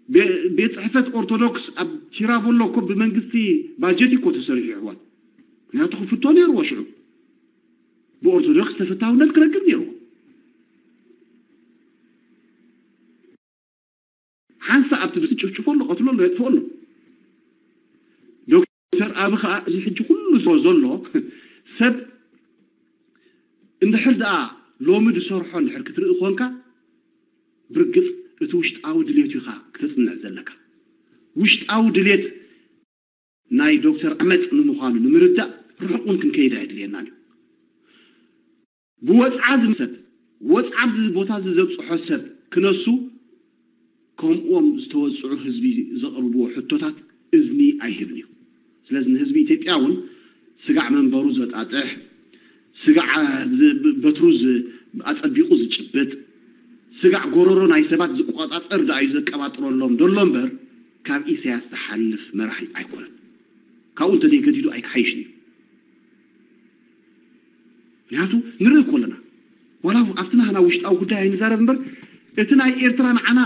ቤ- ቤት ጽሕፈት ኦርቶዶክስ ኣብ ቺራቦሎ እኮ ብመንግስቲ ባጀት እኮ ተሰሪሑ ይሕዋት። ምክንያቱ ክፍቶ ነይርዎ ሽዑ። ብኦርቶዶክስ ተፈታውነት ክረክብ ነይርዎ። ሓንሳ ኣብቲ ብስጭፍጭፎ ኣሎ፣ ቀትሎ ኣሎ፣ የጥፍኦ ኣሎ። ዶክተር ኣብ ከዓ እዚ ሕጂ ኩሉ ዘሎ ሰብ እንድሕር ደኣ ሎሚ ዝሰርሖ እንድሕር ክትርኢ ኮንካ ብርግጽ እቲ ውሽጣዊ ድሌት ኢኻ ክተጽንዕ ዘለካ። ውሽጣዊ ድሌት ናይ ዶክተር ዓመፅ ንምዃኑ ንምርዳእ ርሑቕ እውን ክንከይድ ኣየድልየናን እዩ። ብወፅዓ ዝም- ሰብ ወፅዓ ኣብዚ ቦታ እዚ ዘብፅሖ ሰብ ክነሱ ከምኡም ዝተወፅዑ ህዝቢ ዘቕርብዎ ሕቶታት እዝኒ ኣይህብን እዩ። ስለዚ ንህዝቢ ኢትዮጵያ እውን ስጋዕ መንበሩ ዘጣጥሕ፣ ስጋዕ ዝ- በትሩ ዝ- ኣጸቢቑ ዝጭብጥ፣ ስጋዕ ጎረሮ ናይ ሰባት ዝቆጻጸር ደኣ እዩ ዘቀባጥረሎም ዘሎ እምበር ካብ ኢሳያስ ዝሓልፍ መራሒ ኣይኮነን። ካብኡ እንተዘይገዲዱ ኣይክሓይሽን እዩ። ምክንያቱ ንርኢ እኮ ኣለና። ዋላ ኣብቲ ናህና ውሽጣዊ ጉዳይ ኣይንዛረብ እምበር እቲ ናይ ኤርትራ ንዓና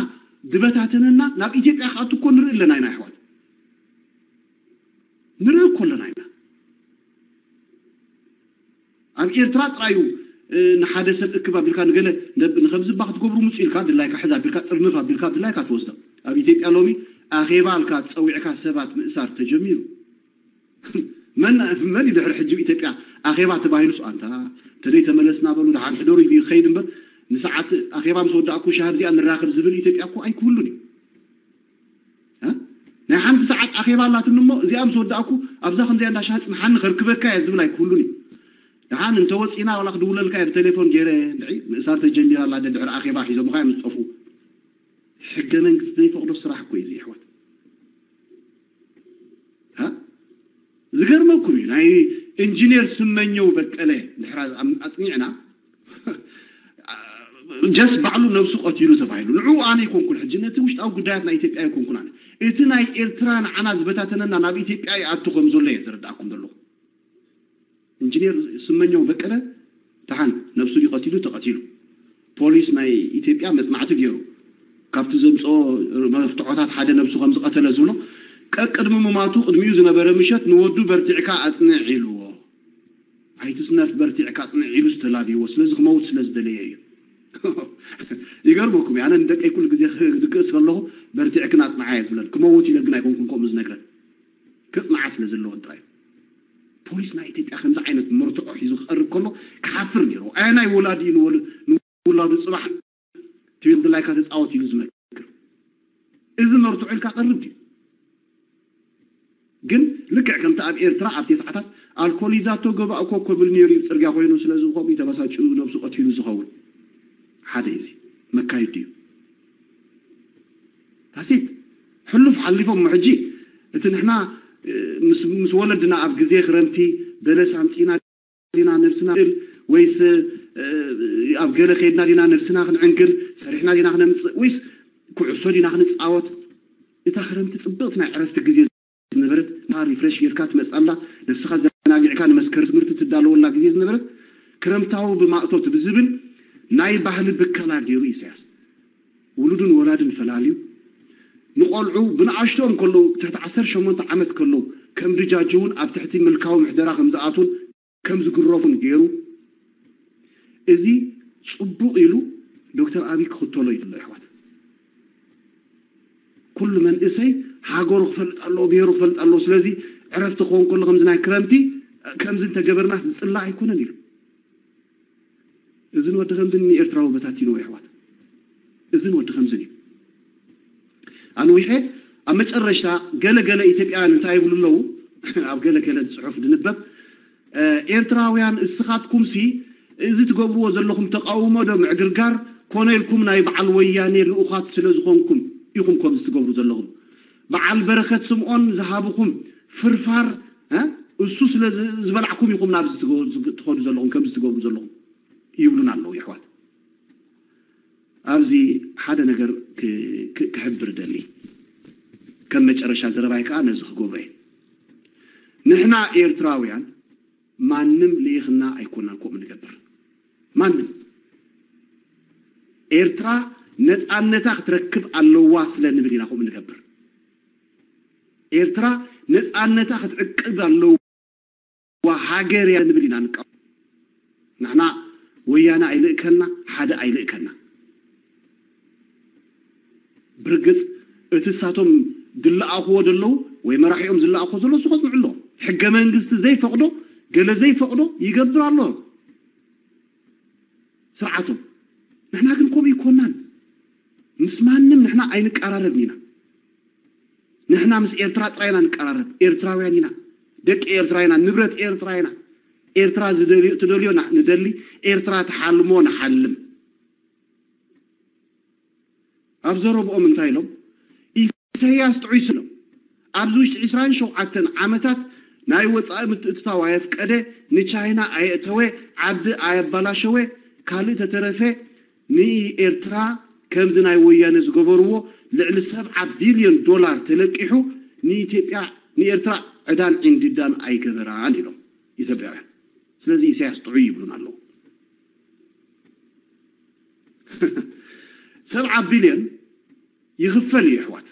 ዝበታተነና ናብ ኢትዮጵያ ክኣቱ እኮ ንርኢ ኣለና ኢና ኣሕዋት። ንርኢ እኮ ኣለና ኢና። ኣብ ኤርትራ ጥራዩ ንሓደ ሰብ እክብ ኣቢልካ ንገለ ንከምዚ እባ ክትገብሩ ምፁ ኢልካ ድላይካ ሕዝ ኣቢልካ ጥርንፍ ኣቢልካ ድላይካ ትወስዶ። ኣብ ኢትዮጵያ ሎሚ ኣኼባ ኣልካ ፀዊዕካ ሰባት ምእሳር ተጀሚሩ። መን መን እዩ ድሕሪ ሕጂ ኢትዮጵያ ኣኼባ ተባሂሉስ ኣንታ ተደይ ተመለስና በሉ ደሓን ሕደሩ ይኸይድ እምበር ንሰዓት ኣኼባ ምስ ወዳእኩ ሻሂ ኣብዚኣ ንራኸብ ዝብል ኢትዮጵያ እኮ ኣይክህሉን እዩ። እ? ናይ ሓንቲ ሰዓት ኣኼባ ኣላትኒ እሞ እዚኣ ምስ ወዳእኩ ኣብዛ ከምዚኣ እንዳ ሻሂ ጽንሓኒ ከርክበካ እየ ዝብል ኣይክህሉን እዩ። ደሓን እንተወጺእና ዋላ ክድውለልካ እየ ብቴሌፎን ገይረ እንድዒ ምእሳር ተጀሚራ ኣላ ድሕሪ ኣኼባ ሒዞምኻ እዮም ዝጠፍኡ። ሕገ መንግስቲ ዘይፈቕዶ ስራሕ እኮ እዩ እዚ ኣሕዋት። ዝገርመኩም እዩ ናይ ኢንጂነር ስመኘው በቀለ ድሕራ ኣፅኒዕና ጀስ ባዕሉ ነብሱ ቀቲሉ ተባሂሉ ንዑ ኣነ ይኮንኩን ሕጂ ነቲ ውሽጣዊ ጉዳያት ናይ ኢትዮጵያ ይኮንኩን ኣነ እቲ ናይ ኤርትራ ንዓና ዝበታተነና ናብ ኢትዮጵያ ይኣቱ ከም ዘሎ እየ ዝረዳእኩም ዘለኹ። ኢንጂነር ስመኘው በቀለ ደሓን ነብሱ ድዩ ቀቲሉ ተቐቲሉ ፖሊስ ናይ ኢትዮጵያ መፅናዕቲ ገይሩ ካብቲ ዘምፅኦ መፍትሖታት ሓደ ነብሱ ከም ዝቐተለ ዝብሎ ቀቅድሚ ምማቱ ቅድሚኡ ዝነበረ ምሸት ንወዱ በርቲዕካ ኣፅንዕ ኢልዎ ኣይትስነፍ በርቲዕካ ኣፅንዕ ኢሉ ዝተላብይዎ ስለዚ ክመውት ስለ ዝደለየ እዩ ይገርመኩም ኣነ ንደቀይ ኩሉ ግዜ ክድቅስ ከለኹ በርቲዕክን ኣፅንዓ እየ ዝብለን ክመውት ኢለ ግን ኣይኮንኩን ከምኡ ዝነግረን ክፅንዓ ስለ ዘለወን ጥራይ ፖሊስ ናይ ኢትዮጵያ ከምዚ ዓይነት መርትዖ ሒዙ ክቐርብ ከሎ ክሓፍር ነይሩ ኣየናይ ወላዲ እዩ ንወላዱ ፅባሕ ትብል ድላይካ ተፃወት ኢሉ ዝመክር እዚ መርትዖ ኢልካ ቀርብ ድዩ ግን ልክዕ ከምቲ ኣብ ኤርትራ ኣብ ተስዓታት ኣልኮል ይዛቶ ገባእ ኮ ኮብል ነይሩ እዩ ፅርግያ ኮይኑ ስለዚ ብከምኡ ተበሳጭኡ ነብሱ ቀቲሉ ዝኸውን ሓደ እዩ መካይድ ድዩ ታሴት ሕሉፍ ሓሊፎም ሕጂ እቲ ንሕና ምስ ወለድና ኣብ ግዜ ክረምቲ በለስ ኣምፂና ዲና ነብስና እል ወይስ ኣብ ገለ ከይድና ዲና ነብስና ክንዕንግል ሰሪሕና ዲና ክነምፅእ ወይስ ኩዕሶ ዲና ክንፃወት እታ ክረምቲ ፅብቕቲ ናይ ዕረፍቲ ግዜ ዝነበረት ሪፍሬሽ ጌርካ ትመፅኣላ ነብስኻ ዘናጊዕካ ንመስከር ትምህርቲ ትዳለወላ ግዜ ዝነበረት ክረምታዊ ብማእቶት ብዝብል ናይ ባህሊ ብከላ ገይሩ ኢሳያስ ውሉድን ወላድን ፈላልዩ ንቆልዑ ብንኣሽቶኦም ከለዉ ትሕቲ ዓሰርተ ሸሞንተ ዓመት ከለዉ ከም ድጃጅ እውን ኣብ ትሕቲ ምልካዊ ምሕደራ ከም ዝኣትዉን ከም ዝግረፉን ገይሩ እዚ ፅቡቕ ኢሉ ዶክተር ኣብይ ክኽተሎ እዩ ዘሎ ኣሕዋት ኩሉ መንእሰይ ሃገሩ ክፈልጥ ኣለዎ ብሄሩ ክፈልጥ ኣለዎ ስለዚ ዕረፍቲ ክኸውን ከሎ ከምዚ ናይ ክረምቲ ከምዚ እንተገበርናስ ዝፅላእ ኣይኮነን ኢሉ እዚ ንወዲ ከምዚ ንኤርትራዊ በታቲንዎ ኣሕዋት እዚ ንወዲ ከምዚ እዩ ኣንዊሐ ኣብ መጨረሽታ ገለ ገለ ኢትዮጵያውያን እንታይ ይብሉ ኣለዉ ኣብ ገለ ገለ ፅሑፍ ዝንበብ ኤርትራውያን እስኻትኩምሲ እዚ ትገብርዎ ዘለኹም ተቃውሞ ዶ ምዕግርጋር ኮነ ኢልኩም ናይ በዓል ወያኔ ልኡኻት ስለ ዝኾንኩም ኢኹም ከምዚ ትገብሩ ዘለኹም በዓል በረኸት ስምኦን ዝሃብኹም ፍርፋር እሱ ስለ ዝበላዕኩም ኢኹም ናብዚ ትኸዱ ዘለኹም ከምዚ ትገብሩ ዘለኹም ይብሉና ኣለዉ የሕዋት ኣብዚ ሓደ ነገር ክሕብር ደሊ ከም መጨረሻ ዘረባይ ከዓ ነዚ ክገብሮ እየ ንሕና ኤርትራውያን ማንም ልኢኽና ኣይኮናን ከምኡ ንገብር ማንም ኤርትራ ነፃነታ ክትረክብ ኣለዋ ስለ ንብል ኢና ከምኡ ንገብር። ኤርትራ ነፃነታ ክትዕቅብ ኣለዋ ሃገር እያ ንብል ኢና ንቃወም። ንሕና ወያነ ኣይልእከልና፣ ሓደ ኣይልእከልና። ብርግጽ እቲ ሳቶም ድለኣኽዎ ዘለዉ ወይ መራሒኦም ዝለኣኽዎ ዘለዉ ንሱ ከጽንዑ ኣለዎም። ሕገ መንግስቲ ዘይፈቕዶ፣ ገለ ዘይፈቕዶ ይገብር ኣሎ ስርዓቶም። ንሕና ግን ከምኡ ይኮናን። ምስ ማንም ንሕና ኣይንቀራረብን ኢና። ንሕና ምስ ኤርትራ ጥራይ ኢና ንቀራረብ። ኤርትራውያን ኢና። ደቂ ኤርትራ ኢና። ንብረት ኤርትራ ኢና። ኤርትራ ዝደልዮ፣ ትደልዮ ና-፣ ንደሊ። ኤርትራ ትሓልሞ ንሓልም። ኣብ ዘረብኦም እንታይ ኢሎም? ኢሳያስ ጥዑይ ስለ ኣብዚ ውሽጢ ዕስራን ሸውዓተን ዓመታት ናይ ወጻኢ ምትእትታው ኣየፍቀደ፣ ንቻይና ኣየእተወ፣ ዓዲ ኣየባላሸወ፣ ካልእ ተተረፈ ንኤርትራ ከምዚ ናይ ወያነ ዝገበርዎ ልዕሊ ሰብዓ ቢልዮን ዶላር ተለቂሑ ንኢትዮጵያ ንኤርትራ ዕዳን ዕንድዳን ኣይገበራን ኢሎም ኢትዮጵያውያን። ስለዚ ኢሳያስ ጥዑይ ይብሉን ኣለዉ። ሰብዓ ቢልዮን ይኽፈል እዩ ኣሕዋት።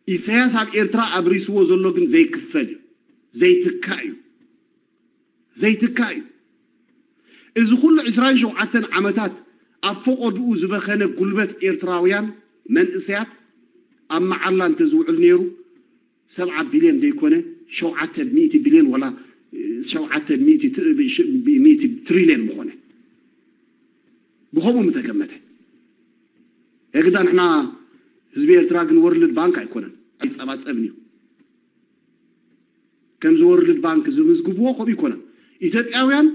ኢሳያስ ኣብ ኤርትራ ኣብሪስዎ ዘሎ ግን ዘይክፈል እዩ፣ ዘይትካእ እዩ፣ ዘይትካእ እዩ። እዚ ኩሉ ዕስራን ሸውዓተን ዓመታት ኣብ ፈቐድኡ ዝበኸነ ጉልበት ኤርትራውያን መንእሰያት ኣብ መዓላ እንተዝውዕል ነይሩ ሰብዓ ቢልዮን ዘይኮነ ሸውዓተ ሚእቲ ቢልዮን ዋላ ሸውዓተ ሚእቲ ት-፣ ሽ-፣ ሚእቲ ትሪልዮን ምኾነ። ብኸምኡ ምተገመተ። የግዳ ንሕና ህዝቢ ኤርትራ ግን ወርልድ ባንክ ኣይኮነን፣ ኣይጸባጸብን እዩ። ከምዚ ወርልድ ባንክ ዝምዝግብዎ ከምኡ ይኮነን። ኢትዮጵያውያን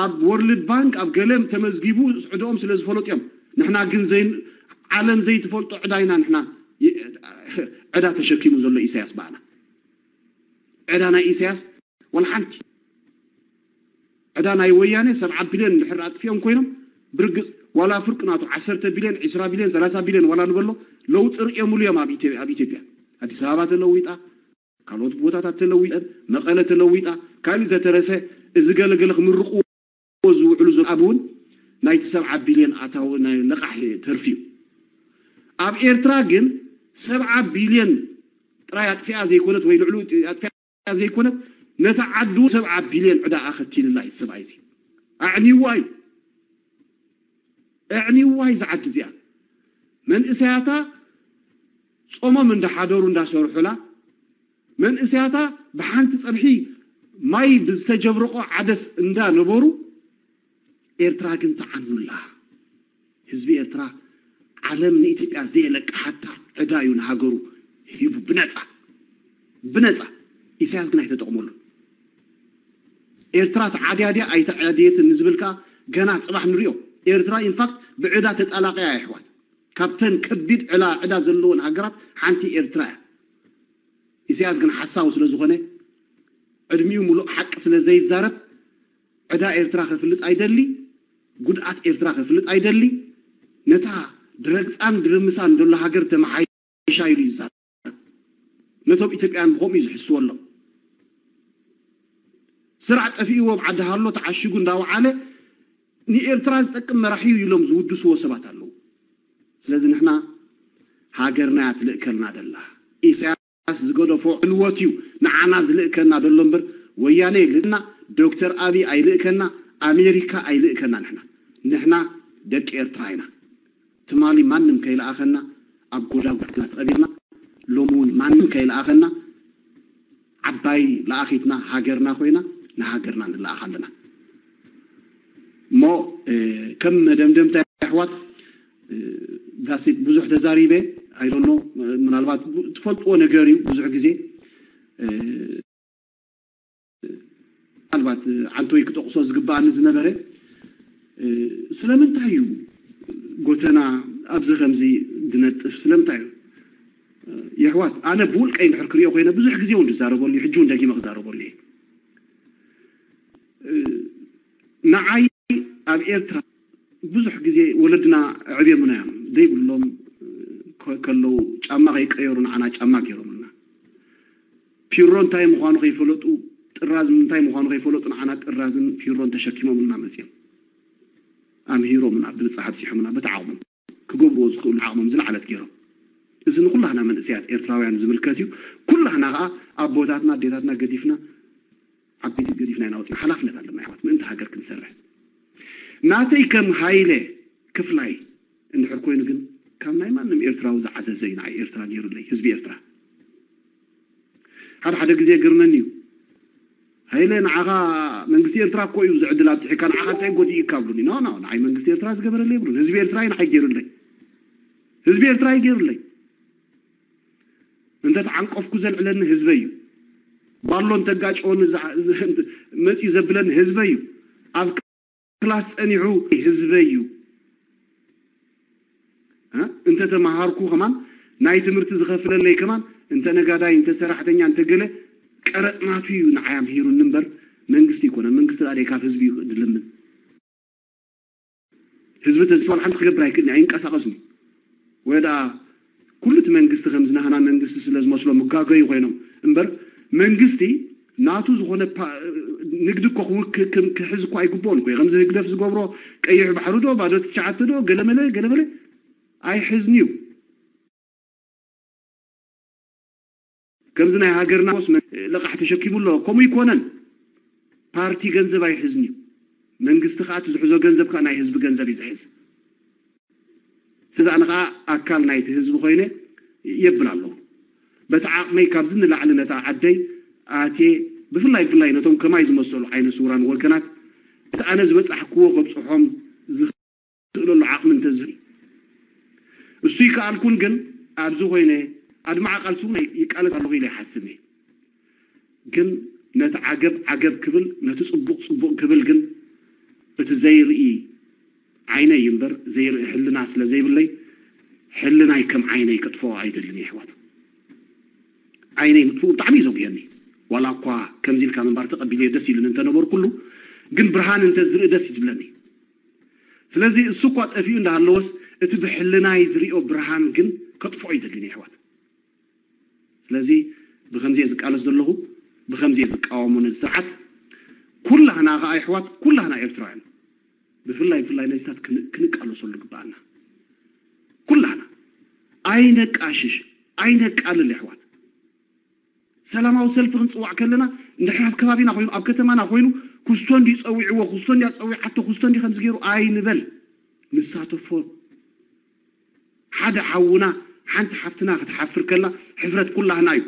ኣብ ወርልድ ባንክ ኣብ ገለ ተመዝጊቡ ዕድኦም ስለ ዝፈለጡ እዮም። ንሕና ግን ዘይ-፣ ዓለም ዘይትፈልጦ ዕዳ ኢና ንሕና ይ-፣ ዕዳ ተሸኪሙ ዘሎ ኢሳያስ ባዕና። ዕዳ ናይ ኢሳያስ ዋላ ሓንቲ። ዕዳ ናይ ወያነ ሰብዓ ቢልዮን እንድሕር ኣጥፊኦም ኮይኖም ብርግጽ ዋላ ፍርቂ ናቱ ዓሰርተ ቢልዮን፣ ዕስራ ቢልዮን፣ ሰላሳ ቢልዮን ዋላ ንበሎ ለውጢ ርእዮምሉ እዮም ኣብ ኢትዮ-፣ ኣብ ኢትዮጵያ። ኣዲስ ኣበባ ተለዊጣ፣ ካልኦት ቦታታት ተለዊጠን፣ መቐለ ተለዊጣ፣ ካልእ ዘተረፈ እዚ ገለገለ ክምርቕዎ ዝውዕሉ ዘሎ ኣብ እውን ናይቲ ሰብዓ ቢልዮን ኣታዊ ናይ ለቃሕ ተርፊ እዩ። ኣብ ኤርትራ ግን ሰብዓ ቢልዮን ጥራይ ኣጥፊኣ ዘይኮነት ወይ ልዕሉ ኣጥፊኣ ዘይኮነት ነታ ዓዱ ሰብዓ ቢልዮን ዕዳ ኣኸቲልላ እዩ ሰብኣይ እዚ። ኣዕኒዋ እዩ። ኣዕኒዋ እዩ እዛ ዓዲ እዚኣ። መንእሰያታ ጾሞም እንዳሓደሩ እንዳሰርሑላ፣ መንእሰያታ ብሓንቲ ጸብሒ ማይ ብዝተጀብረቆ ዓደስ እንዳነበሩ ኤርትራ ግን ተዓኑላ። ህዝቢ ኤርትራ ዓለም ንኢትዮጵያ ዘየለቅሓታ ዕዳ እዩ ንሃገሩ ሂቡ ብነጻ። ብነጻ። ኢሳያስ ግን ኣይተጠቕመሉ። ኤርትራ ተዓድያ ድያ ኣይተዓድየትን ንዝብል ከኣ ገና ጽባሕ ንሪኦ። ኤርትራ ኢንፋክት ብዕዳ ተጣላቂያ እያ ኣሕዋት። ካብተን ከቢድ ዕላ ዕዳ ዘለወን ሃገራት ሓንቲ ኤርትራ እያ። ኢሳያስ ግን ሓሳዊ ስለ ዝኾነ ዕድሚኡ ሙሉእ ሓቂ ስለ ዘይዛረብ ዕዳ ኤርትራ ከፍልጥ ኣይደሊ፣ ጉድኣት ኤርትራ ከፍልጥ ኣይደሊ። ነታ ድረግጻን ድርምሳን ዘሎ ሃገር ተመሓይሻ ኢሉ ይዛረብ። ነቶም ኢትዮጵያን ብኸምኡ እዩ ዝሕስወሎም። ስራሕ ጠፊእዎ ኣብ ዓዲ ሃሎ ተዓሺጉ እንዳወዓለ ንኤርትራ ዝጠቅም መራሒ እዩ ኢሎም ዝውድስዎ ሰባት ኣለዉ። ስለዚ ንሕና ሃገርና እያ ትልእከልና ደላ። ኢሳያስ ዝገደፎ ዕልወት እዩ ንዓና ዝልእከና ደሎ እምበር ወያነ ይልእከና፣ ዶክተር ኣብይ ኣይልእከና፣ ኣሜሪካ ኣይልእከና። ንሕና ንሕና ደቂ ኤርትራ ኢና። ትማሊ ማንም ከይለኣኸና ኣብ ጎዳጉድና ተቐቢርና፣ ሎሚ እውን ማንም ከይለኣኸና ዓባይ ለኣኺትና ሃገርና ኮይና ንሃገርና ንለኣኽ ኣለና። እሞ፣ እ፣ ከም መደምደምታ ኣሕዋት፣ እ፣ ዳሴት ብዙሕ ተዛሪበ ኣይዶኖ፣ ምናልባት ትፈልጥዎ ነገር እዩ ብዙሕ ግዜ፣ እ፣ ምናልባት ዓንቶይ ክጠቕሶ ዝግባኣኒ ዝነበረ፣ እ፣ ስለምንታይ እዩ ጎተና ኣብዚ ከምዚ ዝነጥፍ? ስለምንታይ እዩ? እ፣ የሕዋት፣ ኣነ ብውልቀይ እንድሕር ክሪኦ ኮይነ ብዙሕ ግዜ እውን ዝዛረበሉ እዩ፣ ሕጂ እውን ደጊመ ክዛረበሉ እየ። እ፣ ንዓይ ኣብ ኤርትራ ብዙሕ ግዜ ወለድና ኣዕብዮምና እዮም። ዘይብሎም፣ እ፣ ከ-፣ ከለዉ ጫማ ከይቀየሩ ንዓና ጫማ ገይሮምልና። ፒሮ እንታይ ምዃኑ ከይፈለጡ፣ ጥራዝ እንታይ ምዃኑ ከይፈለጡ ንዓና ጥራዝን ፒሮን ተሸኪሞምልና መጺኦም። ኣምሂሮምና፣ ብብጻሕ ኣብጺሖምና፣ በቲ ዓቕሞም። ክገብርዎ ዝኽእሉ ዓቕሞም ዝለዓለት ገይሮም። እዚ ንኩላህና መንእሰያት ኤርትራውያን ዝምልከት እዩ። ኩላህና ከዓ ኣቦታትና ኣዴታትና ገዲፍና ዓበይቲ ገዲፍና ኢና ወፂና። ሓላፍነት ኣለና ኣሕዋት፣ ምእንቲ ሃገር ክንሰርሕ። ናተይ ከም ሃይለ ክፍላይ እንድሕር ኮይኑ ግን ካብ ናይ ማንም ኤርትራዊ ዝዓዘዘ እዩ ንዓይ ኤርትራ ገይሩለይ፣ ህዝቢ ኤርትራ። ሓደ ሓደ ግዜ ግርመኒ እዩ። ሃይለ ንዓኻ መንግስቲ ኤርትራ እኮ እዩ ዝዕድል ኣብፅሒካ ንዓኻ እንታይ ጎዲእካ ብሉኒ። ኖ ኖ ንዓይ መንግስቲ ኤርትራ ዝገበረለይ የብሉን። ህዝቢ ኤርትራ እዩ ንዓይ ገይሩለይ። ህዝቢ ኤርትራ እዩ ገይሩለይ። እንተተዓንቀፍኩ ዘልዕለኒ ህዝበይ እዩ። ባሎ እንተጋጨወኒ መፅዩ ዘብለኒ ህዝበይ እዩ። ኣብ ክላስ ፀኒሑ ህዝበይ እዩ። እንተተመሃርኩ ከማን ናይ ትምህርቲ ዝኸፍለለይ ከማን እንተ ነጋዳይ እንተ ሰራሕተኛ እንተ ገለ ቀረፅናቱ እዩ ንዓይ ኣምሂሩኒ እምበር መንግስቲ ይኮነን። መንግስቲ ዳኣ ካብ ህዝቢ እዩ ድልምን። ህዝቢ ተስፋ ሓንቲ ክገብር ኣይክእልን ኣይንቀሳቀስን ወይ ደኣ ኩሉ እቲ መንግስቲ ከም ዝናህና መንግስቲ ስለ ዝመስሎ ምጋገዩ ኮይኖም እምበር መንግስቲ ናቱ ዝኾነ ንግዲ እኮ ክሕዝ እኮ ኣይግብኦን እኮ ከምዚ ህግደፍ ዝገብሮ ቀይሕ ባሕሪ ዶ ባዶ ትሽዓተ ዶ ገለመለ ገለመለ ኣይሕዝን እዩ። ከምዚ ናይ ሃገርና ወስ ለቃሕ ተሸኪሙ ኣሎ። ከምኡ ይኮነን። ፓርቲ ገንዘብ ኣይሕዝን እዩ። መንግስቲ ከዓ እቲ ዝሕዞ ገንዘብ ከዓ ናይ ህዝቢ ገንዘብ እዩ ዝሕዝ። ስዛእኒ ከዓ ኣካል ናይቲ ህዝቢ ኮይነ የብል ኣለኹ። በቲ ዓቕመይ ካብዚ ንላዕሊ ነታ ዓደይ ኣትየ ብፍላይ ብፍላይ ነቶም ከማይ ዝመሰሉ ዓይነ ስውራን ወገናት እቲ ኣነ ዝበፃሕክዎ ከብፅሖም ዝኽእለሉ ዓቕሚ እንተዝህሉ እሱ ይከኣልኩን ግን ኣብዚ ኮይነ ኣድማዓ ቃልሲ እውን ይቃለስ ኣለኹ ኢለ ይሓስብ እየ። ግን ነቲ ዓገብ ዓገብ ክብል ነቲ ፅቡቕ ፅቡቕ ክብል ግን እቲ ዘይርኢ ዓይነይ እዩ እምበር ዘይርኢ ሕልና ስለ ዘይብለይ ሕልናይ ከም ዓይነይ ከጥፍኦ ኣይደልን እየ ኣሕዋት። ዓይነይ ምጥፍኡ ብጣዕሚ እዩ ዘጉየኒ። ዋላ እኳ ከምዚ ኢልካ ምንባር ተቐቢለዮ ደስ ኢሉኒ እንተነበርኩሉ ግን ብርሃን እንተ ዝርኢ ደስ እዩ ዝብለኒ። ስለዚ እሱ እኳ ጠፊኡ እንዳሃለወስ እቲ ብሕልናይ ዝሪኦ ብርሃን ግን ከጥፍኦ ይደልን እየ ኣሕዋት። ስለዚ ብከምዚ እየ ዝቃለስ ዘለኹ፣ ብከምዚ እየ ዝቃወሞ ነዚ ስርዓት። ኩላህና ከዓ ኣሕዋት ኩላህና ኤርትራውያን ብፍላይ ብፍላይ ነዚታት ክንቃለሰሉ ግበኣና። ኩላህና ኣይነቃሽሽ ኣይነቃልል ኣሕዋት። ሰላማዊ ሰልፊ ክንፅዋዕ ከለና እንድሕር ኣብ ከባቢና ኮይኑ ኣብ ከተማና ኮይኑ ክስቶ እንዲ ፀዊዕዎ ክስቶ እንዲያ ፀዊዓቶ ክስቶ እንዲ ከምዚ ገይሩ ኣይንበል። ንሳተፎ ሓደ ሓውና ሓንቲ ሓፍትና ክትሓፍር ከላ ሕፍረት ኩላህና እዩ።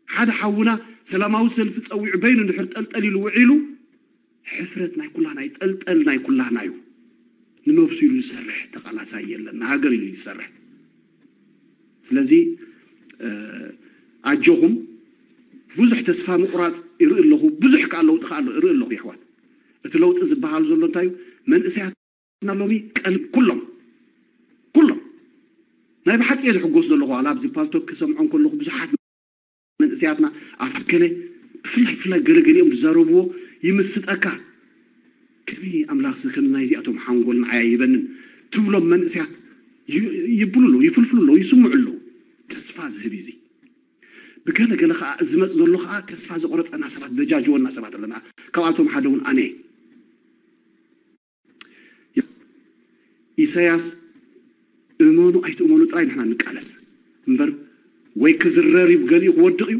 ሓደ ሓውና ሰላማዊ ሰልፊ ፀዊዑ በይኑ እንድሕር ጠልጠል ኢሉ ውዒሉ ሕፍረት ናይ ኩላህና እዩ። ጠልጠል ናይ ኩላህና እዩ። ንነብሱ ኢሉ ዝሰርሕ ተቃላሳይ የለን ንሃገር ኢሉ ዝሰርሕ። ስለዚ ኣጆኹም ብዙሕ ተስፋ ምቁራፅ ይርኢ ኣለኹ። ብዙሕ ከዓ ለውጢ ከዓ ይርኢ ኣለኹ የሕዋት። እቲ ለውጢ ዝበሃል ዘሎ እንታይ እዩ? መንእሰያት ሎሚ ቀልብ ኩሎም ኩሎም ናይ ብሓቂ እየ ዝሕጎስ ዘለኹ። ዋላ ኣብዚ ፓልቶክ ክሰምዖ ከለኹ ብዙሓት መንእሰያትና ኣፍ ገለ ብፍላይ ብፍላይ ገለገሊኦም ዝዛረብዎ ይምስጠካ። ከመይ ኣምላኽሲ ከም ናይዚኣቶም ሓንጎል ንዓይ ኣይበንን ትብሎም መንእሰያት ይብሉ ኣለዉ፣ ይፍልፍሉ ኣለዉ፣ ይስምዑ ኣለዉ። ተስፋ ዝህብ እዩ እዚ። ብገለ ገለ ከዓ ዝመፅ ዘሎ ከዓ ተስፋ ዘቆረፀና ሰባት ዘጃጅወና ሰባት ኣለና። ካብኣቶም ሓደ እውን ኣነ እየ። ኢሳያስ እመኑ ኣይትእመኑ ጥራይ ንሕና ንቃለስ እምበር ወይ ክዝረር እዩ ገሊኡ ክወድቕ እዩ።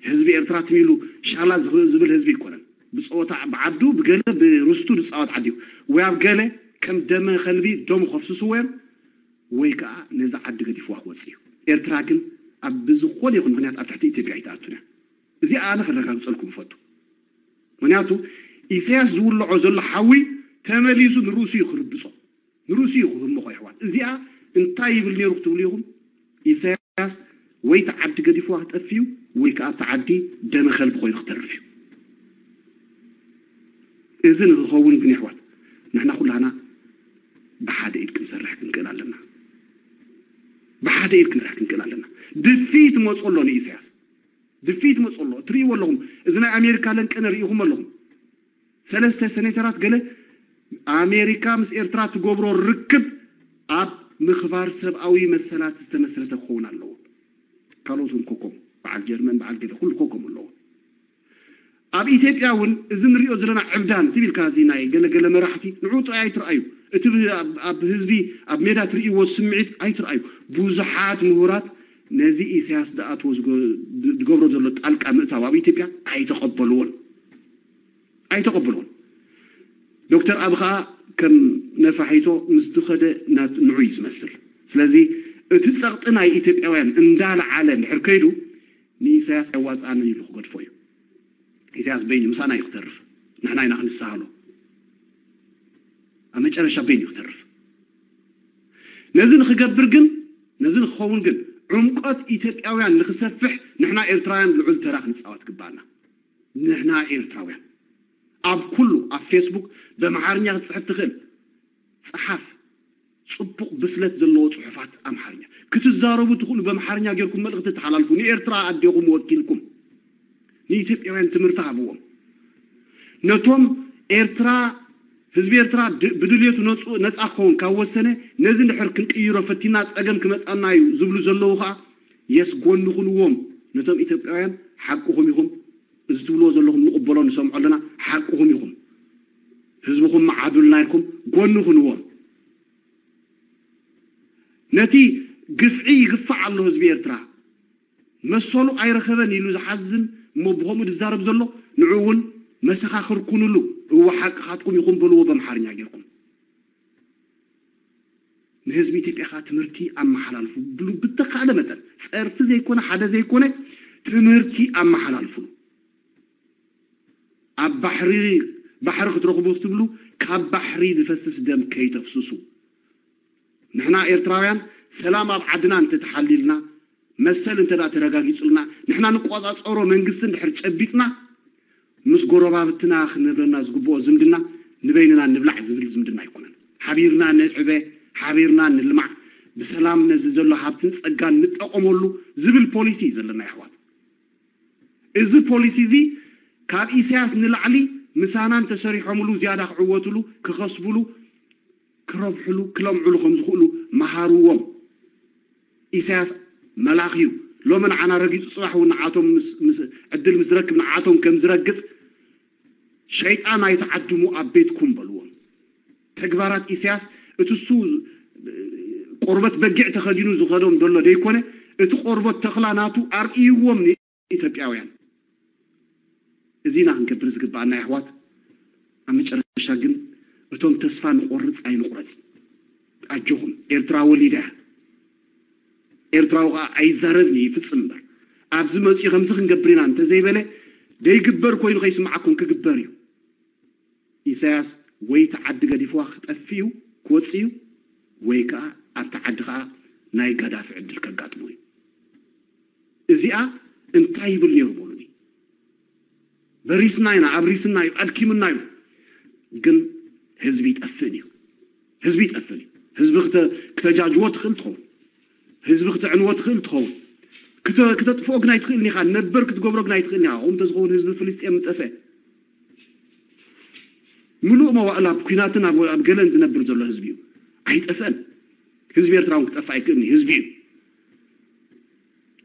ህዝቢ ኤርትራ ትም ኢሉ ሻላ ዝብል ህዝቢ ይኮነን። ብፀወታ ብዓዱ ብገለ ብርስቱ ዝፃወት ዓዲ እዩ። ወይ ኣብ ገለ ከም ደመ ከልቢ ደሙ ከፍስስዎ እዮም ወይ ከዓ ነዚ ዓዲ ገዲፍዋ ክወፅእ እዩ። ኤርትራ ግን ኣብ ብዝኾነ ይኹን ምክንያት ኣብ ትሕቲ ኢትዮጵያ ኣይትኣቱን እያ። እዚኣ ኣነ ከረጋግፀልኩም እፈቱ። ምክንያቱ ኢሳያስ ዝውልዖ ዘሎ ሓዊ ተመሊሱ ንርእሱ እዩ ክርብጾ፣ ንርእሱ እዩ ክህምኾ። ይሕዋት እዚኣ እንታይ ይብል ነይሩ ክትብሉ ኢኹም? ኢሳያስ ወይ እቲ ዓዲ ገዲፍዋ ክጠፍእ እዩ ወይ ከዓ እቲ ዓዲ ደመ ከልቢ ኮይኑ ክተርፍ እዩ። እዚ ንክኸውን ግን ይሕዋት ንሕና ኩላህና ብሓደ ኢድ ክንሰርሕ ክንክእል ኣለና። ብሓደ ኢድ ክንሰርሕ ክንክእል ኣለና። ድፍኢት መፁ ኣሎ ንኢሳያስ ድፍኢት መፁ ኣሎ። እትርእይዎ ኣለኹም። እዚ ናይ ኣሜሪካ ለንቀነ ርኢኹም ኣለኹም። ሰለስተ ሴኔተራት ገለ ኣሜሪካ ምስ ኤርትራ ትገብሮ ርክብ ኣብ ምኽባር ሰብኣዊ መሰላት ዝተመስረተ ክኸውን ኣለዎ። ካልኦት እውን ኮኮም በዓል ጀርመን በዓል ገለ ኩሉ ኮኮም ኣለዎ። ኣብ ኢትዮጵያ እውን እዚ ንሪኦ ዘለና ዕብዳን ትቢልካ እዚ ናይ ገለገለ መራሕቲ ንዑ ጥራይ ኣይትርኣዩ። እቲ ኣብ ህዝቢ ኣብ ሜዳ ትርእይዎ ስምዒት ኣይትርኣዩ። ብዙሓት ምሁራት ነዚ ኢሳያስ ዝኣትዎ ዝገብሮ ዘሎ ጣልቃ ምእታው ኣብ ኢትዮጵያ ኣይተቐበልዎን ኣይተቐበልዎን። ዶክተር ኣብ ኸኣ ከም ነፋሒቶ ምስ ዝኸደ ንዑ እዩ ዝመስል። ስለዚ እቲ ጸቕጢ ናይ ኢትዮጵያውያን እንዳለዓለ እንድሕር ከይዱ ንኢሳያስ ኣዋፅኣንን ኢሉ ክገድፎ እዩ። ኢሳያስ በይኑ ምሳና እዩ ክተርፍ፣ ንሕና ኢና ክንሰሃሎ። ኣብ መጨረሻ በይኑ እዩ ክተርፍ። ነዚ ንክገብር ግን ነዚ ንክኸውን ግን ዕምቆት ኢትዮጵያውያን ንክሰፍሕ ንሕና ኤርትራውያን ልዑል ተራ ክንፃወት ግባና። ንሕና ኤርትራውያን ኣብ ኩሉ ኣብ ፌስቡክ በምሓርኛ ክትፅሕፍ ትኽእል፣ ፀሓፍ። ፅቡቕ ብስለት ዘለዎ ፅሑፋት ኣምሓርኛ ክትዛረቡ ትኽእሉ፣ በምሓርኛ ጌርኩም መልእኽቲ ተሓላልፉ። ንኤርትራ ኣዴኹም ወኪልኩም ንኢትዮጵያውያን ትምህርቲ ሃብዎም። ነቶም ኤርትራ ህዝቢ ኤርትራ ብድልየቱ ነፃ ክኸውን ካብ ወሰነ ነዚ ድሕር ክንቅይሮ ፈቲና ፀገም ክመፃና እዩ ዝብሉ ዘለዉ ከዓ የስ ጎኒ ኩንዎም። ነቶም ኢትዮጵያውያን ሓቅኹም ኢኹም፣ እዚ ትብልዎ ዘለኹም ንቕበሎ ንሰምዖ ኣለና። ሓቅኹም ኢኹም። ህዝብኹም መዓዱልና ኢልኩም ጎኒ ኩንዎም። ነቲ ግፍዒ ይግፋዕ ኣሎ ህዝቢ ኤርትራ መሰሉ ኣይረኸበን ኢሉ ዝሓዝን እሞ ብኸምኡ ዝዛረብ ዘሎ ንዑ እውን መሰኻኽር ኩኑሉ። እወ ሓቅኻትኩም ኢኹም በልዎ በምሓርኛ ጌርኩም። ንህዝቢ ኢትዮጵያ ከዓ ትምህርቲ ኣመሓላልፉ ብሉ ብተኻእለ መጠን ጸርፊ ዘይኮነ ሓደ ዘይኮነ ትምህርቲ ኣመሓላልፉሉ። ኣብ ባሕሪ ባሕሪ ክትረኽቡ ክትብሉ ካብ ባሕሪ ዝፈስስ ደም ከይተፍስሱ። ንሕና ኤርትራውያን ሰላም ኣብ ዓድና እንተተሓሊልና መሰል እንተ ተረጋጊጹልና ንሕና ንቆጻጸሮ መንግስቲ እንድሕር ጨቢጥና ምስ ጎረባብትና ክነብረና ዝግብኦ ዝምድና ንበይንና ንብላዕ ዝብል ዝምድና ኣይኮነን። ሓቢርና ንዕበ፣ ሓቢርና ንልማዕ፣ ብሰላም ነዚ ዘሎ ሃብትን ጸጋን ንጠቐመሉ ዝብል ፖሊሲ እዩ ዘለና የሕዋት። እዚ ፖሊሲ እዚ ካብ ኢሳያስ ንላዕሊ ምሳና እንተሰሪሖምሉ ዝያዳ ክዕወትሉ፣ ክኸስብሉ፣ ክረብሕሉ፣ ክለምዕሉ ከም ዝኽእሉ መሃርዎም። ኢሳያስ መላኽ እዩ። ሎሚ ንዓና ረጊጹ ጽባሕ እውን ንዓቶም ዕድል ምስ ዝረክብ ንዓቶም ከም ዝረግጽ ሸይጣን ኣይትዓድሙ ኣብ ቤትኩም በልዎም። ተግባራት ኢሳያስ እቲ እሱ ቆርበት በጊዕ ተኸዲኑ ዝኸዶም ዘሎ ደይኮነ እቲ ቆርበት ተኽላ ናቱ ኣርእይዎም ኢትዮጵያውያን። እዚና ክንገብር ዝግባኣና የሕዋት። ኣብ መጨረሻ ግን እቶም ተስፋ ንቆርጽ ኣይንቁረጽ። ኣጆኹም ኤርትራ ወሊዳ እያ። ኤርትራዊ ከዓ ኣይዛረብን እዩ ይፍጽም እምበር ኣብዚ መጺኡ ከምዚ ክንገብር ኢና እንተዘይበለ ደይግበር ኮይኑ ከይስምዓኩም ክግበር እዩ። ኢሳያስ ወይ እቲ ዓዲ ገዲፍዋ ክጠፍእ እዩ ክወፅእ እዩ ወይ ከዓ ኣብቲ ዓዲ ከዓ ናይ ጋዳፊ ዕድል ከጋጥሞ እዩ። እዚኣ እንታይ ይብል ነይሩ በሉኒ። በሪስና ኢና ኣብሪስና እዩ ኣድኪምና እዩ። ግን ህዝቢ ይጠፍእን እዩ። ህዝቢ ይጠፍእን እዩ። ህዝቢ ክተጃጅዎ ትኽእል ትኸውን። ህዝቢ ክተዕንዎ ትኽእል ትኸውን። ክተጥፍኦ ግን ኣይትኽእልን ኢኻ። ነበር ክትገብሮ ግን ኣይትኽእልን ኢኻ። ከምኡ እንተዝኸውን ህዝቢ ፍልስጤም ምጠፍአ። ምሉእ መዋእላ ኣብ ኲናትን ኣብ ገለን ዝነብር ዘሎ ህዝቢ እዩ። ኣይጠፍአን። ህዝቢ ኤርትራ እውን ክጠፍእ ኣይክእልን እዩ። ህዝቢ እዩ።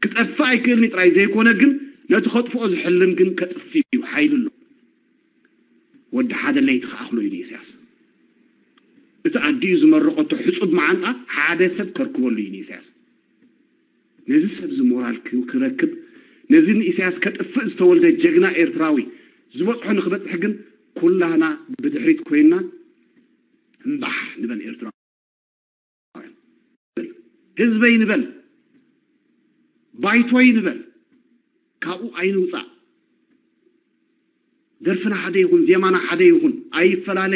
ክጠፍእ ኣይክእልን ጥራይ ዘይኮነ ግን ነቲ ከጥፍኦ ዝሕልን ግን ከጥፍ እዩ ሓይሉ ኣሎ። ወዲ ሓደ ለይቲ ክኣኽሎ እዩ ንኢሳያስ። እቲ ኣዲኡ ዝመረቐቶ ሕጹብ መዓንጣ ሓደ ሰብ ከርክበሉ እዩ ንኢሳያስ። ነዚ ሰብ እዚ ሞራል ክረክብ ነዚ ንኢሳያስ ከጥፍእ ዝተወልደ ጀግና ኤርትራዊ ዝበጽሖ ንክበጽሕ ግን ኩላህና ብድሕሪት ኮይንና እምባሕ ንበል ኤርትራ ህዝበይ ንበል፣ ባይቶይ ንበል፣ ካብኡ ኣይንውፃእ። ደርፍና ሓደ ይኹን፣ ዜማና ሓደ ይኹን፣ ኣይፈላለ።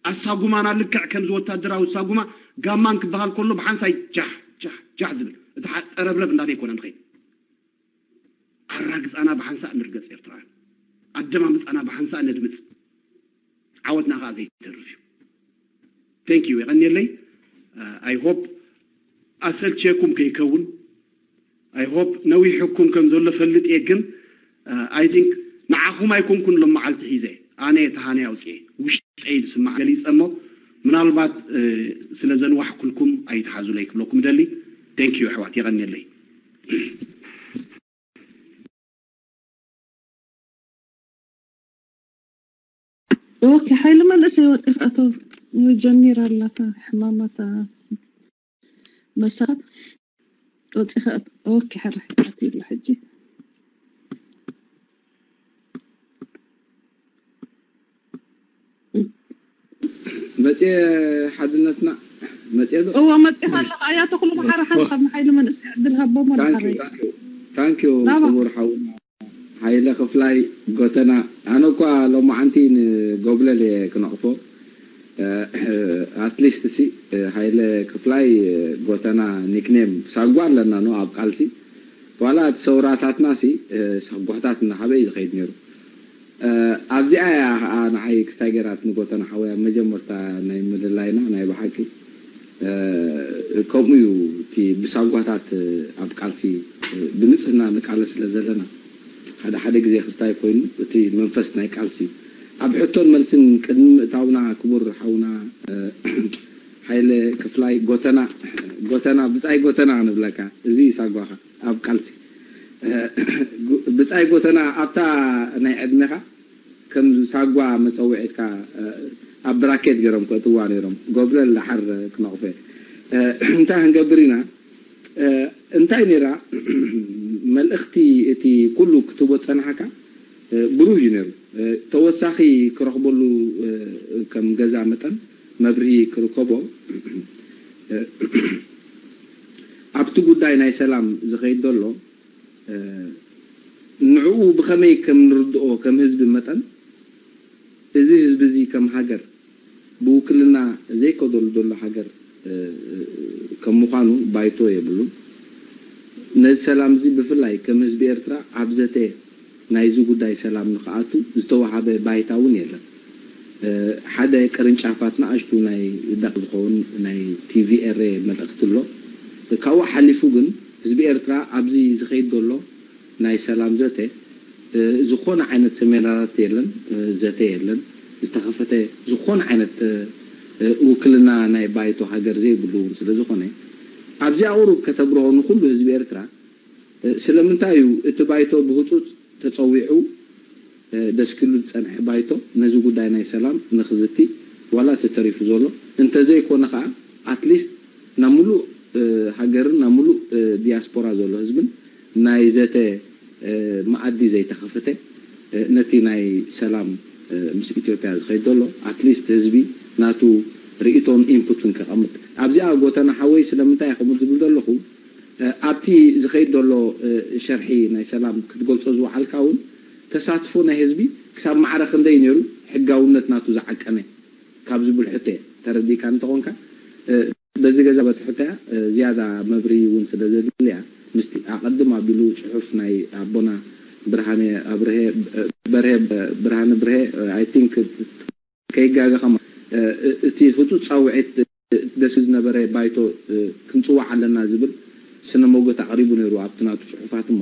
ኣሳጉማና ልክዕ ከምዚ ወታደራዊ ሳጉማ ጋማ እንክበሃል ከሎ ብሓንሳይ ጃሕ ጃሕ ጃሕ ዝብል እቲ ጠረብረብ እንዳደ ይኮነ ንኸይድ ኣራግፃና ብሓንሳእ ንርገፅ ኤርትራውያን ኣደማምፃና ብሓንሳእ ነድምፅ ዓወትና ከዓ ዘይተርፍ እዩ። Thank you የቐንየለይ። I hope ኣሰልቸኩም ከይከውን I hope ነዊሕኩም ከም ዘሎ ፈልጥ እየ ግን I think ንዓኹም ኣይኮንኩን ሎም መዓልቲ ሒዘ ኣነ ተሃነ ኣውፅኤ ውሽጠይ ዝስማዕ ገሊፀ እሞ ምናልባት ስለ ዘንዋሕኩልኩም ኣይትሓዙለይ ክብለኩም ደሊ። Thank you ኣሕዋት የቐንየለይ። ኦኬ ሓይሊ መንእሰይ ወፂኻ ኣቶ ጀሚራ ኣላ እታ ሕማማታ መሳብ ወፂኻ። ኦኬ፣ ሕራይ ኣትዩላ ሕጂ። መፅየ ሓድነትና መፅየ ዶ? እዎ፣ መፂኻ ኣለኻ። ኣያ ተኽሉ መሓሪ ሓንሳብ ንሓይሊ መንእሰይ ዕድል ሃቦሞ። ንሓረይ ታንኪዩ። ናባ። ክቡር ሓውና ሓይለ ክፍላይ ጎተና። ኣነ እኳ ሎማዓንቲ ንጎብለል እየ ክነቕፎ። ኣትሊስት ሲ ሓይለ ክፍላይ ጎተና ኒክኔም ሳጓ ኣለና ኖ ኣብ ቃልሲ ዋላ እቲ ሰውራታትና ሲ ሳጓታት እናሓበ እዩ ዝኸይድ ነይሩ። ኣብዚኣ እያ ከዓ ንዓይ ክስታይ ገይራት ንጎተና ሓወይ ኣብ መጀመርታ ናይ ምልላይና ናይ ብሓቂ ከምኡ እዩ። እቲ ብሳጓታት ኣብ ቃልሲ ብንፅህና ንቃለስ ስለ ዘለና ሓደ ሓደ ግዜ ክስታይ ኮይኑ እቲ መንፈስ ናይ ቃልሲ ኣብ ሕቶን መልስን ቅድሚ ምእታውና ክቡር ሓውና ሓይለ ክፍላይ ጎተና ጎተና ብፃይ ጎተና ንብለካ እዚ ሳጓኻ ኣብ ቃልሲ ብፃይ ጎተና ኣብታ ናይ ዕድሜኻ ከም ሳጓ መፀውዒትካ ኣብ ብራኬት ገይሮም ከእትዋ ነይሮም። ጎብለል ዳሓር ክነቕፈ እንታይ ክንገብር ኢና? እንታይ ነይራ መልእኽቲ እቲ ኩሉ ክትቦ ፀናሓካ ብሩህ እዩ ነይሩ። ተወሳኺ ክረኽበሉ ከም ገዛ መጠን መብርሂ ክርከቦ ኣብቲ ጉዳይ ናይ ሰላም ዝኸይድ ዘሎ ንዕኡ ብኸመይ ከም ንርድኦ ከም ህዝቢ መጠን እዚ ህዝቢ እዚ ከም ሃገር ብውክልና ዘይከደሉ ዘሎ ሃገር ከም ምዃኑ ባይቶ የብሉን። ነዚ ሰላም እዚ ብፍላይ ከም ህዝቢ ኤርትራ ኣብ ዘተ ናይዚ ጉዳይ ሰላም ንኽኣቱ ዝተዋሃበ ባይታ እውን የለን። ሓደ ቅርንጫፋት ንኣሽቱ ናይ ደቂ ዝኸውን ናይ ቲቪ ኤረ መልእኽቲ ኣሎ። ካብኡ ሓሊፉ ግን ህዝቢ ኤርትራ ኣብዚ ዝኸይድ ዘሎ ናይ ሰላም ዘተ ዝኾነ ዓይነት ሰሜናራት የለን፣ ዘተ የለን፣ ዝተኸፈተ ዝኾነ ዓይነት ውክልና ናይ ባይቶ ሃገር ዘይብሉ እውን ስለ ዝኾነ ኣብዚኣ ቁሩብ ከተብርሆ ንኩሉ ህዝቢ ኤርትራ ስለምንታይ እዩ እቲ ባይቶ ብህፁፅ ተፀዊዑ ደስኪሉ ዝፀንሐ ባይቶ ነዚ ጉዳይ ናይ ሰላም ንክዝቲ ዋላ ተተሪፉ ዘሎ እንተዘይኮነ ከዓ ኣትሊስት ናብ ሙሉእ ሃገርን ናብ ሙሉእ ዲያስፖራ ዘሎ ህዝብን ናይ ዘተ መኣዲ ዘይተኸፈተ ነቲ ናይ ሰላም ምስ ኢትዮጵያ ዝኸይድ ዘሎ ኣትሊስት ህዝቢ ናቱ ርእቶን ኢንፑትን ከቐምጥ ኣብዚኣ ጎተና ሓወይ ስለምንታይ ከምኡ ዝብል ዘለኹ ኣብቲ ዝኸይድ ዘሎ ሸርሒ ናይ ሰላም ክትገልፆ ዝወዓልካ እውን ተሳትፎ ናይ ህዝቢ ክሳብ ማዕረ ክንደይ ነይሩ ሕጋውነት ናቱ ዝዓቀነ ካብ ዝብል ሕቶ እየ ተረዲእካ እንተኾንካ በዚ ገዛ በቲ ሕቶ እያ ዝያዳ መብርሂ እውን ስለ ዘድልያ ምስቲ ኣቐድም ኣቢሉ ፅሑፍ ናይ ኣቦና ብርሃነ ኣብርሀ በርሀ ብርሃነ ብርሀ I think ከይጋገ ከማ እቲ ህፁፅ ፃውዒት ደስ ዝነበረ ባይቶ ክንፅዋዕ ኣለና ዝብል ስነ ሞገት ኣቕሪቡ ነይሩ ኣብቲ ናቱ ፅሑፋት እሞ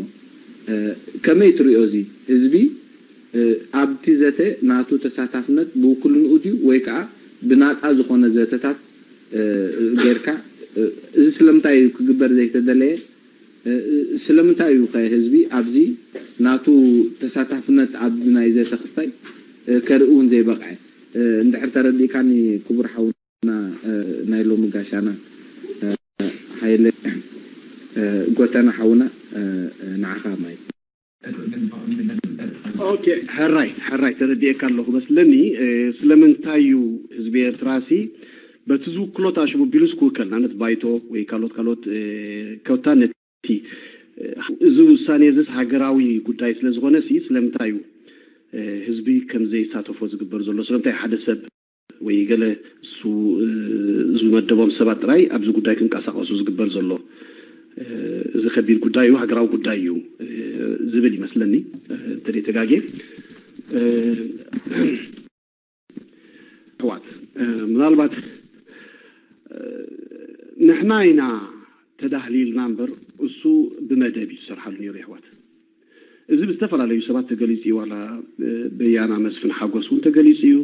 ከመይ ትሪኦ እዚ ህዝቢ ኣብቲ ዘተ ናቱ ተሳታፍነት ብውክልንኡ ድዩ ወይ ከዓ ብናፃ ዝኾነ ዘተታት ጌርካ እዚ ስለምንታይ እዩ ክግበር ዘይተደለየ ስለምንታይ እዩ ከ ህዝቢ ኣብዚ ናቱ ተሳታፍነት ኣብዚ ናይ ዘተ ክስታይ ከርኢ እውን ዘይበቕዐ እንድሕር ተረዲእካኒ ክቡር ሓውና ናይ ሎሚ ጋሻና ሓይለ ጎተና ሓውና ንዓኻ ማይ ኦኬ ሕራይ ሕራይ ተረዲኤካ ኣለኹ መስለኒ ስለምንታይ እዩ ህዝቢ ኤርትራ ሲ በቲ ዝውክሎ ታሽሙ ቢሉስ ክውከል ናነት ባይቶ ወይ ካልኦት ካልኦት ኮታ ነቲ እዚ ውሳኔ እዚስ ሃገራዊ ጉዳይ ስለ ዝኾነ ሲ ስለምንታይ እዩ ህዝቢ ከም ዘይሳተፎ ዝግበር ዘሎ ስለምንታይ ሓደ ሰብ ወይ ገለ እሱ ዝመደቦም ሰባት ጥራይ ኣብዚ ጉዳይ ክንቀሳቀሱ ዝግበር ዘሎ እዚ ከቢድ ጉዳይ እዩ ሃገራዊ ጉዳይ እዩ ዝብል ይመስለኒ እንተደይ ተጋጌ ኣሕዋት ምናልባት ንሕና ኢና ተዳህሊልና እምበር እሱ ብመደብ እዩ ዝሰርሓሉ ነይሩ ኣሕዋት እዚ ብዝተፈላለዩ ሰባት ተገሊፁ እዩ ዋላ ብያና መስፍን ሓጎስ እውን ተገሊፁ እዩ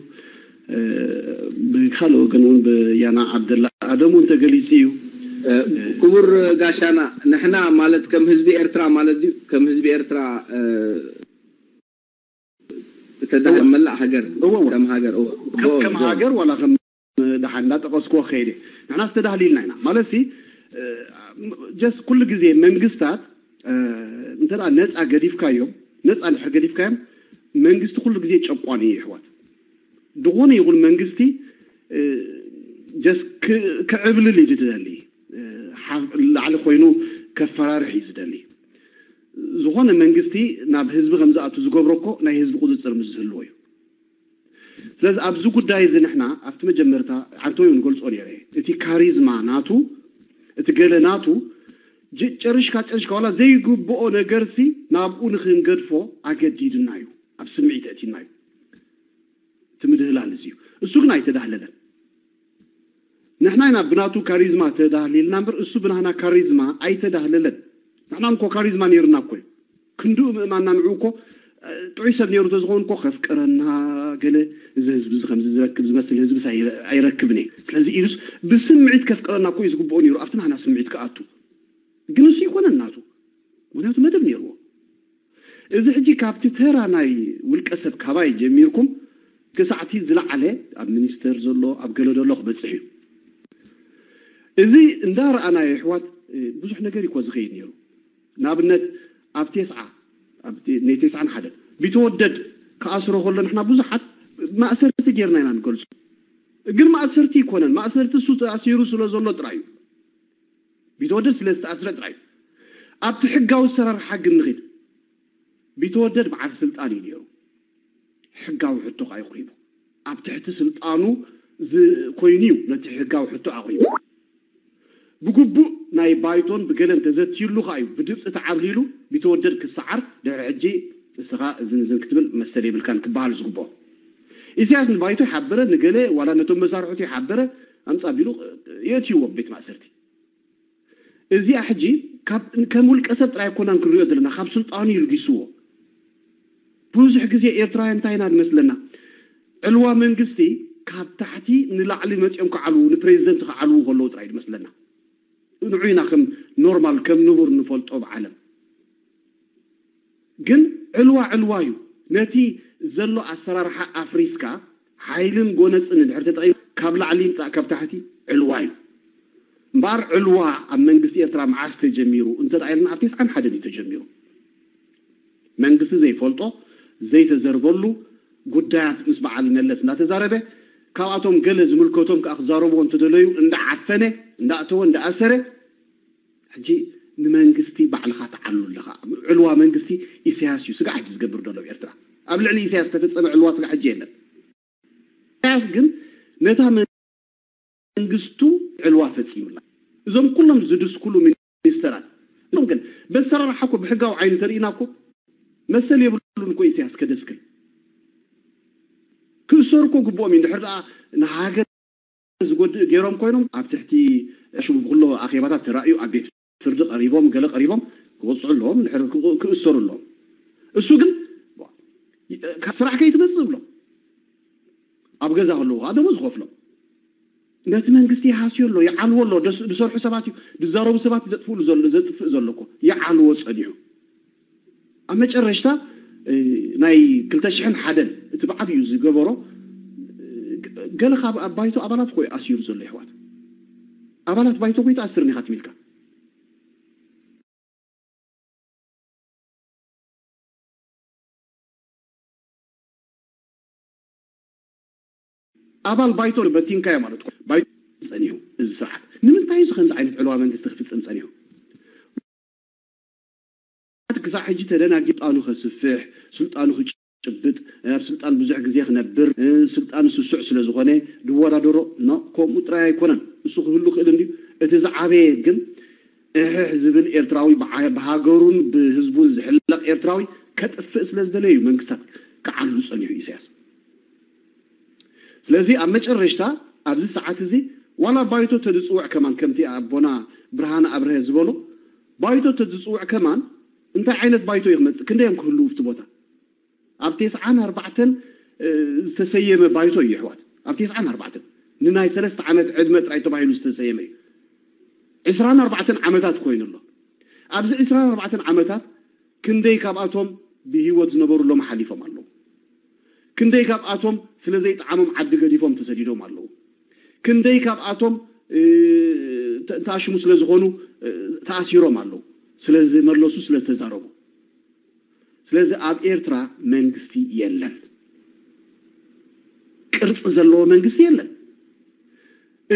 ብካልእ ወገን እውን ብያና ዓብደላ ኣደም እውን ተገሊፁ እዩ ክቡር ጋሻና ንሕና ማለት ከም ህዝቢ ኤርትራ ማለት ድዩ ከም ህዝቢ ኤርትራ ተዳ መላእ ሃገር ከም ሃገር ከም ሃገር ዋላ ከም ደሓን እንዳጠቐስኩዎ ክኸይድ እየ። ንሕና ዝተዳህሊልና ኢና ማለት ሲ ጀስት ኩሉ ግዜ መንግስታት እንተ ነፃ ገዲፍካዮም ነፃ እንድሕር ገዲፍካዮም መንግስቲ ኩሉ ግዜ ጨቋኒ እዩ። ይሕዋት ዝኾነ ይኹን መንግስቲ ጀስት ክዕብልል እዩ ዝደሊ። ላዕሊ ኮይኑ ከፈራርሕ እዩ ዝደሊ። ዝኾነ መንግስቲ ናብ ህዝቢ ከም ዝኣቱ ዝገብሮ እኮ ናይ ህዝቢ ቁፅፅር ምስ ዝህልዎ እዩ። ስለዚ ኣብዚ ጉዳይ እዚ ንሕና ኣብቲ መጀመርታ ዓንተወይ እውን ገልጾ ነይረ። እቲ ካሪዝማ ናቱ እቲ ገለ ናቱ ጨርሽካ ጨርሽካ ዋላ ዘይግብኦ ነገርሲ ናብኡ ንክንገድፎ ኣገዲድና እዩ። ኣብ ስምዒት ኣእቲና እዩ። እቲ ምድህላል እዚ እዩ። እሱ ግን ኣይተዳህለለን። ንሕና ኢና ብናቱ ካሪዝማ ተዳህሊልና እምበር እሱ ብናህና ካሪዝማ ኣይተዳህለለን። ንሕና እኮ ካሪዝማ ነይርና እኮ እዩ። ክንድኡ ምእማንና ንዑ እኮ ጥዑይ ሰብ ነይሩ ተዝኸውን እኮ ከፍቅረና ገለ እዚ ህዝቢ እዚ ከምዚ ዝረክብ ዝመስል ህዝቢ ኣይረክብን እየ። ስለዚ ኢሉስ ብስምዒት ከፍቅረና እኮ እዩ ዝግብኦ ነይሩ ኣብቲ ናህና ስምዒት ክኣቱ። ግን እሱ ይኮነን ናቱ ምክንያቱ መደብ ነይርዎ። እዚ ሕጂ ካብቲ ተራ ናይ ውልቀ ሰብ ካባይ ጀሚርኩም ክሳዕቲ ዝለዓለ ኣብ ሚኒስተር ዘሎ ኣብ ገለ ዘሎ ክበፅሕ እዩ። እዚ እንዳረኣናዮ ኣሕዋት ብዙሕ ነገር ይኮ ዝኸይድ ነይሩ። ንኣብነት ኣብ ቴስዓ ናይ ቴስዓን ሓደ ቢተወደድ ክኣስሮ ከሎ ንሕና ብዙሓት ማእሰርቲ ጌርና ኢና ንገልፁ። ግን ማእሰርቲ ይኮነን ማእሰርቲ እሱ ተኣሲሩ ስለ ዘሎ ጥራይ እዩ። ቢተወደድ ስለ ዝተኣስረ ጥራይ እዩ። ኣብቲ ሕጋዊ ኣሰራርሓ ግን ንኺድ። ቢተወደድ በዓል ስልጣን እዩ ነይሩ። ሕጋዊ ሕቶ ከኣ ኣቕሪቡ ኣብ ትሕቲ ስልጣኑ ኮይኑ እዩ ነቲ ሕጋዊ ሕቶ ኣቕሪቡ። ብግቡእ ናይ ባይቶን ብገለን ተዘትይሉ ከኣ እዩ ብድምፂ ተዓብሊሉ ቢተወደድ ክሰዓር ድሕሪ ሕጂ እስኻ እዝን እዝን ክትብል መሰል የብልካን ክበሃል ዝግብኦ። ኢሳያስ ንባይቶ ይሓበረ ንገለ ዋላ ነቶም መሳርሕቱ ይሓበረ ኣምፃ ቢሉ የእትይዎ ቤት ማእሰርቲ። እዚኣ ሕጂ ከም ውልቀ ሰብ ጥራይ ኣይኮናን ክንሪኦ ዘለና ካብ ስልጣኑ ይልጊስዎ። ብዙሕ ግዜ ኤርትራውያን እንታይ ኢና ዝመስለና ዕልዋ መንግስቲ ካብ ታሕቲ ንላዕሊ መፂኦም ክዓልዉ ንፕሬዚደንት ክዓልዉ ከለዉ ጥራይ ዝመስለና። ንዑ ኢና ከም ኖርማል ከም ንቡር ንፈልጦ ብዓለም። ግን ዕልዋ ዕልዋ እዩ። ነቲ ዘሎ ኣሰራርሓ ኣፍሪስካ ሓይልን ጎነፅን እንድሕር ተጠቒምካ ካብ ላዕሊ ይምፃእ ካብ ታሕቲ ዕልዋ እዩ። እምበኣር ዕልዋ ኣብ መንግስቲ ኤርትራ መዓስ ተጀሚሩ እንተ ኢልና ኣብ ተስዓን ሓደን እዩ ተጀሚሩ። መንግስቲ ዘይፈልጦ ዘይተዘርበሉ ጉዳያት ምስ በዓል መለስ እንዳተዛረበ ካብኣቶም ገለ ዝምልከቶም ከዓ ክዛረብዎ እንተደለዩ እንዳዓፈነ እንዳእተወ እንዳኣሰረ ሕጂ ንመንግስቲ ባዕልኻ ትዓሉ ኣለኻ። ዕልዋ መንግስቲ ኢሳያስ እዩ ስጋዕ ሕጂ ዝገብር ዘሎ ኣብ ኤርትራ። ኣብ ልዕሊ ኢሳያስ ዝተፈጸመ ዕልዋ ስጋዕ ሕጂ የለን። ኢሳያስ ግን ነታ መንግስቱ ዕልዋ ፈጺሙላ። እዞም ኩሎም ዝድስኩሉ ሚኒስተራት እዞም ግን በሰራርሓ እኮ ብሕጋዊ ዓይኒ ተርእና እኮ መሰል የብሉን እኮ ኢሳያስ ከደስክል ክእሰሩ እኮ ግብኦም እዩ። እንድሕር ደኣ ንሃገር ዝጎድእ ገይሮም ኮይኖም ኣብ ትሕቲ ሽሙ ብኩሎ ኣኼባታት ተራእዩ ኣብ ቤት ፍርዲ ቀሪቦም ገለ ቀሪቦም ክወፅዑ ኣለዎም ድሕሪ ክእሰሩ ኣለዎም። እሱ ግን ካብ ስራሕ ከይትመፅእ ብሎም ኣብ ገዛ ከለዉ ከዓ ደሞዝ ይኸፍሎም። ነቲ መንግስቲ ይሃስዮ ኣሎ ይዓልዎ ኣሎ። ዝሰርሑ ሰባት እዩ ዝዛረቡ ሰባት እዩ ዘጥፍእሉ ዘሎ ዘጥፍእ ዘሎ እኮ ይዓልዎ ፀኒሑ። ኣብ መጨረሽታ ናይ ክልተ ሽሕን ሓደን እቲ ብዓብዩ ዝገበሮ ገለ ካብ ኣብ ባይቶ ኣባላት ኮይ ኣስዩር ዘሎ ይሕዋት ኣባላት ባይቶ ኮይ ተኣስር ኒኻ ትሚልካ ኣባል ባይቶ በቲንካዮ ማለት ባይቶ ጸኒሑ እዚ ስርዓት ንምንታይ እዚ ከምዚ ዓይነት ዕልዋ መንግስቲ ክፍጽም ጸኒሑ? ክሳዕ ሕጂ ተደናጊ ስልጣኑ ከስፍሕ ስልጣኑ ክጭብጥ ኣብ ስልጣን ብዙሕ ግዜ ክነብር ስልጣን ስሱዕ ስለ ዝኾነ ዝወዳደሮ ኖ ከምኡ ጥራይ ኣይኮነን። እሱ ክህሉ ክእል እንድዩ። እቲ ዝዓበየ ግን እሕሕ ዝብል ኤርትራዊ ብሃገሩን ብህዝቡን ዝሕለቕ ኤርትራዊ ከጥፍእ ስለ ዝደለየ እዩ መንግስታት ክዓሉ ጸኒሑ ኢሳያስ። ስለዚ ኣብ መጨረሽታ ኣብዚ ሰዓት እዚ ዋላ ባይቶ ተዝፅውዕ ከማን ከምቲ ኣቦና ብርሃነ ኣብርሀ ዝበሎ ባይቶ ተዝፅውዕ ከማን እንታይ ዓይነት ባይቶ እዩ ክመፅእ? ክንደይ እዮም ክህልው ኣብቲ ቦታ? ኣብ ተስዓን ኣርባዕተን ዝተሰየመ ባይቶ እዩ ይሕዋት። ኣብ ተስዓን ኣርባዕተን ንናይ ሰለስተ ዓመት ዕድመ ጥራይ ተባሂሉ ዝተሰየመ እዩ። ዕስራን ኣርባዕተን ዓመታት ኮይኑ ኣሎ። ኣብዚ ዕስራን ኣርባዕተን ዓመታት ክንደይ ካብኣቶም ብህይወት ዝነበሩ ሎም ሓሊፎም ኣለዉ? ክንደይ ካብኣቶም ስለ ዘይጠዓሞም ዓዲ ገዲፎም ተሰዲዶም ኣለዉ? ክንደይ ካብኣቶም ተኣሽሙ ስለ ዝኾኑ ተኣሲሮም ኣለዉ፣ ስለ ዝመለሱ፣ ስለ ዝተዛረቡ። ስለዚ ኣብ ኤርትራ መንግስቲ የለን፣ ቅርፂ ዘለዎ መንግስቲ የለን።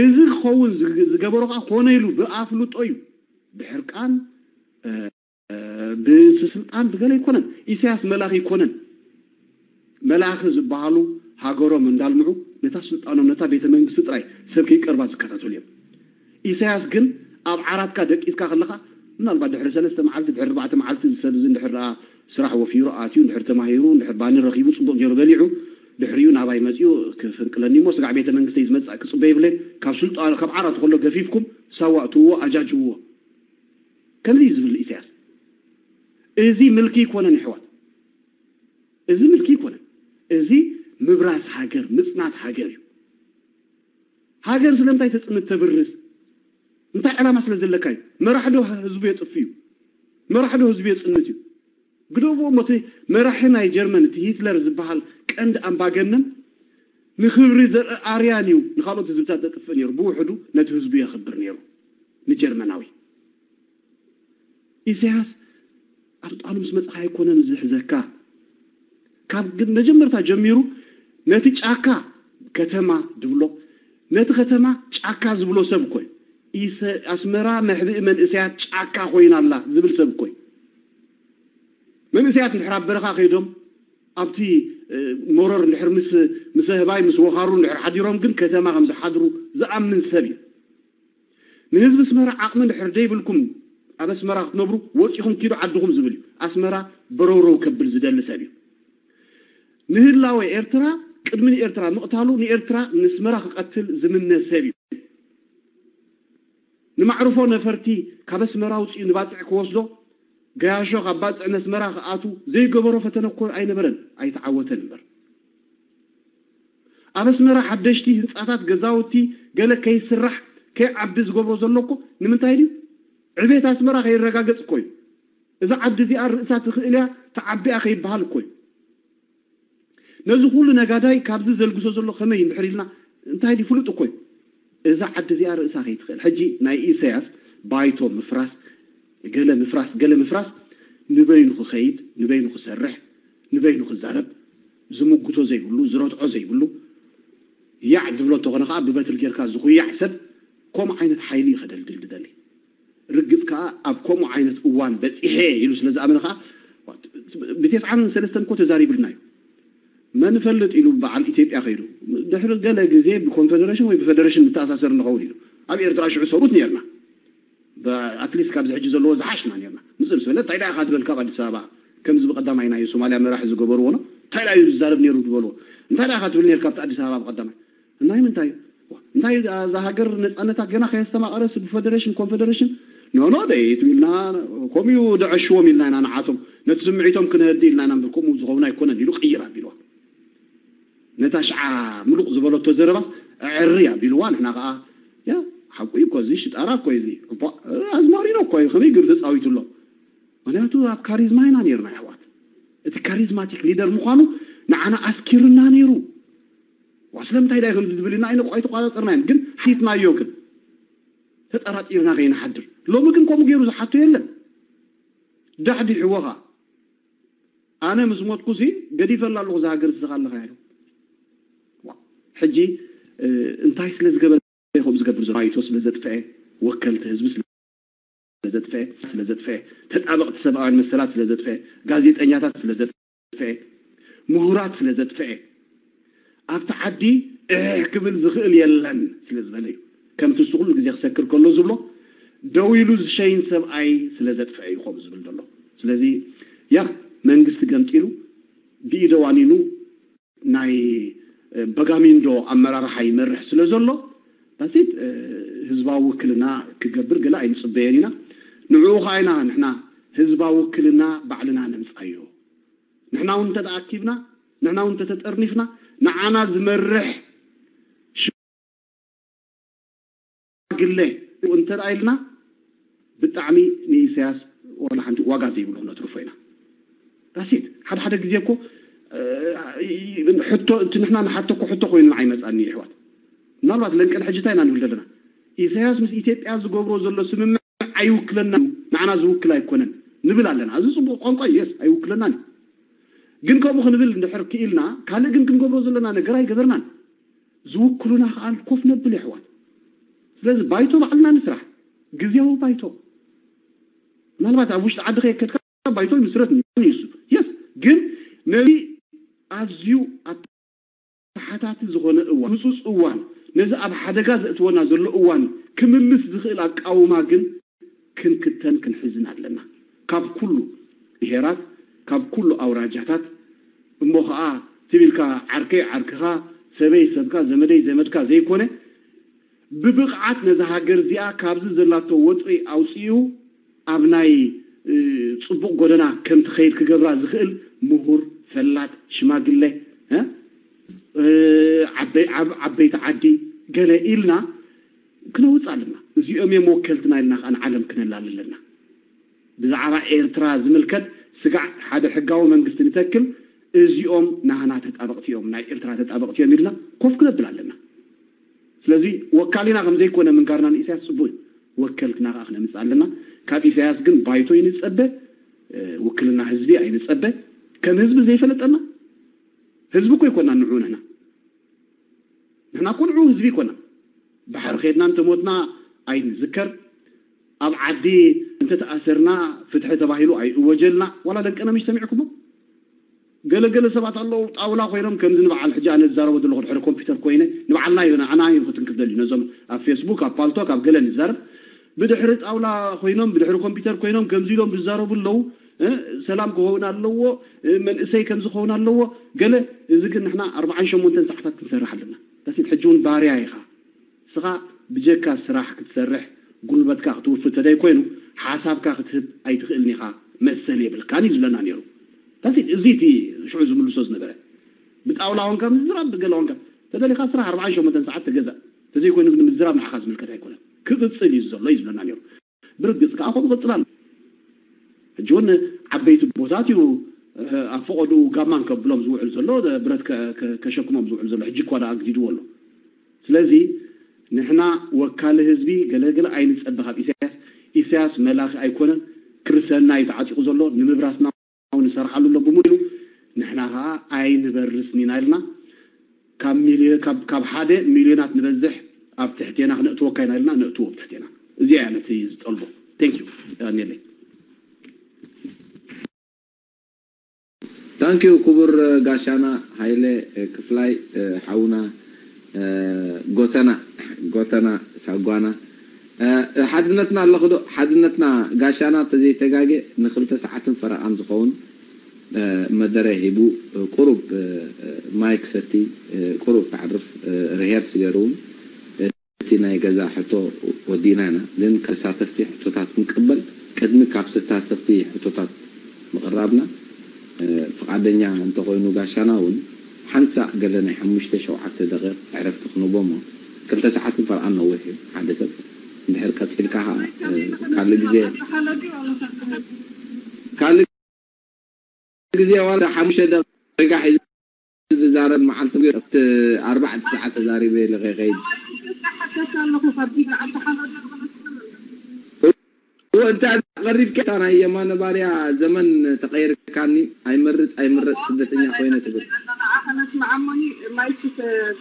እዚ ክኸውን ዝገበሮ ከዓ ኮነ ኢሉ ብኣፍልጦ እዩ፣ ብሕርቃን ብስልጣን ብገለ ኣይኮነን። ኢሳያስ መላኺ ኣይኮነን። መላኺ ዝበሃሉ ሃገሮም እንዳልምዑ ነታ ስልጣኖም ነታ ቤተ መንግስቲ ጥራይ ሰብ ከይቀርባ ዝከታተሉ እዮም። ኢሳያስ ግን ኣብ ዓራትካ ደቂስካ ከለኻ ምናልባት ድሕሪ ሰለስተ መዓልቲ ድሕሪ ኣርባዕተ መዓልቲ ዝሰብ እዚ እንድሕር ደኣ ስራሕ ወፊሩ ኣትዩ እንድሕር ተማሂሩ እንድሕር ባኒ ረኺቡ ጽቡቕ ገይሩ በሊዑ ድሕሪኡ ናባይ መጺኡ ክፍንቅለኒ እሞ ስጋዕ ቤተ መንግስተይ ዝመጽእ ክጽበ ይብለይ ካብ ስልጣኑ ካብ ዓራቱ ከሎ ገፊፍኩም ሳዋ እትውዎ ኣጃጅውዎ ከምዚ እዩ ዝብል ኢሳያስ። እዚ ምልኪ ይኮነን ይሕዋት፣ እዚ ምልኪ ይኮነን። እዚ ምብራስ ሃገር ምጽናት ሃገር እዩ። ሃገር ስለምንታይ ተጽንት ተብርስ? እንታይ ዕላማ ስለ ዘለካ እዩ? መራሕ ዶ ህዝቡ የጥፍ እዩ? መራሕ ዶ ህዝቡ የጽንት እዩ? ግደፍዎ እሞ እቲ መራሒ ናይ ጀርመን እቲ ሂትለር ዝበሃል ቀንዲ ኣምባገነን ንክብሪ ዘርኢ ኣርያን እዩ ንካልኦት ህዝብታት ዘጥፍእ ነይሩ። ብውሕዱ ነቲ ህዝቡ የኽብር ነይሩ ንጀርመናዊ። ኢሳያስ ኣብ ጣኑ ምስ መጽኻ ኣይኮነን ዝሕዘካ። ካብ ግን መጀመርታ ጀሚሩ ነቲ ጫካ ከተማ ድብሎ፣ ነቲ ከተማ ጫካ ዝብሎ ሰብ እኮ እዩ። ኣስመራ መሕብኢ መንእሰያት ጫካ ኮይና ኣላ ዝብል ሰብ እኮ እዩ። መንእሰያት እንድሕር ኣብ በረኻ ከይዶም ኣብቲ መሮር እንድሕር ምስ ኣህባይ ምስ ወኻሩ እንድሕር ሓዲሮም ግን ከተማ ከም ዝሓድሩ ዝኣምን ሰብ እዩ። ንህዝቢ ኣስመራ ዓቕሚ እንድሕር ደይብልኩም ኣብ ኣስመራ ክትነብሩ ወፂኹም ኪዱ ዓድኹም ዝብል እዩ። ኣስመራ በረውረው ከብል ዝደሊ ሰብ እዩ። ንህላወ ኤርትራ ቅድሚ ንኤርትራ ምቕታሉ ንኤርትራ ንኣስመራ ክቐትል ዝምነ ሰብ እዩ። ንማዕርፎ ነፈርቲ ካብ ኣስመራ ኣውፂኡ ንባፅዕ ክወስዶ ገያሾ ካብ ባፅዕ ነስመራ ክኣቱ ዘይገበሮ ፈተነ እኮ ኣይነበረን፣ ኣይተዓወተን እምበር። ኣብ ኣስመራ ሓደሽቲ ህንፃታት ገዛውቲ ገለ ከይስራሕ ከይዓቢ ዝገብሮ ዘሎ እኮ ንምንታይ ድዩ? ዕቤት ኣስመራ ከይረጋገፅ እኮ እዩ። እዛ ዓዲ እዚኣ ርእሳ ትኽእል እያ ትዓቢ እያ ከይበሃል እኮ እዩ። ነዚ ኩሉ ነጋዳይ ካብዚ ዘልግሶ ዘሎ ከመይ እንድሕር ኢልና እንታይ ድዩ ፍሉጥ እኮ እዩ። እዛ ዓዲ እዚኣ ርእሳ ከይትኽእል ሕጂ ናይ ኢሳያስ ባይቶ ምፍራስ ገለ ምፍራስ ገለ ምፍራስ ንበይኑ ክኸይድ ንበይኑ ክሰርሕ ንበይኑ ክዛረብ ዝምጉቶ ዘይብሉ ዝረትዖ ዘይብሉ ያዕ ዝብሎ እንተኾነ ከዓ ብበትሪ ጌርካ ዝኹያዕ ሰብ ከምኡ ዓይነት ሓይሊ እዩ ከደልድል ዝደሊ። ርግፅ ከዓ ኣብ ከምኡ ዓይነት እዋን በፂሐ ኢሉ ስለ ዝኣመነ ከዓ ብቴስዓን ሰለስተን እኮ ተዛሪብልና እዩ። መን ፈልጥ ኢሉ በዓል ኢትዮጵያ ከይዱ ድሕሪ ገለ ግዜ ብኮንፌደሬሽን ወይ ብፌደሬሽን ንተኣሳሰር ንኸውን ኢሉ ኣብ ኤርትራ ሽዑ ሰብኡት ነርና ኣትሊስት ካብዚ ሕጂ ዘለዎ ዝሓሽና ነርና ምፅእ ምስ በለ እንታይ ደኣ ኢኻ ትበል ካብ ኣዲስ ኣበባ ከምዚ ብቀዳማይ ናይ ሶማልያ መራሒ ዝገበርዎ ኖ እንታይ ደኣ እዩ ዝዛረብ ነይሩ ዝበልዎ እንታይ ደኣ ኢኻ ትብል ነርካ ኣብቲ ኣዲስ ኣበባ ብቀዳማይ ናይ ምንታይ እንታይ እዛ ሃገር ነፃነታ ገና ከየስተማቐረስ ብፌደሬሽን ኮንፌደሬሽን ኖኖ ደይት ኢልና ከምኡ ደዐሽዎም ኢልና ኢና ንዓቶም ነቲ ስምዒቶም ክነህዲ ኢልና ኢና እምበር ከምኡ ዝኸውን ኣይኮነን ኢሉ ቅይር ኣቢልዋ ነታ ሽዓ ምሉቕ ዝበለቶ ዘረባስ ዕሪ ኣቢልዋ ንሕና ከዓ ያ ሓቁ እዩ እኮ እዚ ሽጣራ እኮ እዚ ኣዝማሪኖ እኮ እዩ ከመይ ገይሩ ተፃዊቱ ኣሎ ምክንያቱ ኣብ ካሪዝማ ኢና ነርና ኣሕዋት እቲ ካሪዝማቲክ ሊደር ምዃኑ ንዓና ኣስኪርና ነይሩ ዋ ስለምንታይ ዳይ ከምዚ ዝብል ኢና ኣይንቆ ኣይተቋፃፀርናዮም ግን ሓቲትናዮ ግን ተጠራጢርና ከይንሓድር ሎሚ ግን ከምኡ ገይሩ ዝሓቶ የለን ዳሕዲሕዎ ኸዓ ኣነ ምስ ሞትኩሲ ገዲፈላ ኣለኹ እዛ ሃገር ዝስኻ ኣለኻ ኢሉ ሕጂ እንታይ ስለ ዝገበረ ከምኡ ዝገብር ዘሎ ባይቶ ስለ ዘጥፍአ ወከልቲ ህዝቢ ስለ ዘጥፍአ ስለ ዘጥፍአ ተጣበቕቲ ሰብኣውያን መሰላት ስለ ዘጥፍአ ጋዜጠኛታት ስለ ዘጥፍአ ምሁራት ስለ ዘጥፍአ ኣብቲ ዓዲ እሕ ክብል ዝኽእል የለን ስለ ዝበለ እዩ ከምቲ እሱ ኩሉ ግዜ ክሰክር ከሎ ዝብሎ ደው ኢሉ ዝሸይን ሰብኣይ ስለ ዘጥፍአ እዩ ከምኡ ዝብል ዘሎ ስለዚ ያ መንግስቲ ገምጢሉ ብኢደ ዋኒኑ ናይ በጋሚንዶ ኣመራርሓ ይመርሕ ስለ ዘሎ ዳሴት ህዝባዊ ውክልና ክገብር ገለ ኣይንፅበየን ኢና ንዕኡ ከዓ ኢና ንሕና ህዝባዊ ውክልና ባዕልና ነምፃዮ ንሕና እውን እንተ ኣኪብና ንሕና እውን እንተተጠርኒፍና ንዓና ዝመርሕ ሽማግለ እንተ ኢልና ብጣዕሚ ንኢሳያስ ዋላ ሓንቲ ዋጋ ዘይብሉ ክነትርፎ ኢና ዳሲት ሓደ ሓደ ግዜ እኮ ሕቶ እቲ ንሕና ንሓቶ እኮ ሕቶ ኮይኑና ኣይመፃኒ ይሕዋት ምናልባት ለንቀን ሕጂ እንታይ ኢና ንብል ዘለና? ኢሳያስ ምስ ኢትዮጵያ ዝገብሮ ዘሎ ስምምዕ ኣይውክለና፣ ንዓና ዝውክል ኣይኮነን ንብል ኣለና። እዚ ጽቡቕ ቋንቋ እዩ። የስ፣ ኣይውክለናን እዩ። ግን ከምኡ ክንብል እንድሕር ክኢልና፣ ካልእ ግን ክንገብሮ ዘለና ነገር ኣይገበርናን። ዝውክሉና ከኣ ኮፍ ነብል የሕዋት። ስለዚ ባይቶ ባዕልና ንስራሕ፣ ግዝያዊ ባይቶ። ምናልባት ኣብ ውሽጢ ዓዲ ከየከድካ ባይቶ ይምስረት እዩ እሱ። የስ፣ ግን ነዚ ኣዝዩ ኣተሓታቲ ዝኾነ እዋን፣ ህጹጽ እዋን፣ ነዚ ኣብ ሓደጋ ዘእትወና ዘሎ እዋን ክምልስ ዝኽእል ኣቃውማ ግን ክንክተን ክንሕዝን ኣለና። ካብ ኩሉ ብሄራት፣ ካብ ኩሉ ኣውራጃታት፣ እሞ ኸኣ ትቢልካ ዓርከይ ዓርክኻ፣ ሰበይ ሰብካ፣ ዘመደይ ዘመድካ ዘይኮነ፣ ብብቕዓት ነዛ ሃገር እዚኣ ካብዚ ዘላቶ ወጥሪ ኣውጺኡ ኣብ ናይ፣ እ፣ ጽቡቕ ጎደና ከም ትኸይድ ክገብራ ዝኽእል ምሁር፣ ፈላጥ፣ ሽማግለ፣ እ፣ እ፣ ዓበይ-፣ ዓብ-፣ ዓበይቲ ዓዲ ገለ ኢልና ክነውጽእ ኣለና። እዚኦም እዮም ወከልትና ኢልና ከኣ ንዓለም ክነላሊ ኣለና። ብዛዕባ ኤርትራ ዝምልከት ስጋዕ ሓደ ሕጋዊ መንግስቲ ንተክል፣ እዚኦም ናህና ተጣበቕቲ እዮም፣ ናይ ኤርትራ ተጣበቕቲ እዮም ኢልና ኮፍ ክነብል ኣለና። ስለዚ ወካሊና ከም ዘይኮነ ምንጋርና ንኢሳያስ ጽቡቕ እዩ። ወከልትና ከኣ ክነምጽእ ኣለና። ካብ ኢሳያስ ግን ባይቶ ይንጸበ፣ እ፣ ውክልና ህዝቢ ኣይንጸበ። ከም ህዝቢ ዘይፈለጠና ህዝቢ እኮ ይኮና ንዑ ንሕና። ንሕና እኮ ንዑ ህዝቢ ይኮና። ባሕሪ ኸድና እንተሞትና ኣይንዝከር። ኣብ ዓዲ እንተተኣሰርና ፍትሒ ተባሂሉ ኣይእወጀልና። ዋላ ደንቀና ምሽ ሰሚዕኩሞ? ገለ ገለ ሰባት ኣለዉ፣ ጣውላ ኮይኖም ከምዚ ንበዓል ሕጂ ኣነ ዝዛረቦ ዘለኹ ድሕሪ ኮምፒውተር ኮይነ፣ ንበዓልና እዩ፣ ንዓና እዩ ክትንክፍ ደልዩ። ነዞም ኣብ ፌስቡክ፣ ኣብ ፓልቶክ፣ ኣብ ገለ ንዛረብ፣ ብድሕሪ ጣውላ ኮይኖም፣ ብድሕሪ ኮምፒውተር ኮይኖም ከምዚ ኢሎም ዝዛረቡ ኣለዉ። እ፣ ሰላም ክኸውን ኣለዎ፣ እ፣ መንእሰይ ከምዚ ክኸውን ኣለዎ። ገለ፣ እዚ ግን ንሕና ኣርብዓን ሸሞንተን ሰዓታት ክንሰርሕ ኣለና። ታሲት ሕጂ እውን ባርያ ኢኻ። ንስኻ ብጀካ ስራሕ ክትሰርሕ፣ ጉልበትካ ክትውፊ ተደይ ኮይኑ፣ ሓሳብካ ክትህብ ኣይትኽእልን ኢኻ፣ መሰል የብልካን እዩ ዝብለና ነይሩ። ታሲት እዚ እቲ ሽዑ ዝምልሶ ዝነበረ። ብጣውላ ኾንካ ምዝራብ፣ ብገለ ኾንካ፣ ተደሊኻ ስራሕ ኣርብዓን ሸሞንተን ሰዓት ተገዛእ። ተዘይኮይኑ ግን ምዝራብ ንዓኻ ዝምልከት ኣይኮነን። ክቕጽል እዩ ዘሎ እዩ ዝብለና ነይሩ። ብርግጽ ከኣ ከምኡ ይቕጽል ኣሎ። ሕጂ እውን ዓበይቲ ቦታት እዩ፣ እ፣ ኣብ ፈቐድኡ ጋማን ከብሎም ዝውዕል ዘሎ፣ ብረት ከ-፣ ከ-፣ ከሸክሞም ዝውዕል ዘሎ፣ ሕጂ እኳ ደኣ ኣግዲድዎ ኣሎ። ስለዚ ንሕና ወካሊ ህዝቢ ገለገለ ኣይንጸበ ካብ ኢሳያስ። ኢሳያስ መላኺ ኣይኮነን፣ ክሪ ሰናይ ተዓጢቑ ዘሎ ንምብራስና እውን ይሰርሓሉ ኣሎ ብምሉኡ። ንሕና ኸዓ ኣይንበርስን ኢና ኢልና፣ ካብ ሚልዮ-፣ ካብ፣ ካብ ሓደ ሚልዮናት ንበዝሕ ኣብ ትሕቴና ክነእትወካ ኢና ኢልና ነእትዎ ኣብ ትሕቴና። እዚኣ እያ ነቲ ዝጠልቦ። Thank you። የቐንየለይ። Thank you ክቡር ጋሻና ሃይለ ክፍላይ፣ ሓውና፣ ጎተና፣ ጎተና ሳጓና። ሓድነትና ኣለኹ ዶ? ሓድነትና ጋሻና ተዘይተጋጌ ንክልተ ሰዓትን ፈረቓን ዝኸውን መደረ ሂቡ፣ ቁሩብ ማይክ ሰቲ፣ ቁሩብ ከዕርፍ፣ ርሄርስ ገይሩ እውን እቲ ናይ ገዛ ሕቶ ወዲእና ኢና። ግን ከተሳተፍቲ ሕቶታት ክንቅበል፣ ቅድሚ ካብ ተሳተፍቲ ሕቶታት ምቕራብና፣ ፍቓደኛ እንተኾይኑ ጋሻና እውን ሓንሳእ ገለ ናይ ሓሙሽተ ሸውዓተ ደቂቕ ዕረፍቲ ክንቦ እሞ ክልተ ሰዓትን ፈርቓን ነዊሕ እዩ ሓደ ሰብ። እንድሕር ቀጺልካ ኸዓ ካልእ ግዜ ካልእ ግዜ ዋላ ሓሙሽተ ደቂቕ ሒዙ ዝዛረብ መዓልቲ ኣብቲ ኣርባዕተ ሰዓት ተዛሪበ ኢለ ከይከይድ። እወ እንታይ ቀሪብካ እታ ናይ የማነ ባርያ ዘመን ተቐይርካኒ ኣይመርጽ ኣይምረጽ ስደተኛ ኮይነ ትብል። ከነስምዓሞኒ ማይሲ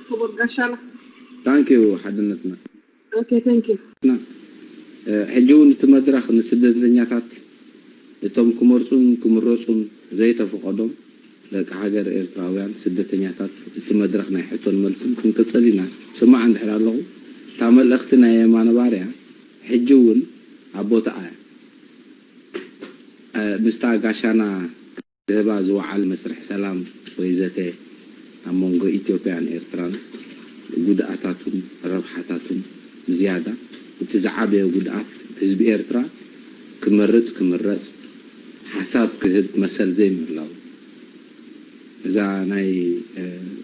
ክቡር ጋሻና። Thank you ሓድነትና። Okay, thank you። ሕጂ እውን እቲ መድረኽ ንስደተኛታት እቶም ክመርጹን ክምረጹን ዘይተፈቐዶም ደቂ ሃገር ኤርትራውያን ስደተኛታት እቲ መድረኽ ናይ ሕቶን መልስን ክንቅጽል ኢና። ስማዕ እንድሕር ኣለኹ እታ መልእኽቲ ናይ የማነ ባርያ ሕጂ እውን ኣብ ቦታኣ እያ። ምስታ ጋሻና ክህባ ዝወዓል መስርሕ ሰላም ወይ ዘተ ኣብ መንጎ ኢትዮጵያን ኤርትራን ጉድኣታቱን ረብሓታቱን ብዝያዳ እቲ ዝዓበየ ጉድኣት ህዝቢ ኤርትራ ክመርጽ ክምረጽ ሓሳብ ክህብ መሰል ዘይምህላው እዛ ናይ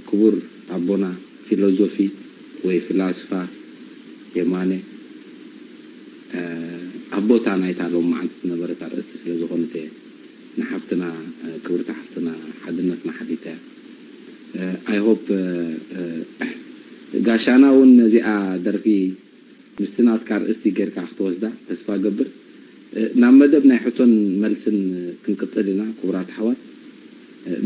ክቡር ኣቦና ፊሎዞፊ ወይ ፍላስፋ የማነ ኣብ ቦታ ናይታ ሎም መዓልቲ ዝነበረት ኣርእስቲ ስለ ዝኾነት እየ ንሓፍትና ክብርቲ ሓፍትና ሓድነትና ሓቲተ። I hope ጋሻና እውን ነዚኣ ደርፊ ምስቲ ናትካ ኣርእስቲ ጌርካ ክትወስዳ ተስፋ ገብር። ናብ መደብ ናይ ሕቶን መልስን ክንቅጽል ኢና። ክቡራት ኣሕዋት፣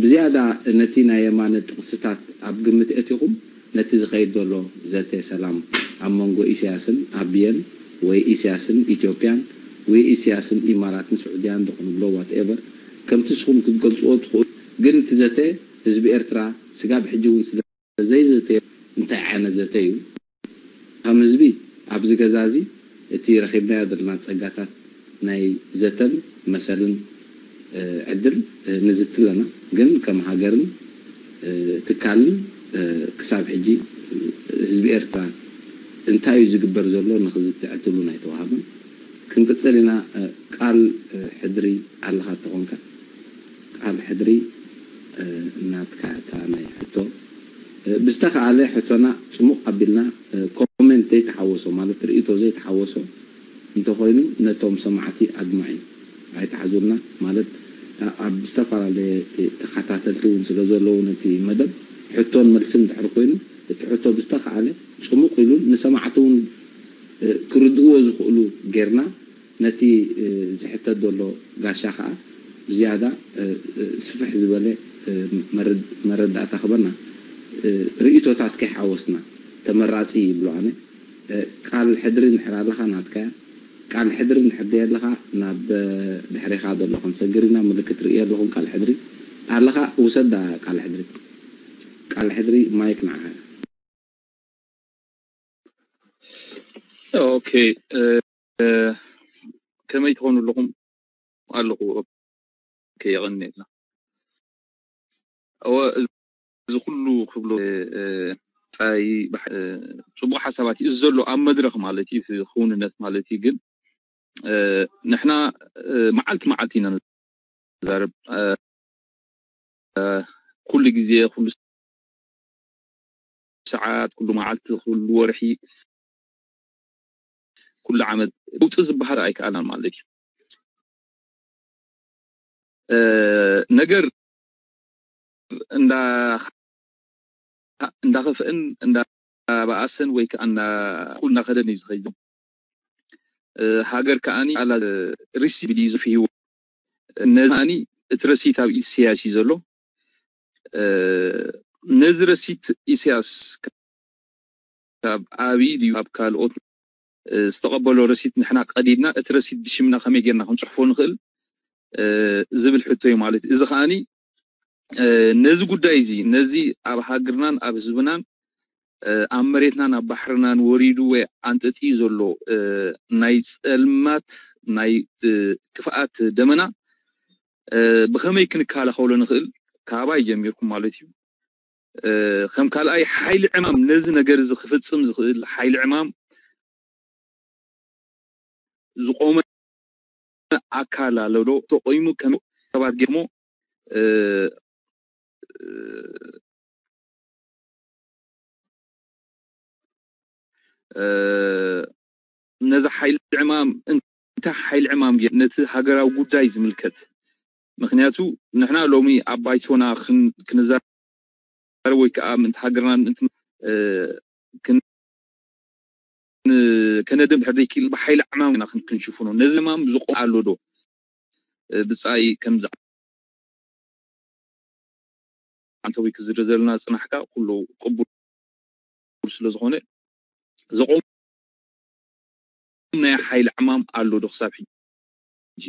ብዝያዳ ነቲ ናይ የማነ ጥቕስታት ኣብ ግምት ኣእቲኹም፣ ነቲ ዝኸይድ ዘሎ ዘተ ሰላም ኣብ መንጎ ኢሳያስን ኣብየን ወይ ኢሳያስን ኢትዮጵያን ወይ ኢሳያስን ኢማራትን ስዑድያን ዶ ክንብሎ ዋትኤቨር ከምቲ ንስኹም ክትገልጽዎ ትኽእሉ፣ ግን እቲ ዘተ ህዝቢ ኤርትራ ስጋብ ሕጂ እውን ስለ ዘይዘተየ እንታይ ዓይነት ዘተ እዩ? ከም ህዝቢ ኣብዚ ገዛ እዚ እቲ ረኺብናዮ ዘለና ጸጋታት ናይ ዘተን መሰልን ዕድል ንዝቲ ኣለና። ግን ከም ሃገርን ትካልን ክሳብ ሕጂ ህዝቢ ኤርትራ እንታይ እዩ ዝግበር ዘሎ ንኽዝቲ ዕድል እውን ኣይተዋህበን። ክንቅጽል ኢና። ቃል ሕድሪ ኣለኻ ተኾንካ ቃል ሕድሪ ናትካ እታ ናይ ሕቶ ብዝተኻኣለ ሕቶና ጽሙቕ ኣቢልና ኮሜንት ዘይተሓወሶ ማለት ርእይቶ ዘይተሓወሶ እንተኾይኑ ነቶም ሰማዕቲ ኣድማዒ ኣይተሓዙልና ማለት ኣብ ዝተፈላለየ ተኸታተልቲ እውን ስለ ዘለዉ ነቲ መደብ ሕቶን መልስን እንድሕር ኮይኑ እቲ ሕቶ ብዝተኻኣለ ጽሙቕ ኢሉን ንሰማዕቲ እውን ክርድእዎ ዝኽእሉ ጌርና ነቲ ዝሕተት ዘሎ ጋሻ ከዓ ብዝያዳ ስፍሕ ዝበለ መረዳእታ ክበና ርእቶታት ከይሓወስና ተመራፂ ይብሎ ኣነ። ቃል ሕድሪ እንድሕር ኣለኻ ናትካ ቃል ሕድሪ እንድሕር ደየለኻ ናብ ድሕሬኻ ዘሎ ክንሰግር ኢና ምልክት ርእየ ኣለኹም ቃል ሕድሪ ኣለኻ ውሰዳ ቃል ሕድሪ ቃል ሕድሪ ማይክ ንዓኻ ኦኬ ከመይ ትኾኑ ኣለኹም ኣለኹ ኦኬ የቐንየልና እወ እዚ ኩሉ ክብሎ ፃይ ፅቡቅ ሓሳባት እዩ ዘሎ ኣብ መድረክ ማለት እዩ ክውንነት ማለት እዩ ግን ንሕና መዓልቲ መዓልቲ ኢና ንዛረብ ኩሉ ግዜ ኩሉ ሰዓት ኩሉ መዓልቲ ኩሉ ወርሒ ኩሉ ዓመት ለውጢ ዝበሃል ኣይከኣልናን ማለት እዩ ነገር እንዳኸፍአን እንዳባኣሰን ወይ ከዓ እንዳኩል እንዳኸደን እዩ ዝኸይድ ሃገር ከዓኒ ኣላ ሪሲ ቢል እዩ ዝፍህዎ ነዚ እቲ ረሲት ኣብ ኢድ ኢሳያስ እዩ ዘሎ ነዚ ረሲት ኢሳያስ ካብ ኣብይ ድዩ ካብ ካልኦት ዝተቐበሎ ረሲት ንሕና ቀዲድና እቲ ረሲት ብሽምና ከመይ ጌርና ክንፅሕፎ ንኽእል ዝብል ሕቶ እዩ ማለት እዩ እዚ ከዓኒ ነዚ ጉዳይ እዚ ነዚ ኣብ ሃገርናን ኣብ ህዝብናን ኣብ መሬትናን ኣብ ባሕርናን ወሪዱ ወይ ኣንጠጥዩ ዘሎ ናይ ፀልማት ናይ ክፍኣት ደመና ብኸመይ ክንከላኸሎ ንኽእል ካባይ ጀሚርኩም ማለት እዩ ከም ካልኣይ ሓይሊ ዕማም ነዚ ነገር እዚ ክፍፅም ዝኽእል ሓይሊ ዕማም ዝቆመ ኣካል ኣሎ ዶ ተቆይሙ ከም ሰባት ገሞ ነዚ ሓይሊ ዕማም እንታይ ሓይሊ ዕማም ነቲ ሃገራዊ ጉዳይ ዝምልከት ምክንያቱ ንሕና ሎሚ ኣብ ባይቶና ክንዛረብ ወይ ከዓ ምእንቲ ሃገርና ምእንቲ ከነድም ድሕር ዘይክእል ብሓይሊ ዕማም ኢና ክንሽፍኖ ነዚ ዕማም ዝቆም ኣሎ ዶ ብፃይ ከምዚ ዓንተዊ ክዝር ዘለና ፅናሕካ ኩሉ ቅቡል ስለ ዝኾነ ዘቆም ናይ ሓይሊ ዕማም ኣሎ ዶ ክሳብ ሕጂ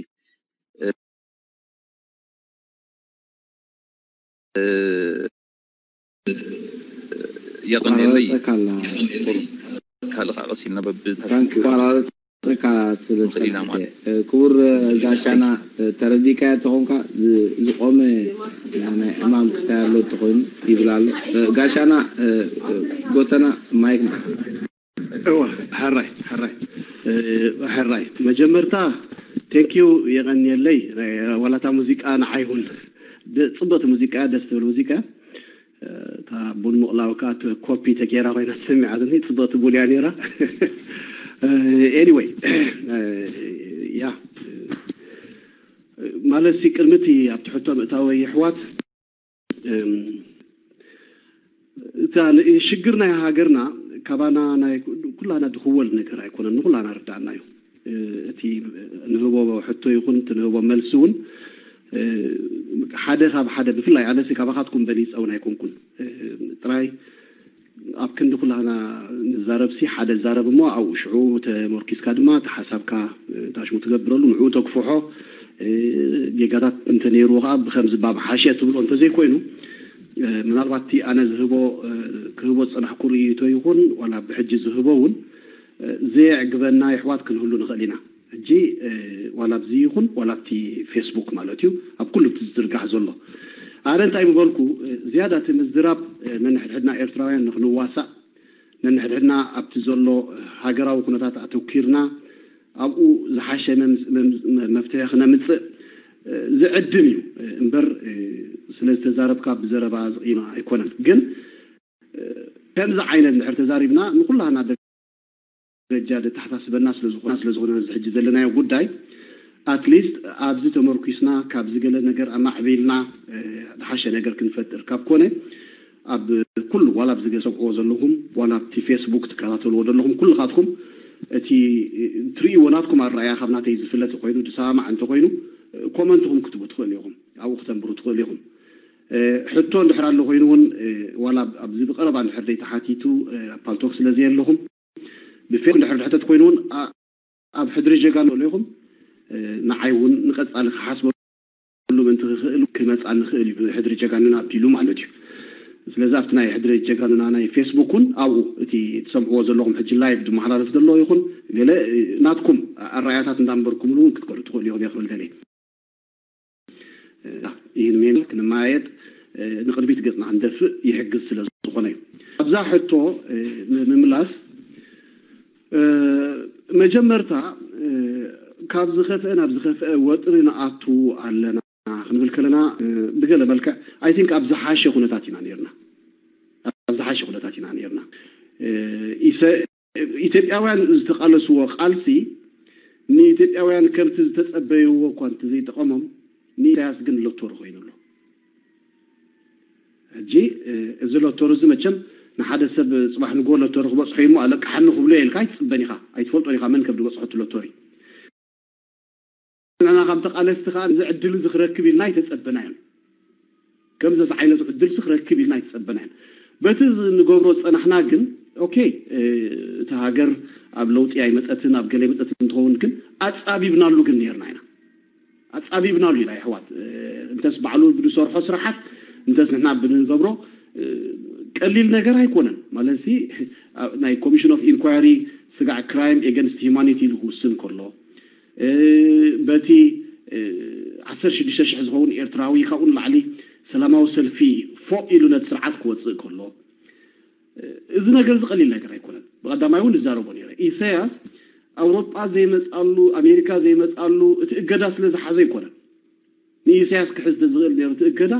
የቐንየለይ ካልእ ከዓ ቀስ ኢልና በብተፈራረፅካ ስለዝሓተተ ክቡር ጋሻና ተረዲእካዮ ተኾንካ ዝቆመ ናይ ዕማም ክስታይ ኣሎ እንተኾይኑ ይብል ኣሎ ጋሻና ጎተና ማይክ ንዓኻ እወ ሕራይ ሕራይ ሕራይ መጀመርታ ቴንኪዩ የቐንየለይ ዋላታ ሙዚቃ ንዓይ ይኹን ፅብቕቲ ሙዚቃ ደስ ትብል ሙዚቃ እታ ቡን ምቕላው ከዓ ኮፒ ተገይራ ኮይና ተሰሚዓትኒ ፅብቕቲ ቡን እያ ነይራ anyway ያ ማለት ሲ ቅድሚ እቲ ኣብቲ ሕቶ ምእታወይ የሕዋት እታ ን- ሽግር ናይ ሃገርና ካባና ናይ ኩ- ኩላና ድኽወል ነገር ኣይኮነን፣ ንኩላና ርዳእና እዩ። እ፣ እቲ ንህቦ ሕቶ ይኹን እቲ ንህቦ መልሲ እውን እ፣ ሓደ ካብ ሓደ ብፍላይ ኣነሲ ካባኻትኩም በሊፀ እውን ኣይኮንኩን። እ፣ ጥራይ ኣብ ክንዲ ኩላና ንዛረብሲ ሓደ ዛረብ እሞ ኣብኡ ሽዑ ተመርኪስካ ድማ እቲ ሓሳብካ እ፣ ታሽሙ ትገብረሉ ንዕኡ ተግፍሖ እ፣ ጌጋታት እንተነይርዎ ከዓ ብከምዚ ባብ ሓሸ ትብሎ እንተዘይኮይኑ እ፣ ምናልባት እቲ ኣነ ዝህቦ እ፣ ክህቦ ዝፀናሕኩ ርእይቶ ይኹን ዋላ ብሕጂ ዝህቦ እውን እ፣ ዘየዕግበና የሕዋት ክንህሉ ንኽእል ኢና። ሕጂ እ፣ ዋላ ኣብዚ ይኹን ዋላ ኣብቲ ፌስቡክ ማለት እዩ ኣብ ኩሉ እቲ ዝዝርጋሕ ዘሎ ኣነ እንታይ ምበልኩ እ፣ ዝያዳ እቲ ምዝራብ እ፣ ነንሕድሕድና ኤርትራውያን ንክንዋሳእ ነንሕድሕድና ኣብቲ ዘሎ ሃገራዊ ኩነታት ኣተኪርና ኣብኡ ዝሓሸ መምስ- መምስ- መፍትሒ ክነምፅእ እ፣ ዝዕድም እዩ እ፣ እምበር እ፣ ስለ ዝተዛረብካ ብዘረባ ዝቂማ ኣይኮነን። ግን እ፣ ከምዚ ዓይነት እንድሕር ተዛሪብና ንኩላና ደረጃ ዘተሓሳስበና ስለዝኾነ ስለዝኾነ እዚ ሕጂ ዘለናዮ ጉዳይ ኣትሊስት ኣብዚ ተመርኩስና ካብዚ ገለ ነገር ኣማዕቢልና እ፣ ዝሓሸ ነገር ክንፈጥር ካብ ኮነ ኣብ ኩሉ ዋላ ኣብዚ ገለ ሰምዕዎ ዘለኹም ዋላ ኣብቲ ፌስቡክ ትከታተልዎ ዘለኹም ኩልኻትኩም እቲ ትርእይዎ ናትኩም ኣረኣያ ካብ ናተይ ዝፍለ ተኮይኑ ዝሰማማዕ እንተኮይኑ ኮመንትኹም ክትቡ ትኽእሉ ኢኹም ኣብኡ ክተንብሩ ትኽእሉ ኢኹም እ፣ ሕቶ እንድሕር ኣሎ ኮይኑ እውን እ፣ ዋላ ኣብዚ ብቀረባ እንድሕር ዘይተሓቲቱ እ፣ ኣብ ፓልቶክ ስለ ዘየለኹም ብፌክ እንድሕር ድሕተት ኮይኑ እውን ኣ- ኣብ ሕድሪ ጀጋኑ ኣለኹም ንዓይ እውን ንቀፃሊ ክሓስበሉ ምእንቲ ክኽእል ክመፃ ንኽእል እዩ ብሕድሪ ጀጋኑና ኣቢሉ ማለት እዩ ስለዚ ኣብቲ ናይ ሕድሪ ጀጋኑና ናይ ፌስቡክ እውን ኣብኡ እቲ ትሰምዕዎ ዘለኹም ሕጂ ላይቭ ዝመሓላለፍ ዘሎ ይኹን ገለ ናትኩም ኣረኣያታት እንዳንበርኩምሉ እውን ክትከዱ ትኽእሉ ኢኹም እየ ክብል ደልየ ይህን ሜን ክንመያየጥ ንቅድሚት ገፅና ክንደፍእ ይሕግዝ ስለ ዝኾነ እዩ ኣብዛ ሕቶ ንምምላስ መጀመርታ ካብ ዝኸፍአ ናብ ዝኸፍአ ወጥሪ ንኣቱ ኣለና ክንብል ከለና ብገለ መልክዕ ኣይ ቲንክ ኣብ ዝሓሸ ኩነታት ኢና ነርና ኣብ ዝሓሸ ኩነታት ኢና ነርና ኢትዮጵያውያን ዝተቃለስዎ ቃልሲ ንኢትዮጵያውያን ከምቲ ዝተጸበይዎ እኳ እንተዘይጠቐሞም ንኢሳያስ ግን ሎቶሪ ኮይኑ ኣሎ ሕጂ እዚ ሎቶሪ እዚ መቸም ንሓደ ሰብ ጽባሕ ንግሆ ሎቶሪ ክበጽሖ እሞ ኣለቅሓኒ ክብሎ የልካ ኣይትጽበን ኢኻ ኣይትፈልጦን ኢኻ መን ከም ዝበጽሖ እቲ ሎቶሪ ንሕና ከም ተቃለስቲ ከዓ እዚ ዕድል እዚ ክረክብ ኢልና ኣይተጸበናዮን ከምዚ ዓይነት ዕድል እዚ ክረክብ ኢልና ኣይተጸበናዮን በቲ ንገብሮ ዝጸናሕና ግን ኦኬ እቲ ሃገር ኣብ ለውጢ ኣይመጸትን ኣብ ገለ መጸትን እንትኸውን ግን ኣጻቢብናሉ ግን ነርና ኢና ኣጻቢብናሉ ኢና ይሕዋት እንተስ ባዕሉ ብዝሰርሖ ስራሓት እንተስ ንሕና ብንገብሮ ቀሊል ነገር ኣይኮነን ማለት ናይ commission of inquiry ስጋዕ crime against humanity ኢሉ ክውስን ከሎ በቲ ዓሰርተ ሽዱሽተ ሽሕ ዝኸውን ኤርትራዊ ካብኡ ንላዕሊ ሰላማዊ ሰልፊ ፎእ ኢሉ ነቲ ስርዓት ክወፅእ ከሎ እዚ ነገር እዚ ቀሊል ነገር ኣይኮነን ብቀዳማይ እውን እዛረቦ ነረ ኢሳያስ ኣውሮጳ ዘይመፃሉ ኣሜሪካ ዘይመፃሉ እቲ እገዳ ስለ ዝሓዘ ኣይኮነን ንኢሳያስ ክሕዝ ተዝኽእል ነሩ እቲ እገዳ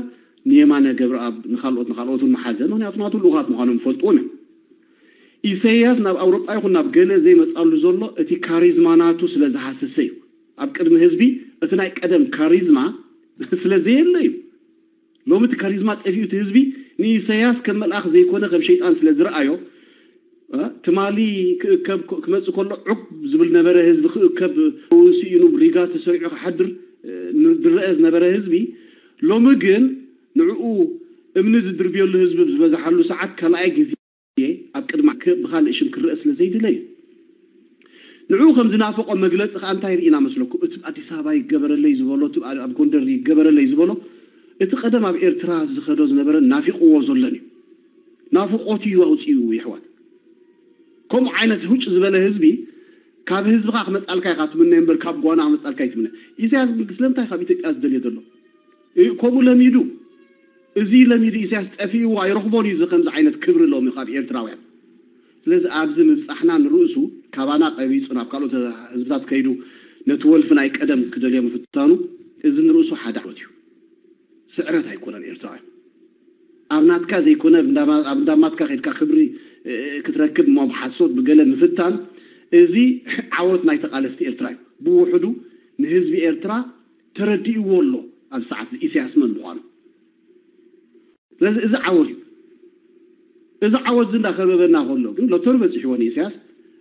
ንየማነ ገብረኣብ ንካልኦት ንካልኦት እውን መሓዘ ምክንያቱ ናቱ ልኡኻት ምዃኖም ይፈልጥዎም እዮም ኢሳያስ ናብ ኣውሮጳ ይኹን ናብ ገለ ዘይመፃሉ ዘሎ እቲ ካሪዝማ ናቱ ስለ ዝሃሰሰ እዩ ኣብ ቅድሚ ህዝቢ እቲ ናይ ቀደም ካሪዝማ ስለ ዘየለ እዩ ሎሚ እቲ ካሪዝማ ጠፊኡ እቲ ህዝቢ ንኢሳያስ ከም መልኣኽ ዘይኮነ ከም ሸይጣን ስለ ዝረኣዮ ትማሊ ክእከብ ክመፅእ ከሎ ዑብ ዝብል ነበረ ህዝቢ ክእከብ እውን ስኢኑ ሪጋ ተሰሪዑ ክሓድር ዝረአ ዝነበረ ህዝቢ ሎሚ ግን ንዕኡ እምኒ ዝድርብየሉ ህዝቢ ዝበዝሓሉ ሰዓት ካልኣይ ግዜ ኣብ ቅድሚ ብካልእ ሽም ክረአ ስለ ዘይድለ እዩ ንዕኡ ከም ዝናፈቆ መግለፂ ከዓ እንታይ ርኢና መስለኩም እቲ ኣዲስ ኣበባ ይገበረለይ ዝበሎ እቲ ኣብ ጎንደር ይገበረለይ ዝበሎ እቲ ቀደም ኣብ ኤርትራ ዝኸዶ ዝነበረ ናፊቅዎ ዘሎን እዩ ናፍቆት እዩ ኣውፅኡ ይሕዋት ከምኡ ዓይነት ህውጭ ዝበለ ህዝቢ ካብ ህዝብኻ ክመፃልካ ኢኻ ትምነ እምበር ካብ ጓና ክመፃልካ ይትምነ ኢሳያስ ስለምንታይ ካብ ኢትዮጵያ ዝደልዮ ዘሎ ከምኡ ለሚዱ እዚ ለሚዱ ኢሳያስ ጠፊእዎ ኣይረኽቦን እዩ ከምዚ ዓይነት ክብሪ ሎሚ ካብ ኤርትራውያን ስለዚ ኣብዚ ምብፃሕና ንርእሱ ካባና ቀቢፁ ናብ ካልኦት ህዝብታት ከይዱ ነቲ ወልፊ ናይ ቀደም ክደልዮ ምፍታኑ እዚ ንርእሱ ሓደ ዓወት እዩ ስዕረት ኣይኮነን ኤርትራውያን ኣብ ናትካ ዘይኮነ ኣብ እንዳማትካ ከድካ ክብሪ ክትረክብ እሞ ብሓሶት ብገለ ምፍታን እዚ ዓወት ናይ ተቃለስቲ ኤርትራ እዩ ብውሕዱ ንህዝቢ ኤርትራ ተረዲእዎ ኣሎ ኣብ ሰዓት ኢሳያስ መን ምዃኑ ስለዚ እዚ ዓወት እዩ እዚ ዓወት እዚ እንዳኸበበና ከሎ ግን ሎተሪ በፂሕዎ ንኢሳያስ።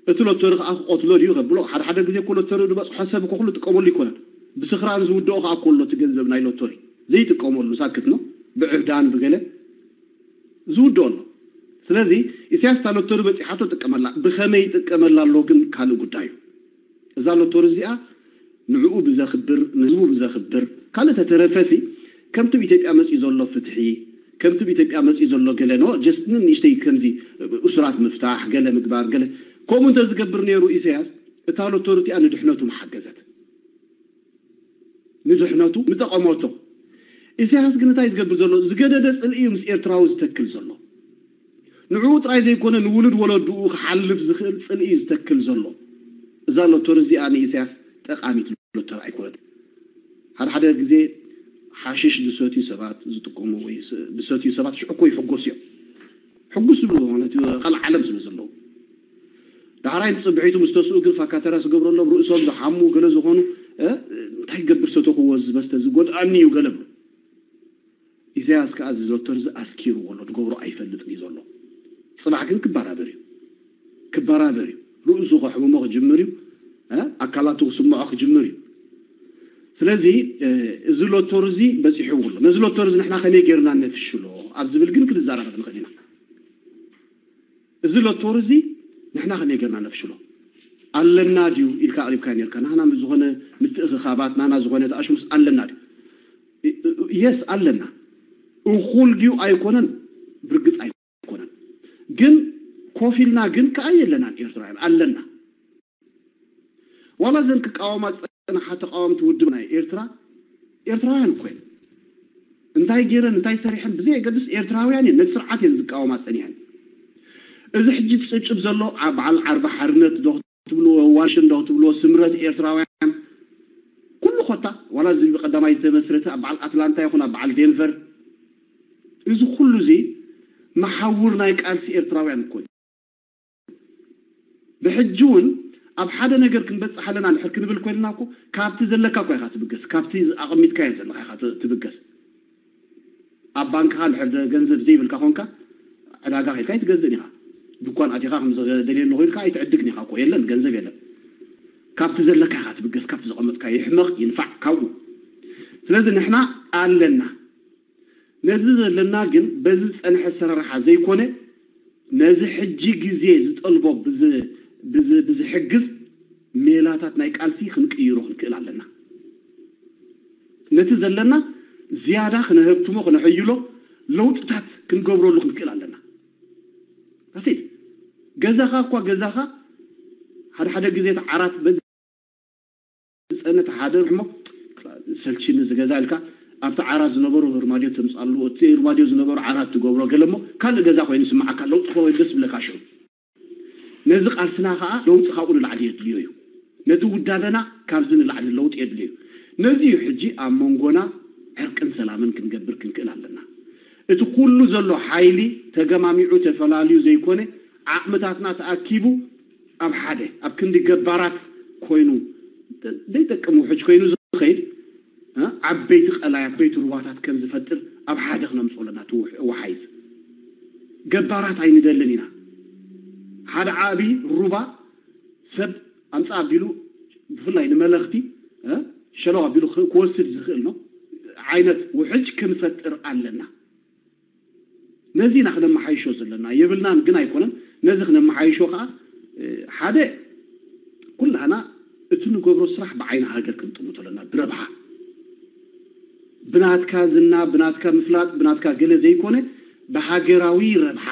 እቲ ሎተሪ ከዓ ክቐትሎ ድዩ ከብሎ፣ ሓደ ሓደ ግዜ እኮ ሎተሪ ዝበፅሖ ሰብ እኮ ኩሉ ጥቀመሉ ይኮነን። ብስኽራን ዝውድኦ ከዓ እኮ ኣሎ እቲ ገንዘብ ናይ ሎተሪ ዘይጥቀመሉ ሳክት ነው። ብዕብዳን ብገለ ዝውድኦ ኣሎ። ስለዚ ኢሳያስ እታ ሎተሪ በፂሓቶ ጥቀመላ፣ ብኸመይ ይጥቀመላ ኣሎ ግን ካልእ ጉዳይ እዩ። እዛ ሎተሪ እዚኣ ንዕኡ ብዘኽብር፣ ንህዝቡ ብዘኽብር፣ ካልእ ተተረፈሲ ከምቲ ኣብ ኢትዮጵያ መፂኡ ዘሎ ፍትሒ፣ ከምቲ ኣብ ኢትዮጵያ መፂኡ ዘሎ ገለ ነው፣ just ንእሽተይ ከምዚ እሱራት ምፍታሕ፣ ገለ ምግባር፣ ገለ ከምኡ እንተዝገብር ነይሩ ኢሳያስ፣ እታ ሎተሪ እቲኣ ንድሕነቱ ምሓገዘት፣ ንድሕነቱ ምጠቐመቶ። ኢሳያስ ግን እንታይ ዝገብር ዘሎ? ዝገደደ ፅልኢ እዩ ምስ ኤርትራዊ ዝተክል ዘሎ። ንዕኡ ጥራይ ዘይኮነ ንውሉድ ወለድኡ ክሓልፍ ዝኽእል ፅልኢ እዩ ዝተክል ዘሎ። እዛ ሎተሪ እዚኣ ንኢሳያስ ጠቓሚት ሎተሪ ኣይኮነት። ሓደ ሓደ ግዜ ሓሽሽ ዝሰትዩ ሰባት ዝጥቀሙ ወይ ስ- ዝሰትዩ ሰባት ሽዑ እኮ ይሕጎሱ እዮም። ሕጉስ ዝብሉ ማለት እዩ፣ ካልእ ዓለም ስለ ዘለዉ። ዳሕራይ ንፅብሒቱ ምስ ተስኡ ግን ፋካተራ ዝገብረሎም ርእሶም ዝሓሙ ገለ ዝኾኑ እ፣ እንታይ ገብር ሰተኽዎ እዚ መስተ ዝጎድኣኒ እዩ ገለ ብሎ። ኢሳያስ ከዓ እዚ ሎተሪ እዚ ኣስኪርዎ ኣሎ፣ ዝገብሮ ኣይፈልጥን እዩ ዘሎ። ፅባሕ ግን ክበራበር እዩ፣ ክበራበር እዩ። ርእሱ ከሕምሞ ክጅምር እዩ፣ እ፣ ኣካላቱ ክስምዖ ክጅምር እዩ። ስለዚ እ፣ እዚ ሎተሪ እዚ በፂሕዎ ኣሎ። ነዚ ሎተሪ እዚ ንሕና ከመይ ጌርና ነፍሽሎ ኣብ ዝብል ግን ክንዘራረብ ንኽእል ኢና። እዚ ሎተሪ እዚ ንሕና ከመይ ጌርና ነፍሽሎ? ኣለና ድዩ ኢልካ ኣቕሪብካ ነርካ። ናህና ምስ ዝኾነ ምትእኽኻባት፣ ናና ዝኾነ ተኣሽሙስ ኣለና ድዩ? የስ ኣለና። እኹል ድዩ ኣይኮነን? ብርግጽ ኣይኮነን። ግን ኮፍ ኢልና ግን ከኣ የለናን ኤርትራውያን ኣለና። ዋላ እዘን ክቃወማ ዝጸንሓ ተቃወምቲ ውድብ ናይ ኤርትራ ኤርትራውያን እኮ እየን። እንታይ ገይረን እንታይ ሰሪሐን ብዘየገድስ ኤርትራውያን እየን። ነቲ ስርዓት እየን ዝቃወማ ጸኒሐን። እዚ ሕጂ ትጭብጭብ ዘሎ ዓ- በዓል ዓርቢ ሓርነት ዶ ክትብልዎ ዋሽን ዶ ክትብልዎ ስምረት ኤርትራውያን ኩሉ ኮታ ዋላ እዚ ብቀዳማይ ዝተመስረተ ኣብ በዓል ኣትላንታ ይኹን ኣብ በዓል ዴንቨር እዚ ኩሉ እዚ መሓውር ናይ ቃልሲ ኤርትራውያን እኮ እዩ። ብሕጂ እውን ኣብ ሓደ ነገር ክንበፅሕ ኣለና እንድሕር ክንብል ኮይንና እኮ ካብቲ ዘለካ እኳ ኢኻ ትብገስ፣ ካብቲ ኣቐሚጥካዮ ዘለካ ኢኻ ት- ትብገስ። ኣብ ባንክኻ እንድሕር ደ- ገንዘብ ዘይብልካ ኮንካ ዕዳጋ ከይድካ ኣይትገዝእን ኢኻ። ድኳን ኣቲኻ ከም ዝደልየሉ ኮይንካ ኣይትዕድግን ኢኻ እኮ የለን፣ ገንዘብ የለን። ካብቲ ዘለካ ኢኻ ትብገስ፣ ካብቲ ዘቐመጥካ ይሕመቕ ይንፋዕ ካብኡ። ስለዚ ንሕና ኣለና ነዚ ዘለና ግን በዚ ዝጸንሐ ኣሰራርሓ ዘይኮነ ነዚ ሕጂ ግዜ ዝጠልቦ ብዝ- ብዝ- ብዝሕግዝ ሜላታት ናይ ቃልሲ ክንቅይሮ ክንክእል ኣለና። ነቲ ዘለና ዝያዳ ክነሀብትሞ ክነሐይሎ ለውጥታት ክንገብረሉ ክንክእል ኣለና። ኣሴት ገዛኻ እኳ ገዛኻ ሓደ ሓደ ግዜ እቲ ዓራት በዚ ዝጸንት ሓደ እሞ ሰልችኒ ዝገዛ ኢልካ ኣብቲ ዓራት ዝነበሩ ርማድዮ ተምጻሉ እቲ ርማድዮ ዝነበሩ ዓራት ትገብሮ ገለ እሞ ካልእ ገዛ ኮይኑ ስምዓካ ለውጢ ወይ ደስ ብለካ ሽዑ ነዚ ቃልስና ከዓ ለውጢ ካብኡ ንላዕሊ የድልዮ እዩ። ነቲ ውዳበና ካብዚ ንላዕሊ ለውጢ የድልዮ እዩ። ነዚ እዩ ሕጂ ኣብ መንጎና ዕርቅን ሰላምን ክንገብር ክንክእል ኣለና። እቲ ኩሉ ዘሎ ሓይሊ ተገማሚዑ ተፈላልዩ ዘይኮነ ዓቕምታትና ተኣኪቡ ኣብ ሓደ ኣብ ክንዲ ገባራት ኮይኑ ዘይጠቅም ውሕጅ ኮይኑ ዝኸይድ ዓበይቲ ቀላያት ዓበይቲ ሩባታት ከም ዝፈጥር ኣብ ሓደ ክነምፅኦ ኣለና። እቲ ውሓይዝ ገባራት ኣይንደልን ኢና። ሓደ ዓብዪ ሩባ ሰብ ኣምፃ ኣቢሉ ብፍላይ ንመለኽቲ ሸለው ኣቢሉ ክወስድ ዝኽእል ነው ዓይነት ውሕጅ ክንፈጥር ኣለና። ነዚ ኢና ክነመሓይሾ ዘለና የብልናን ግን ኣይኮነን። ነዚ ክነመሓይሾ ከዓ ሓደ ኩላህና እቲ ንገብሮ ስራሕ ብዓይኒ ሃገር ክንጥምቶ ኣለና። ብረብሓ ብናትካ ዝና ብናትካ ምፍላጥ ብናትካ ገለ ዘይኮነ ብሃገራዊ ረብሓ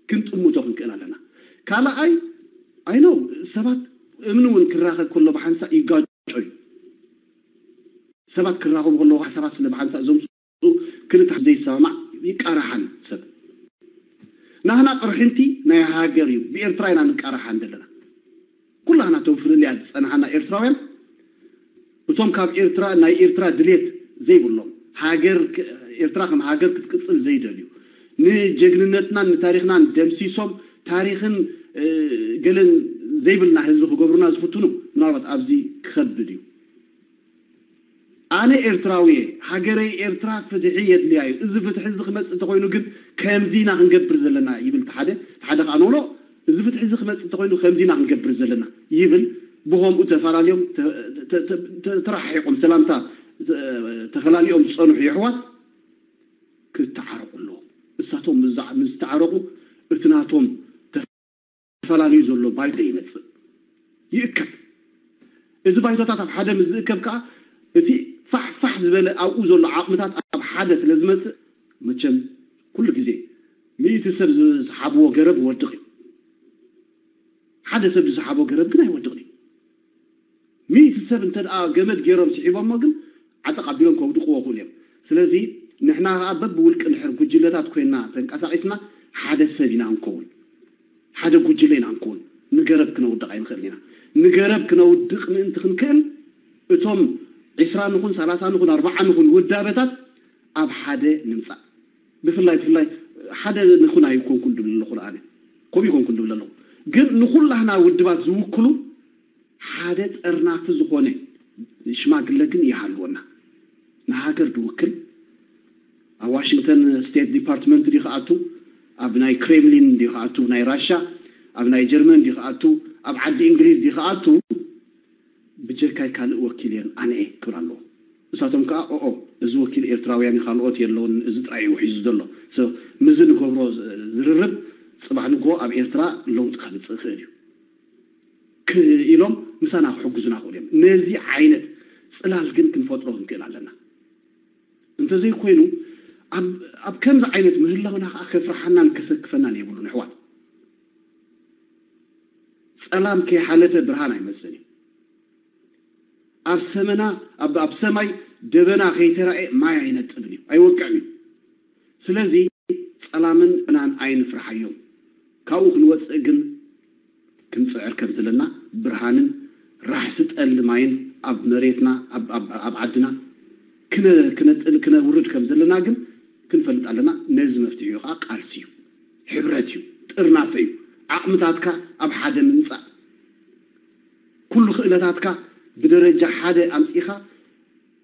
ክንጥምቶ ክንክእል ኣለና። ካልኣይ ኣይነው ሰባት እምኒ እውን ክራኸብ ከሎ ብሓንሳእ ይጋጮ እዩ። ሰባት ክራኸቡ ከለዉ ሓሳባት ስለ ብሓንሳእ ዘምፅኡ ክልተ ዘይሰማማዕ ይቃራሓን ሰብ ናህና ቅርሕንቲ ናይ ሃገር እዩ። ብኤርትራ ኢና ንቃራሓን ዘለና። ኩላህና እቶም ፍልልያት ዝፀናሓና ኤርትራውያን እቶም ካብ ኤርትራ ናይ ኤርትራ ድሌት ዘይብሎም ሃገር ኤርትራ ከም ሃገር ክትቅፅል ዘይደልዩ ንጀግንነትናን ንታሪክናን ደምሲሶም ታሪክን ገለን ዘይብልና ህዝቢ ክገብሩና ዝፍትኑ ምናልባት ኣብዚ ክኸብድ እዩ። ኣነ ኤርትራዊ እየ፣ ሃገረይ ኤርትራ ፍትሒ የድልያ እዩ። እዚ ፍትሒ እዚ ክመጽእ እንተኾይኑ ግን ከምዚ ኢና ክንገብር ዘለና ይብል እቲ ሓደ። እቲ ሓደ ከኣ ኖኖ፣ እዚ ፍትሒ እዚ ክመጽእ እንተኾይኑ ከምዚ ኢና ክንገብር ዘለና ይብል። ብኸምኡ ተፈላለዮም ተ- ተ- ተ- ተ- ተረሓሒቖም ሰላምታ ተ- ተፈላሊኦም ዝጸንሑ የሕዋት ክተዓረቑ ኣለዎም። እሳቶም ምስ ዝዓ- ምስ ዝተዓረቑ እቲ ናቶም ተፈላለዩ ዘሎ ባይቶ ይመጽእ፣ ይእከብ። እዚ ባይቶታት ኣብ ሓደ ምስ ዝእከብ ከኣ እቲ ፋሕ ፋሕ ዝበለ ኣብኡ ዘሎ ዓቕምታት ኣብ ሓደ ስለ ዝመጽእ መቸም ኩሉ ግዜ ሚእቲ ሰብ ዝሰሓብዎ ገረብ ይወድቕ እዩ። ሓደ ሰብ ዝሰሓቦ ገረብ ግን ኣይወድቕን እዩ። ሚእቲ ሰብ እንተ ደኣ ገመድ ገይሮም ስሒቦሞ ግን ዓጠቕ ኣቢሎም ከውድቕዎ ይኽእሉ እዮም። ስለዚ ንሕና ከኣ በብውልቂ እንድሕር ጉጅለታት ኮይንና ተንቀሳቒስና ሓደ ሰብ ኢና እንከውን፣ ሓደ ጉጅለ ኢና እንከውን። ንገረብ ክነውድቕ ኣይንኽእልን ኢና። ንገረብ ክነውድቕ ምእንቲ ክንክእል እቶም ዒስራ ንኹን ሰላሳ ንኹን ኣርብዓ ንኹን ውዳበታት ኣብ ሓደ ንምጻእ። ብፍላይ ብፍላይ ሓደ ንኹን ኣይኮንኩን ድብል ኣለኹ ኣነ፣ ከምኡ ይኮንኩን ድብል ኣለኹ። ግን ንኹላህና ውድባት ዝውክሉ ሓደ ጠርናፊ ዝኾነ ሽማግለ ግን ይሃልወና። ንሃገር ድውክል ኣብ ዋሽንግተን ስቴት ዲፓርትመንት ድዩ ክኣቱ፣ ኣብ ናይ ክሬምሊን ድዩ ክኣቱ፣ ናይ ራሻ ኣብ ናይ ጀርመን ድዩ ክኣቱ፣ ኣብ ዓዲ እንግሊዝ ድዩ ክኣቱ፣ ብጀካይ ካልእ ወኪል የለን ኣነ እየ ክብል ኣለዎ። ንሳቶም ከዓ ኦኦ እዚ ወኪል ኤርትራውያን ካልኦት የለውን፣ እዚ ጥራይ እዩ ሒዙ ዘሎ። So፣ ምዚ ንገብሮ ዝርርብ ፅባሕ ንግሆ ኣብ ኤርትራ ለውጢ ከምፅእ ይኽእል እዩ ኢሎም ምሳና ክሕግዙና ክእሉ እዮም። ነዚ ዓይነት ፅላል ግን ክንፈጥሮ ክንክእል ኣለና። እንተዘይኮይኑ ኣብ ከምዚ ዓይነት ምህላውና ከዓ ከፍርሓናን ከሰክፈናን የብሉን ኣሕዋት። ፀላም ከይሓለፈ ብርሃን ኣይመፅእን እዩ። ኣብ ሰመና ኣብ ሰማይ ደበና ከይተራእየ ማይ ኣይነጥብን እዩ፣ ኣይወቅዕን እዩ። ስለዚ ፀላምን ብርሃንን ኣይንፍርሓዮም። ካብኡ ክንወፅእ ግን ክንፅዕር ከም ዘለና፣ ብርሃንን ራሕሲ ጠሊ ማይን ኣብ መሬትና ኣብ ዓድና ክነጥል ክነውርድ ከም ዘለና ግን ክንፈልጥ ኣለና። ነዚ መፍትሒኡ ከዓ ቃልሲ እዩ፣ ሕብረት እዩ፣ ጥርናፈ እዩ፣ ዓቕምታትካ ኣብ ሓደ ምምፃእ፣ ኩሉ ክእለታትካ ብደረጃ ሓደ ኣምፂእኻ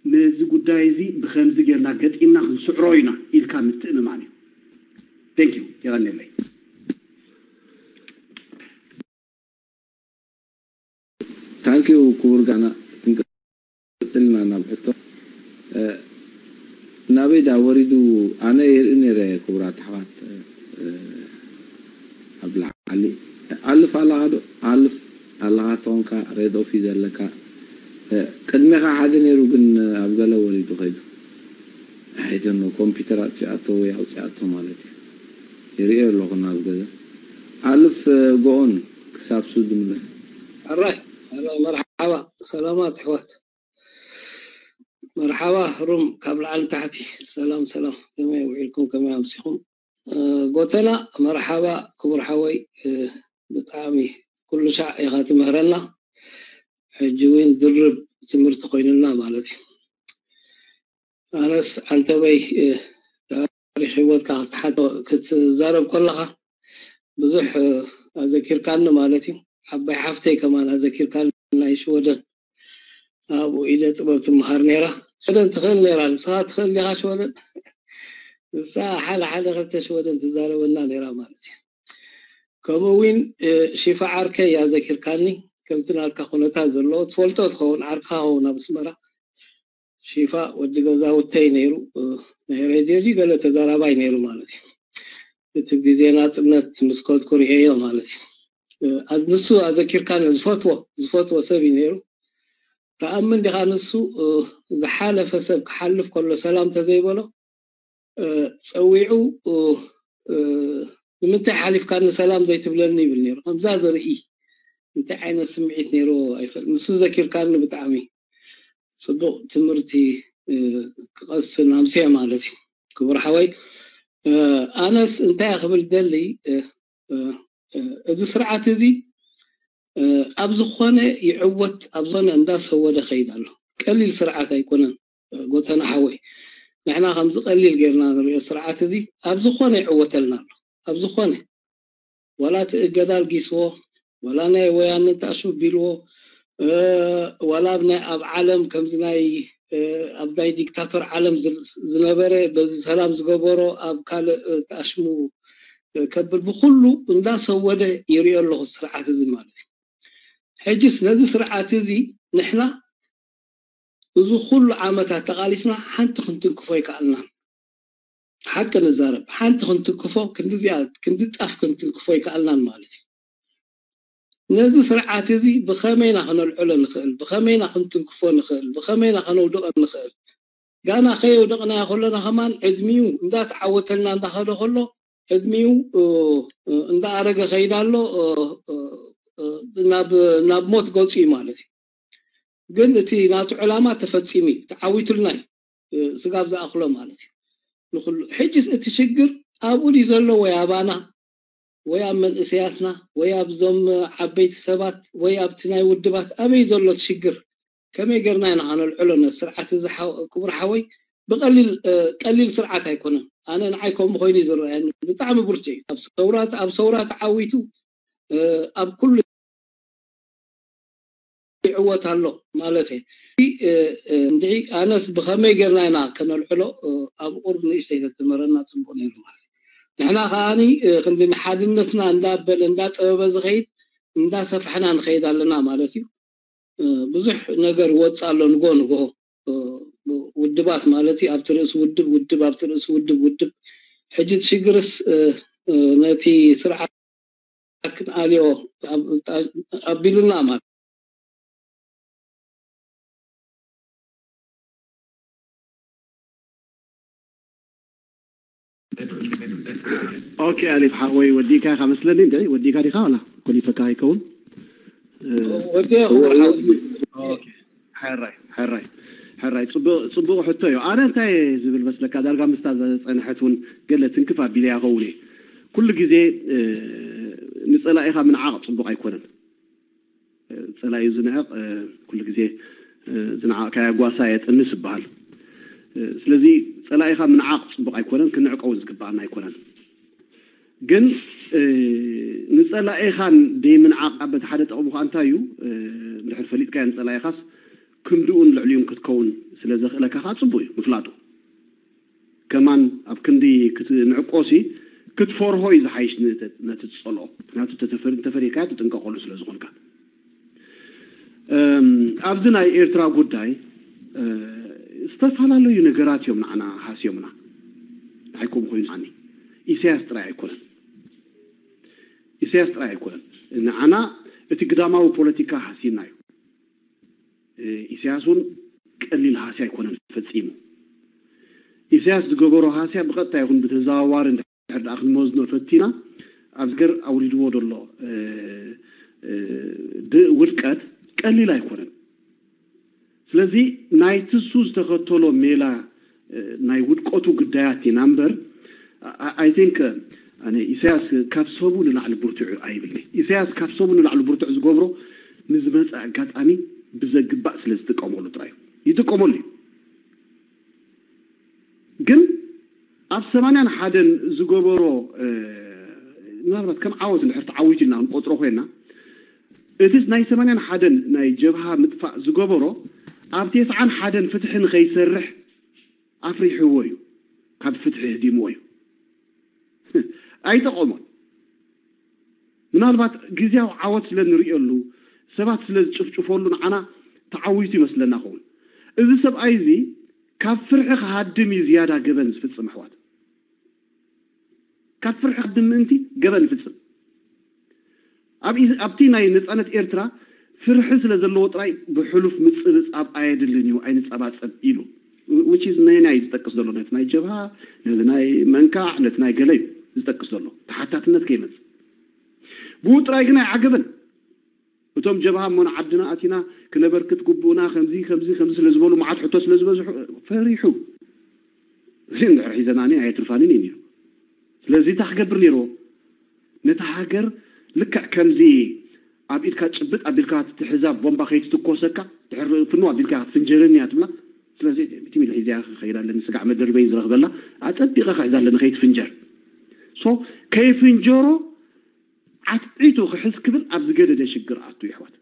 ነዚ ጉዳይ እዚ ብኸምዚ ጌርና ገጢምና ክንስዕሮ ኢና ኢልካ ምትእምማን እዩ። Thank you። የቐንየለይ። Thank you ክቡር ጋና። ክንቀፅልና ናብ ሕቶ ናበይ ዳ ወሪዱ? ኣነ ይርኢ ነይረ ክቡራት ኣሕዋት ኣብ ላዕሊ። ኣልፍ ኣለኻ ዶ? ኣልፍ ኣለኻ ተኾንካ ሬድ ኦፊስ ዘለካ ቅድሜኻ ሓደ ነይሩ ግን ኣብ ገለ ወሪዱ ከይዱ። I don't know ኮምፒተር ኣጥፊኣቶ ወይ ኣውፂኣቶ ማለት እዩ። ይርእዮ ኣለኹ ናብ ገዛ። ኣልፍ ጎኦን ክሳብ ሱድ ምለስ። ሕራይ ሕራይ መርሓባ ሰላማት ኣሕዋት። መርሓባ ሩም ካብ ላዕሊ ንታሕቲ። ሰላም ሰላም፣ ከመይ ውዒልኩም ከመይ ኣምሲኹም? ጎተና መርሓባ ክቡር ሓወይ፣ ብጣዕሚ ኩሉ ሻዕ ኢኻ ትምህረና። ሕጂ እውን ድርብ ትምህርቲ ኮይኑና ማለት እዩ። ኣነስ ዓንተበይ ታሪክ ሂወትካ ክትሓቶ ክትዛረብ ከለካ ብዙሕ ኣዘኪርካኒ ማለት እዩ። ዓባይ ሓፍተይ ከማን ኣዘኪርካኒ፣ ናይ ሽወደን ኣብኡ ኢደ ጥበብ ትመሃር ነይራ። ሽወደን ትኽእል ነይራ፣ ንስኻ ትኽእል ዲኻ ሽወደን? ንሳ ሓደ ሓደ ክልተ ሽወደን ትዛረበና ነይራ ማለት እዩ። ከምኡ እውን ሽፋ ዓርከይ ኣዘኪርካኒ፣ ከምቲ ናትካ ኩነታት ዘለዎ ትፈልጦ ትኸውን፣ ዓርካ ኸውን ኣብ ኣስመራ። ሽፋ ወዲ ገዛውተይ ነይሩ፣ ናይ ሬድዮ ድዩ ገለ ተዛራባይ ነይሩ ማለት እዩ። እቲ ግዜ ናጽነት ምስ ከድኩ ርእየዮ ማለት እዩ። ንሱ ኣዘኪርካኒ፣ ዝፈትዎ ዝፈትዎ ሰብ እዩ ነይሩ። ተኣምን ዲኻ ንሱ ዝሓለፈ ሰብ ክሓልፍ ከሎ ሰላም ተዘይበሎ ጸዊዑ ንምንታይ ሓሊፍካኒ ሰላም ዘይትብለኒ ይብል ነይሩ። ከምዛ ዝርኢ እንታይ ዓይነት ስምዒት ነይርዎ ኣይፈልጥ። ንሱ ዘኪርካኒ ብጣዕሚ ጽቡቕ ትምህርቲ ክቐስን ኣምስየ ማለት እዩ። ክቡር ሓወይ ኣነስ እንታይ ክብል ደሊ፣ እዚ ስርዓት እዚ ኣብ ዝኾነ ይዕወት ኣብ ዝኾነ እንዳሰወደ ከይድ ኣሎ። ቀሊል ስርዓት ኣይኮነን ጎተና ሓወይ። ንሕና ከምዚ ቀሊል ጌርና ንሪኦ ስርዓት እዚ ኣብ ዝኾነ ይዕወተልና ኣሎ። ኣብ ዝኾነ ዋላ እቲ እገዳ ኣልጊስዎ፣ ዋላ ናይ ወያነ ተኣሽሙ ቢልዎ፣ ዋላ ኣብ ናይ ኣብ ዓለም ከምዚ ናይ ኣብ ናይ ዲክታቶር ዓለም ዝነበረ በዚ ሰላም ዝገበሮ ኣብ ካልእ ተኣሽሙ ከብል ብኩሉ እንዳሰወደ ይሪኦ ኣለኹ ስርዓት እዚ ማለት እዩ። ሕጅስ ነዚ ስርዓት እዚ ንሕና እዚ ኩሉ ዓመታት ተቓሊስና ሓንቲ ክንትንክፎ ኣይከኣልናን። ሓቂ ንዛረብ፣ ሓንቲ ክንትንክፎ ክንዲዚኣ ክንዲ ጣፍ ክንትንክፎ ኣይከኣልናን ማለት እዩ። ነዚ ስርዓት እዚ ብኸመይና ከነልዕሎ ንኽእል፣ ብኸመይና ክንትንክፎ ንኽእል፣ ብኸመይና ከነውድቐ ንኽእል። ጋና ከየውደቕናዮ ከለና ከማን ዕድሚኡ እንዳተዓወተልና እንዳኸደ ከሎ ዕድሚኡ እንዳኣረገ ከይዳ ኣሎ ናብ ናብ ሞት ገፁ እዩ ማለት እዩ። ግን እቲ ናቱ ዕላማ ተፈፂሙ እዩ፣ ተዓዊቱልና እዩ። ስጋብ ዝኣኽሎ ማለት እዩ። ንኩሉ ሕጅስ እቲ ሽግር ኣብኡ ድዩ ዘሎ ወይ ኣባና ወይ ኣብ መንእሰያትና ወይ ኣብዞም ዓበይቲ ሰባት ወይ ኣብቲ ናይ ውድባት ኣበይ ዘሎ እቲ ሽግር? ከመይ ጌርና ኢና ከነልዕሎ ነቲ ስርዓት እዚ? ክቡር ሓወይ፣ ብቀሊል ቀሊል ስርዓት ኣይኮነን። ኣነ ንዓይ ከምኡ ኮይኑ እዩ ዝረኣየኒ። ብጣዕሚ ብርቱዕ እዩ። ኣብ ሰውራ ኣብ ሰውራ ተዓዊቱ ኣብ ኩሉ ይዕወት ኣሎ ማለት እዩ። እንድዒ ኣነስ ብኸመይ ጌርና ኢና ከነልዕሎ ኣብ ቁርብ ንእሽተይ ተትመረና ፅቡቅ ነይሩ ማለት እዩ። ንሕና ከዓኒ ክንዲ ንሓድነትና እንዳበለ እንዳፀበበ ዝኸይድ እንዳሰፋሕና ንኸይድ ኣለና ማለት እዩ። ብዙሕ ነገር ይወፅእ ኣሎ ንጎ ንጎ ውድባት ማለት እዩ። ኣብቲ ርእሲ ውድብ ውድብ ኣብቲ ርእሲ ውድብ ውድብ ሕጂ እቲ ሽግርስ ነቲ ስርዓት ክንኣልዮ ኣቢሉና ማለት ኦኬ ኣሊፍ ሓወይ ወዲእካ ኢኻ መስለኒ። እንደ ወዲእካ ዲኻ ዋላ ኮሊፈካ ኣይከውን? ወዲ ክቡር ሓወይ ኦኬ ሕራይ ሕራይ ሕራይ ጽቡቕ ጽቡቕ ሕቶ እዩ። ኣነ እንታይ ዝብል መስለካ ዳርጋ ምስታ ዝጸንሐት እውን ገለ ትንክፍ ኣቢለያ ኸውን እየ። ኩሉ ግዜ ንጸላኢኻ ምንዓቕ ጽቡቕ ኣይኮነን። ጸላኢ ዝንዕቕ ኩሉ ግዜ ዝነዓቕካዮ ጓሳ የጥንስ ይበሃል። ስለዚ ጸላኢኻ ምንዓቕ ጽቡቕ ኣይኮነን፣ ክንዕቆ እውን ዝግባኣና ኣይኮነን። ግን ንጸላኢኻን ደይምንዓቕ በቲ ሓደ ጠቕሙ ከዓ እንታይ እዩ እንድሕር ፈሊጥካዮ ንጸላኢኻስ ክንድኡን ልዕሊኡን ክትከውን ስለ ዘኽእለካ ከዓ ጽቡቕ እዩ ምፍላጡ። ከማን ኣብ ክንዲ ክትንዕቆሲ ክትፈርሆ እዩ ዝሓይሽ ነቲ ትጸልኦ። ምክንያቱ እንተፈሪርካዮ ትጥንቀቐሉ ስለ ዝኾንካ። ኣብዚ ናይ ኤርትራ ጉዳይ ዝተፈላለዩ ነገራት እዮም ንዓና ሃስዮምና። ንዓይ ከምኡ ኮይኑ ስዓኒ ኢሳያስ ጥራይ ኣይኮነን። ኢሳያስ ጥራይ ኣይኮነን። ንዓና እቲ ግዳማዊ ፖለቲካ ሃስይና እዩ። ኢሳያስ እውን ቀሊል ሃስያ ኣይኮነን ፈጺሙ። ኢሳያስ ዝገበሮ ሃስያ ብቐጥታ ይኹን ብተዘዋዋሪ እንድሕር ደኣ ክንመዝኖ ፈቲና ኣብ ዝገር ኣውሪድዎ ዘሎ ውድቀት ቀሊል ኣይኮነን። ስለዚ ናይቲ እሱ ዝተኸተሎ ሜላ ናይ ውድቀቱ ጉዳያት ኢና እምበር I think ኣነ ኢሳያስ ካብ ሰቡ ንላዕሊ ብርቱዕ ኣይብልኒ። ኢሳያስ ካብ ሰቡ ንላዕሊ ብርቱዕ ዝገብሮ ንዝመፀ ኣጋጣሚ ብዘግባእ ስለ ዝጥቀመሉ ጥራይ ይጥቀመሉ እዩ። ግን ኣብ ሰማንያን ሓደን ዝገበሮ ምናልባት ከም ዓወት እንድሕር ተዓዊቱ ኢልና ክንቆፅሮ ኮይና እቲ ናይ ሰማንያን ሓደን ናይ ጀብሃ ምጥፋእ ዝገበሮ ኣብ ቴስዓን ሓደን ፍትሒ ንኸይሰርሕ ኣፍሪሕዎ እዩ፣ ካብ ፍትሒ ህዲምዎ እዩ። ኣይጠቐሞን። ምናልባት ግዜያዊ ዓወት ስለ ንርእየሉ ሰባት ስለ ዝጭፍጭፈሉ ንዓና ተዓዊቱ ይመስለና ኸውን። እዚ ሰብኣይ እዚ ካብ ፍርሒ ክሃድም እዩ ዝያዳ ገበን ዝፍጽም ኣሕዋት። ካብ ፍርሒ ክሃድም ምእንቲ ገበን ይፍጽም። ኣብቲ ናይ ነጻነት ኤርትራ ፍርሒ ስለ ዘለዎ ጥራይ ብሕሉፍ ምጽብጻብ ኣየድልን እዩ ኣይንጸባጸብ ኢሉ which is ነናይ ዝጠቅስ ዘሎ ነቲ ናይ ጀብሃ ነቲ ናይ መንካዕ ነቲ ናይ ገለ እዩ ዝጠቅስ ዘሎ ተሓታትነት ከይመጽእ ብኡ ጥራይ ግን ኣይዓገበን። እቶም ጀብሃ እሞ ንዓድና ኣቲና ክነበርክት ግቡእና ከምዚ ከምዚ ከምዚ ስለ ዝበሉ መዓት ሕቶ ስለ ዝበዝሑ ፈሪሑ እዚ እንድሕር ሒዘናኒ ኣየትርፋንን እዩ ኢሉ። ስለዚ እንታይ ክገብር ነይርዎ? ነታ ሃገር ልክዕ ከምዚ ኣብ ኢድካ ጭብጥ ኣቢልካ ትሕዛ ቦምባ ከይትትኮሰካ ድሕር ፍንው ኣቢልካ ክትፍንጀረኒ እያ ትብላ። ስለዚ ሚእቲ ሚሊ ሒዘያ ክኸይድ ኣለኒ ስጋዕ መደርበይ ዝረኽበላ ኣጸቢቐ ክሕዛ ኣለኒ ከይትፍንጀር። ሶ ከይፍንጀሮ ዓትዒቱ ክሕዝ ክብል ኣብ ዝገደደ ሽግር ኣቱ ይሕዋት።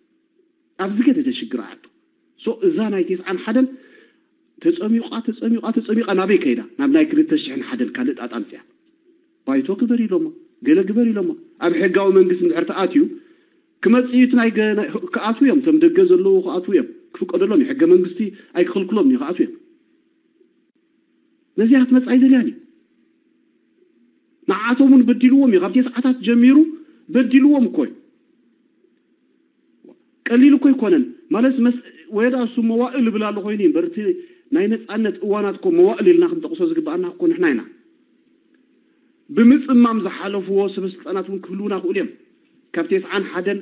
ኣብዚ ገለ ተሽግር ኣቶ ሶ እዛ ናይ ተስዓን ሓደን ተጸሚቋ ተጸሚቋ ተጸሚቋ ናበይ ከይዳ? ናብ ናይ ክልተ ሽሕን ሓደን ካልእ ጣጣ ኣምጽያ። ባይቶ ግበር ኢሎሞ፣ ገለ ግበር ኢሎሞ። ኣብ ሕጋዊ መንግስቲ እንድሕር ተኣትዩ ክመጽእ እዩ። እቲ ናይ ገ- ናይ- ክኣትዉ እዮም። እቶም ደገ ዘለዉ ክኣትዉ እዮም። ክፍቀደሎም እዩ። ሕገ መንግስቲ ኣይክኽልክሎም እዩ። ክኣትዉ እዮም። ነዚኣ ክትመጽእ ኣይደልያን እዩ። ንዓቶም እውን በዲልዎም እዩ። ካብ ተስዓታት ጀሚሩ በዲልዎም እኮ እዩ። ቀሊል እኮ ኣይኮነን ማለት መስ ወየዳ እሱ መዋእል ይብል ኣሎ ኮይኑ እዩ እምበር እቲ ናይ ነፃነት እዋናት እኮ መዋእል ኢልና ክንጠቕሶ ዝግባኣና እኮ ንሕና ኢና። ብምፅማም ዝሓለፍዎ ሰበ ስልጣናት እውን ክህልውና ክእሉ እዮም። ካብ ተስዓን ሓደን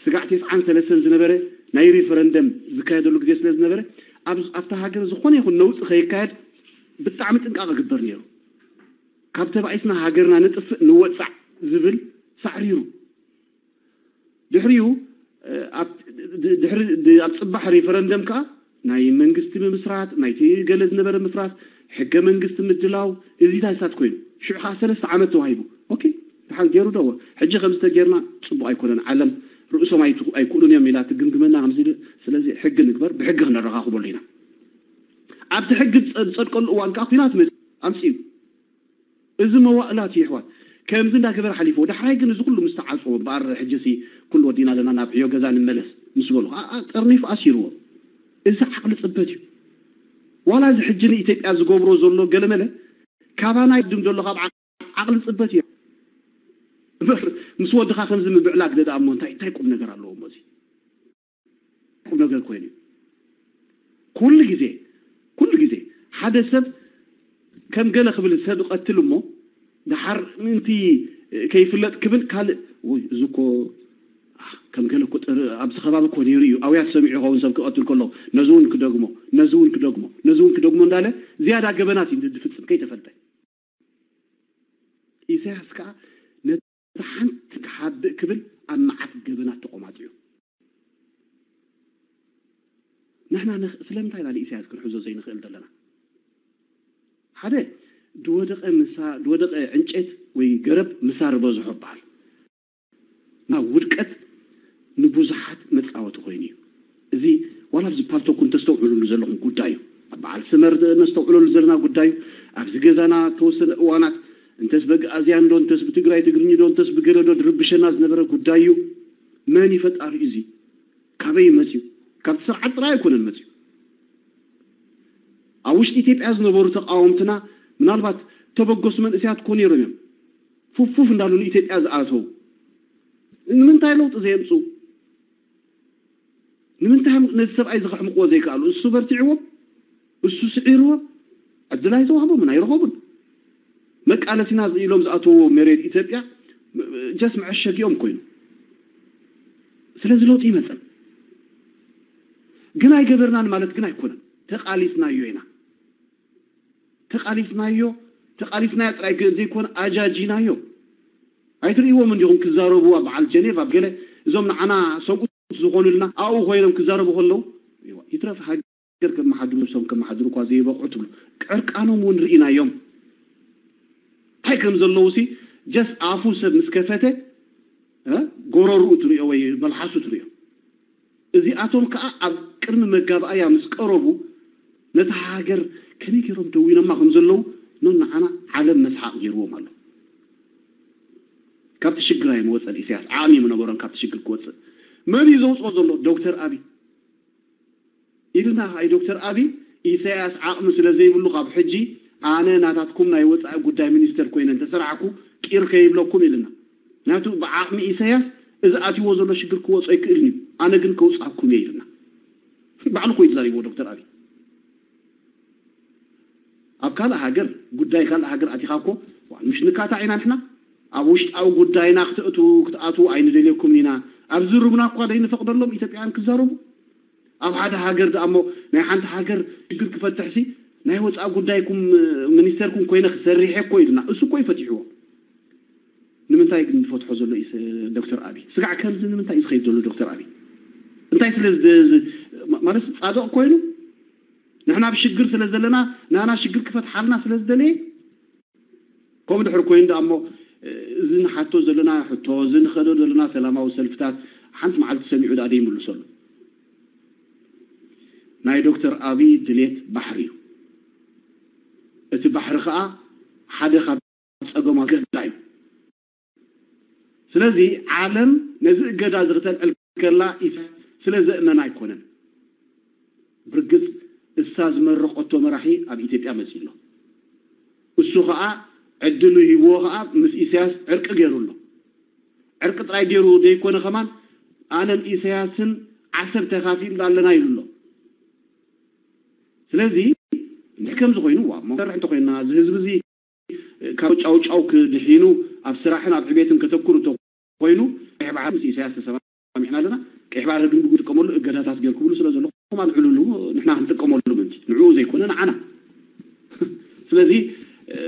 ስጋዕ ተስዓን ሰለስተን ዝነበረ ናይ ሪፈረንደም ዝካየደሉ ግዜ ስለ ዝነበረ ኣብ ኣብታ ሃገር ዝኾነ ይኹን ነውፂ ከይካየድ ብጣዕሚ ጥንቃቐ ግበር ነይሩ። ካብ ተባኢስና ሃገርና ንጥፍእ ንወፃዕ ዝብል ሳዕሪሩ ድሕሪኡ ኣብ ድሕሪ ኣብ ፅባሕ ሪፈረንደም ከዓ ናይ መንግስቲ ምምስራት ናይቲ ገለ ዝነበረ ምፍራስ ሕገ መንግስቲ ምድላው እዚ ታይሳት ኮይኑ ሽዑ ከዓ ሰለስተ ዓመት ተዋሂቡ። ኦኬ ድሓን ገይሩ ዶ ሕጂ ከምዚ ተጌርና ፅቡቅ ኣይኮነን ዓለም ርእሶም ኣይክእሉን እዮም ኢላ ትግምግመና ከምዚ ስለዚ ሕጊ ንግበር ብሕጊ ክነረኻኽበሉ ኢና። ኣብቲ ሕጊ ዝፀድቀሉ እዋን ከዓ ኩናት መፅኡ ኣምፅኡ። እዚ መዋእላት እዩ ኣሕዋት ከምዚ እንዳገበረ ሓሊፍዎ። ዳሕራይ ግን እዚ ኩሉ ምስ ተዓፅዎ እምበኣር ሕጂሲ ኩሉ ወዲና ኣለና ናብ ዕዮ ገዛ ንመለስ ምስ በሉ ከዓ ጠርኒፉ ኣሲርዎ። እዚ ዓቕሊ ፅበት እዩ። ዋላ እዚ ሕጂ ንኢትዮጵያ ዝገብሮ ዘሎ ገለመለ ካባና ይድም ዘሎ ካብ ዓቕሊ ፅበት እዩ። እምበር ምስ ወድኻ ከምዚ ምብዕላግ ደኣ እሞ እንታይ እንታይ ቁም ነገር ኣለዎ እሞ እዚ? ቁም ነገር ኮይኑ ኩሉ ግዜ ኩሉ ግዜ ሓደ ሰብ ከም ገለ ክብል ሰብ ቀትል እሞ ድሓር ምእንቲ ከይፍለጥ ክብል ካልእ ወይ እዚ እኮ ከም ገለ እኮ ኣብዚ ከባቢ እኮ ነይሩ እዩ ኣውያት ሰሚዑ ይኸውን ሰብ ክቐትል ከሎ ነዚ እውን ክደግሞ ነዚ እውን ክደግሞ ነዚ እውን ክደግሞ እንዳለ ዝያዳ ገበናት እዩ ዝፍፅም ከይተፈልጠ ኢሳያስ ከዓ ነቲ ሓንቲ ክሓብእ ክብል ኣብ መዓት ገበናት ተቖማጢዑ። ንሕና ስለምንታይ ኢና ንኢሳያስ ክንሕዞ ዘይንኽእል ዘለና? ሓደ ድወደቐ ምሳ ድወደቐ ዕንጨት ወይ ገረብ ምሳር በዝሖ በሃል። ናብ ውድቀት ንብዙሓት መጻወቲ ኮይኑ እዩ። እዚ ዋላ ኣብዚ ፓልቶክ እንተስተውዕሉሉ ዘለኹም ጉዳይ እዩ። ኣብ በዓል ስመር ነስተውዕለሉ ዘለና ጉዳይ እዩ። ኣብዚ ገዛና ተወሰነ እዋናት እንተስ በግኣዝያን ዶ እንተስ ብትግራይ ትግርኝ ዶ እንተስ ብገለ ዶ ድርብሸና ዝነበረ ጉዳይ እዩ። መን እዩ ፈጣሪ እዚ? ካበይ መፅዩ? ካብቲ ስርዓት ጥራይ ኣይኮነን መፅዩ። ኣብ ውሽጢ ኢትዮጵያ ዝነበሩ ተቃወምትና ምናልባት ተበገሱ መንእሰያት ኮ ነይሮም እዮም። ፉፍፉፍ እንዳሉ ንኢትዮጵያ ዝኣተው ንምንታይ ለውጢ ዘየምፅኡ? ንምንታይ ነዚ ሰብኣይ እዚ ከሕምቕዎ ዘይከኣሉ? እሱ በርቲዕዎም፣ እሱ ስዒርዎም፣ ዕድል ኣይተዋህቦምን፣ ኣይረኸቡን። መቃለሲና ኢሎም ዝኣተውዎ መሬት ኢትዮጵያ ጀስ መዐሸጊኦም ኮይኑ። ስለዚ ለውጢ ይመፀን ግን ኣይገበርናን ማለት ግን ኣይኮነን። ተቃሊስናዮ ኢና። ተቃሊስናዮ ተቃሊስናዮ ጥራይ ዘይኮነ ኣጃጂናዮ። ኣይትርእይዎም እንዲኹም ክዛረቡ ኣብ በዓል ጀኔቭ ኣብ ገለ እዞም ንዓና ሰብኡት ዝኾኑልና ኣብኡ ኮይኖም ክዛረቡ ከለዉ ይትረፍ ሃገር ከመሓድሩ ነብሶም ከመሓድሩ እኳ ዘይበቕዑ ትብሉ። ዕርቃኖም እውን ርኢናዮም። እንታይ ከም ዘለዉ ሲ ጀስ ኣፉ ሰብ ምስ ከፈተ ጎረርኡ ትሪኦ ወይ መልሓሱ ትሪኦ። እዚኣቶም ከዓ ኣብ ቅድሚ መጋብኣያ ምስ ቀረቡ ነታ ሃገር ከመይ ገይሮም ደዊኖማ ከም ዘለዉ ኖ ንዓና ዓለም መስሓቕ ገይርዎም ኣሎ። ካብቲ ሽግር ኣይመወፀን ኢሳያስ ዓቕሚ ምነበሮን ካብቲ ሽግር ክወፅእ። መን እዩ ዘውፅኦ ዘሎ? ዶክተር ኣብይ ኢልና ከዓ ዶክተር ኣብይ ኢሳያስ ዓቕሚ ስለ ዘይብሉ ካብ ሕጂ ኣነ ናታትኩም ናይ ወፃኢ ጉዳይ ሚኒስተር ኮይነ እንተሰራሕኩ ቂር ከይብለኩም ኢልና። ምክንያቱ ብዓቕሚ ኢሳያስ እዚ ኣትይዎ ዘሎ ሽግር ክወፅኦ ኣይክእልን እዩ። ኣነ ግን ከውፅኣኩም እየ ኢልና። ባዕሉ ኮይኑ ተዛሪብዎ ዶክተር ኣብይ። ኣብ ካልእ ሃገር ጉዳይ ካልእ ሃገር ኣቲኻ እኮ ምሽ ንካታዕ ኢና ንሕና ኣብ ውሽጣዊ ጉዳይና ክትእቱ ክትኣትዉ ኣይንደልየኩም ኢና። ኣብዚ ሩምና እኳ ዘይንፈቅደሎም ኢትዮጵያውያን ክዛረቡ ኣብ ሓደ ሃገር ደኣ እሞ ናይ ሓንቲ ሃገር ሽግር ክፈትሕ ሲ ናይ ወፃኢ ጉዳይኩም ሚኒስተርኩም ኮይነ ክሰርሕ እኮ ኢሉና እሱ እኮ ይፈትሕዎ። ንምንታይ ግን ዝፈትሖ ዘሎ ዶክተር ኣብይ ስጋዕ ከምዚ ንምንታይ እዩ ዝኸይድ ዘሎ ዶክተር ኣብይ እንታይ ስለ ማለት ፃድቕ ኮይኑ ንሕና ኣብ ሽግር ስለ ዘለና ናና ሽግር ክፈትሓልና ስለ ዝደለየ ከምኡ ድሕር ኮይኑ ደኣ እሞ እዚ ንሓቶ ዘለና ሕቶ እዚ ንኸዶ ዘለና ሰላማዊ ሰልፍታት ሓንቲ መዓልቲ ሰሚዑ ደኣ ደይምልሰሉ ናይ ዶክተር ኣብይ ድሌት ባሕሪ እዩ። እቲ ባሕሪ ከዓ ሓደ ካብ ፀገማት ገዛ እዩ። ስለዚ ዓለም ነዚ እገዳ እዚ ክተልዕል ከላ ኢሳያስ ስለ ዘእመና ኣይኮነን። ብርግፅ እሳ ዝመረቐቶ መራሒ ኣብ ኢትዮጵያ መፂኡ ኣሎ። እሱ ከዓ ዕድሉ ሂብዎ ከዓ ምስ ኢሳያስ ዕርቂ ገይሩ ኣሎ። ዕርቂ ጥራይ ገይሩ ዘይኮነ ከማን ኣነን ኢሳያስን ዓሰብ ተኻፊልና ኣለና ኢሉ ኣሎ። ስለዚ ከምዚ ኮይኑ ዋ መሰርሕ እንተኮይና እዚ ህዝቢ እዚ ካብ ጫውጫው ክድሒኑ ኣብ ስራሕን ኣብ ዕቤትን ከተኩር እንተኮይኑ ቀይሕ ባሕሪ ምስ ኢሳያስ ተሰማሚዕና ኣለና። ቀይሕ ባሕሪ ግን ብግጥቀመሉ እገዳታት ገይርኩምሉ ስለ ዘለኹም ኣልዕሉሉ ንሕና ክንጥቀመሉ ምእንቲ ንዕኡ ዘይኮነ ንዓና። ስለዚ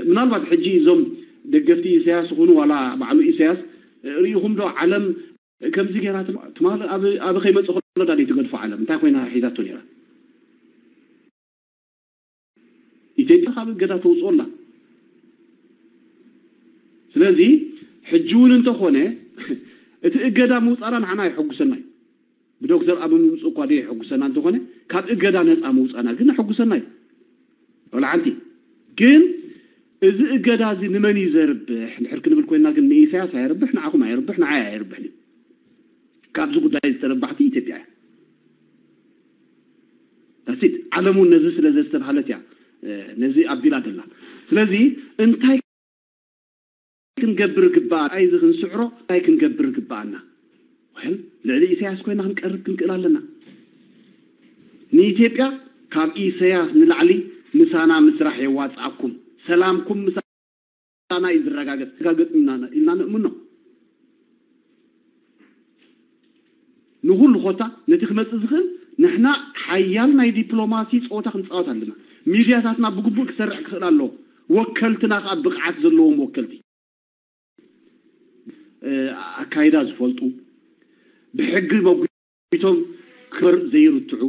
ምናልባት ሕጂ እዞም ደገፍቲ ኢሳያስ ይኹኑ ዋላ ባዕሉ ኢሳያስ ርኢኹም ዶ ዓለም ከምዚ ገይራ ትማሊ ኣብ ከይመፅእ ከሎ ዳ ትገድፎ ዓለም እንታይ ኮይና ሒዛቶ ነይራ? ኢትዮጵያ ካብ እገዳ ተውፅኦ ኣላ። ስለዚ ሕጂ እውን እንተኾነ እቲ እገዳ ምውፃና ንዓና የሐጉሰና እዩ። ብዶክተር ኣብ ምምፅኡ እኳ ዶ የሐጉሰና እንተኾነ ካብ እገዳ ነፃ ምውፃና ግን የሐጉሰና እዩ። ወላ ሓንቲ ግን እዚ እገዳ እዚ ንመን እዩ ዘርብሕ እንድሕር ክንብል ኮይና ግን ንኢሳያስ ኣየርብሕ፣ ንዓኹም ኣየርብሕ፣ ንዓይ ኣየርብሕን እዩ። ካብዚ ጉዳይ ዝተረባሕቲ ኢትዮጵያ እያ። ዳሲት ዓለም እውን ነዚ ስለ ዘስተብሃለት እያ ነዚ ኣቢላ ደላ። ስለዚ እንታይ ክንገብር ግባኣ? እንታይ እዚ ክንስዕሮ እንታይ ክንገብር ግባኣና? ወል ልዕሊ ኢሳያስ ኮይና ክንቀርብ ክንክእል ኣለና። ንኢትዮጵያ ካብ ኢሳያስ ንላዕሊ ምሳና ምስራሕ የዋፅኣኩም፣ ሰላምኩም ምሳና እዩ ዝረጋገፅ፣ ረጋገፅ ኢልና ኢልና ንእምኖ። ንኹሉ ኮታ ነቲ ክመፅእ ዝኽእል ንሕና ሓያል ናይ ዲፕሎማሲ ፀወታ ክንፃወት ኣለና። ሚድያታትና ብግቡእ ክሰርሕ ክኽእል ኣለዎ። ወከልትና ከዓ ብቕዓት ዘለዎም ወከልቲ ኣካይዳ ዝፈልጡ ብሕጊ መጉ ቶም ክበር ዘይርትዑ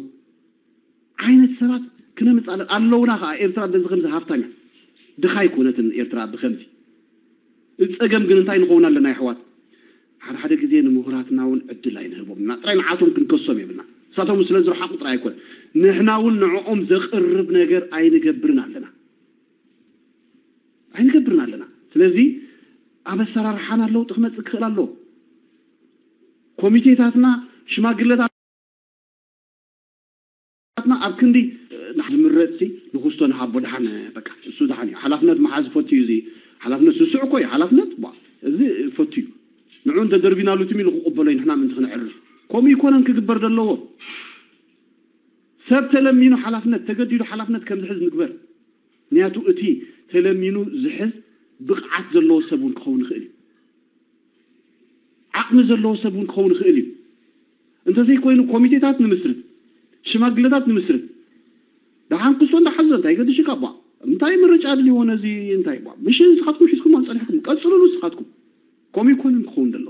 ዓይነት ሰባት ክነምፃለን ኣለውና ከዓ ኤርትራ በዚ ከምዚ ሃፍታም እያ። ድኻ ኣይኮነትን ኤርትራ ብከምዚ። እዚ ፀገም ግን እንታይ ንኸውን ኣለና ይሕዋት? ሓደ ሓደ ግዜ ንምሁራትና እውን ዕድል ኣይንህቦም ኢና። ጥራይ ንዓቶም ክንከሶም የብልና። ንሳቶም ስለ ዝረሓቁ ጥራይ ኣይኮነ። ንሕና እውን ንዕኦም ዘቕርብ ነገር ኣይንገብርን ኣለና። ኣይንገብርን ኣለና። ስለዚ ኣብ ኣሰራርሓና ለውጢ ክመፅእ ክኽእል ኣለዎ። ኮሚቴታትና ሽማግለታትና ኣብ ክንዲ ዝምረፅሲ ንክስቶ ንሃቦ ደሓን በቃ እሱ ደሓን እዩ። ሓላፍነት መሓዝ ፈትዩ እዚ ሓላፍነት ስሱዕ እኮ እዩ። ሓላፍነት ቧ እዚ ፈትዩ ንዑ እንተደርቢናሉ ትም ኢሉ ክቕበሎ እዩ። ንሕና ምንቲ ክነዕርፍ ከምኡ ይኮነን ክግበር ዘለዎ። ሰብ ተለሚኑ ሓላፍነት ተገዲዱ ሓላፍነት ከም ዝሕዝ ንግበር። ምክንያቱ እቲ ተለሚኑ ዝሕዝ ብቕዓት ዘለዎ ሰብ እውን ክኸውን ይኽእል እዩ። ዓቕሚ ዘለዎ ሰብ እውን ክኸውን ይኽእል እዩ። እንተዘይኮይኑ ኮሚቴታት ንምስርት፣ ሽማግለታት ንምስርት። ደሓን ክሶ እንዳሓዘ እንታይ ገድሽካ ባ እንታይ ምርጫ ኣድልዎ ነዚ እንታይ ባ ምሽ ንስኻትኩም ሒዝኩም ኣንፀኒሕኩም ቀፅሉሉ ንስኻትኩም። ከምኡ ይኮንን ክኸውን ደሎ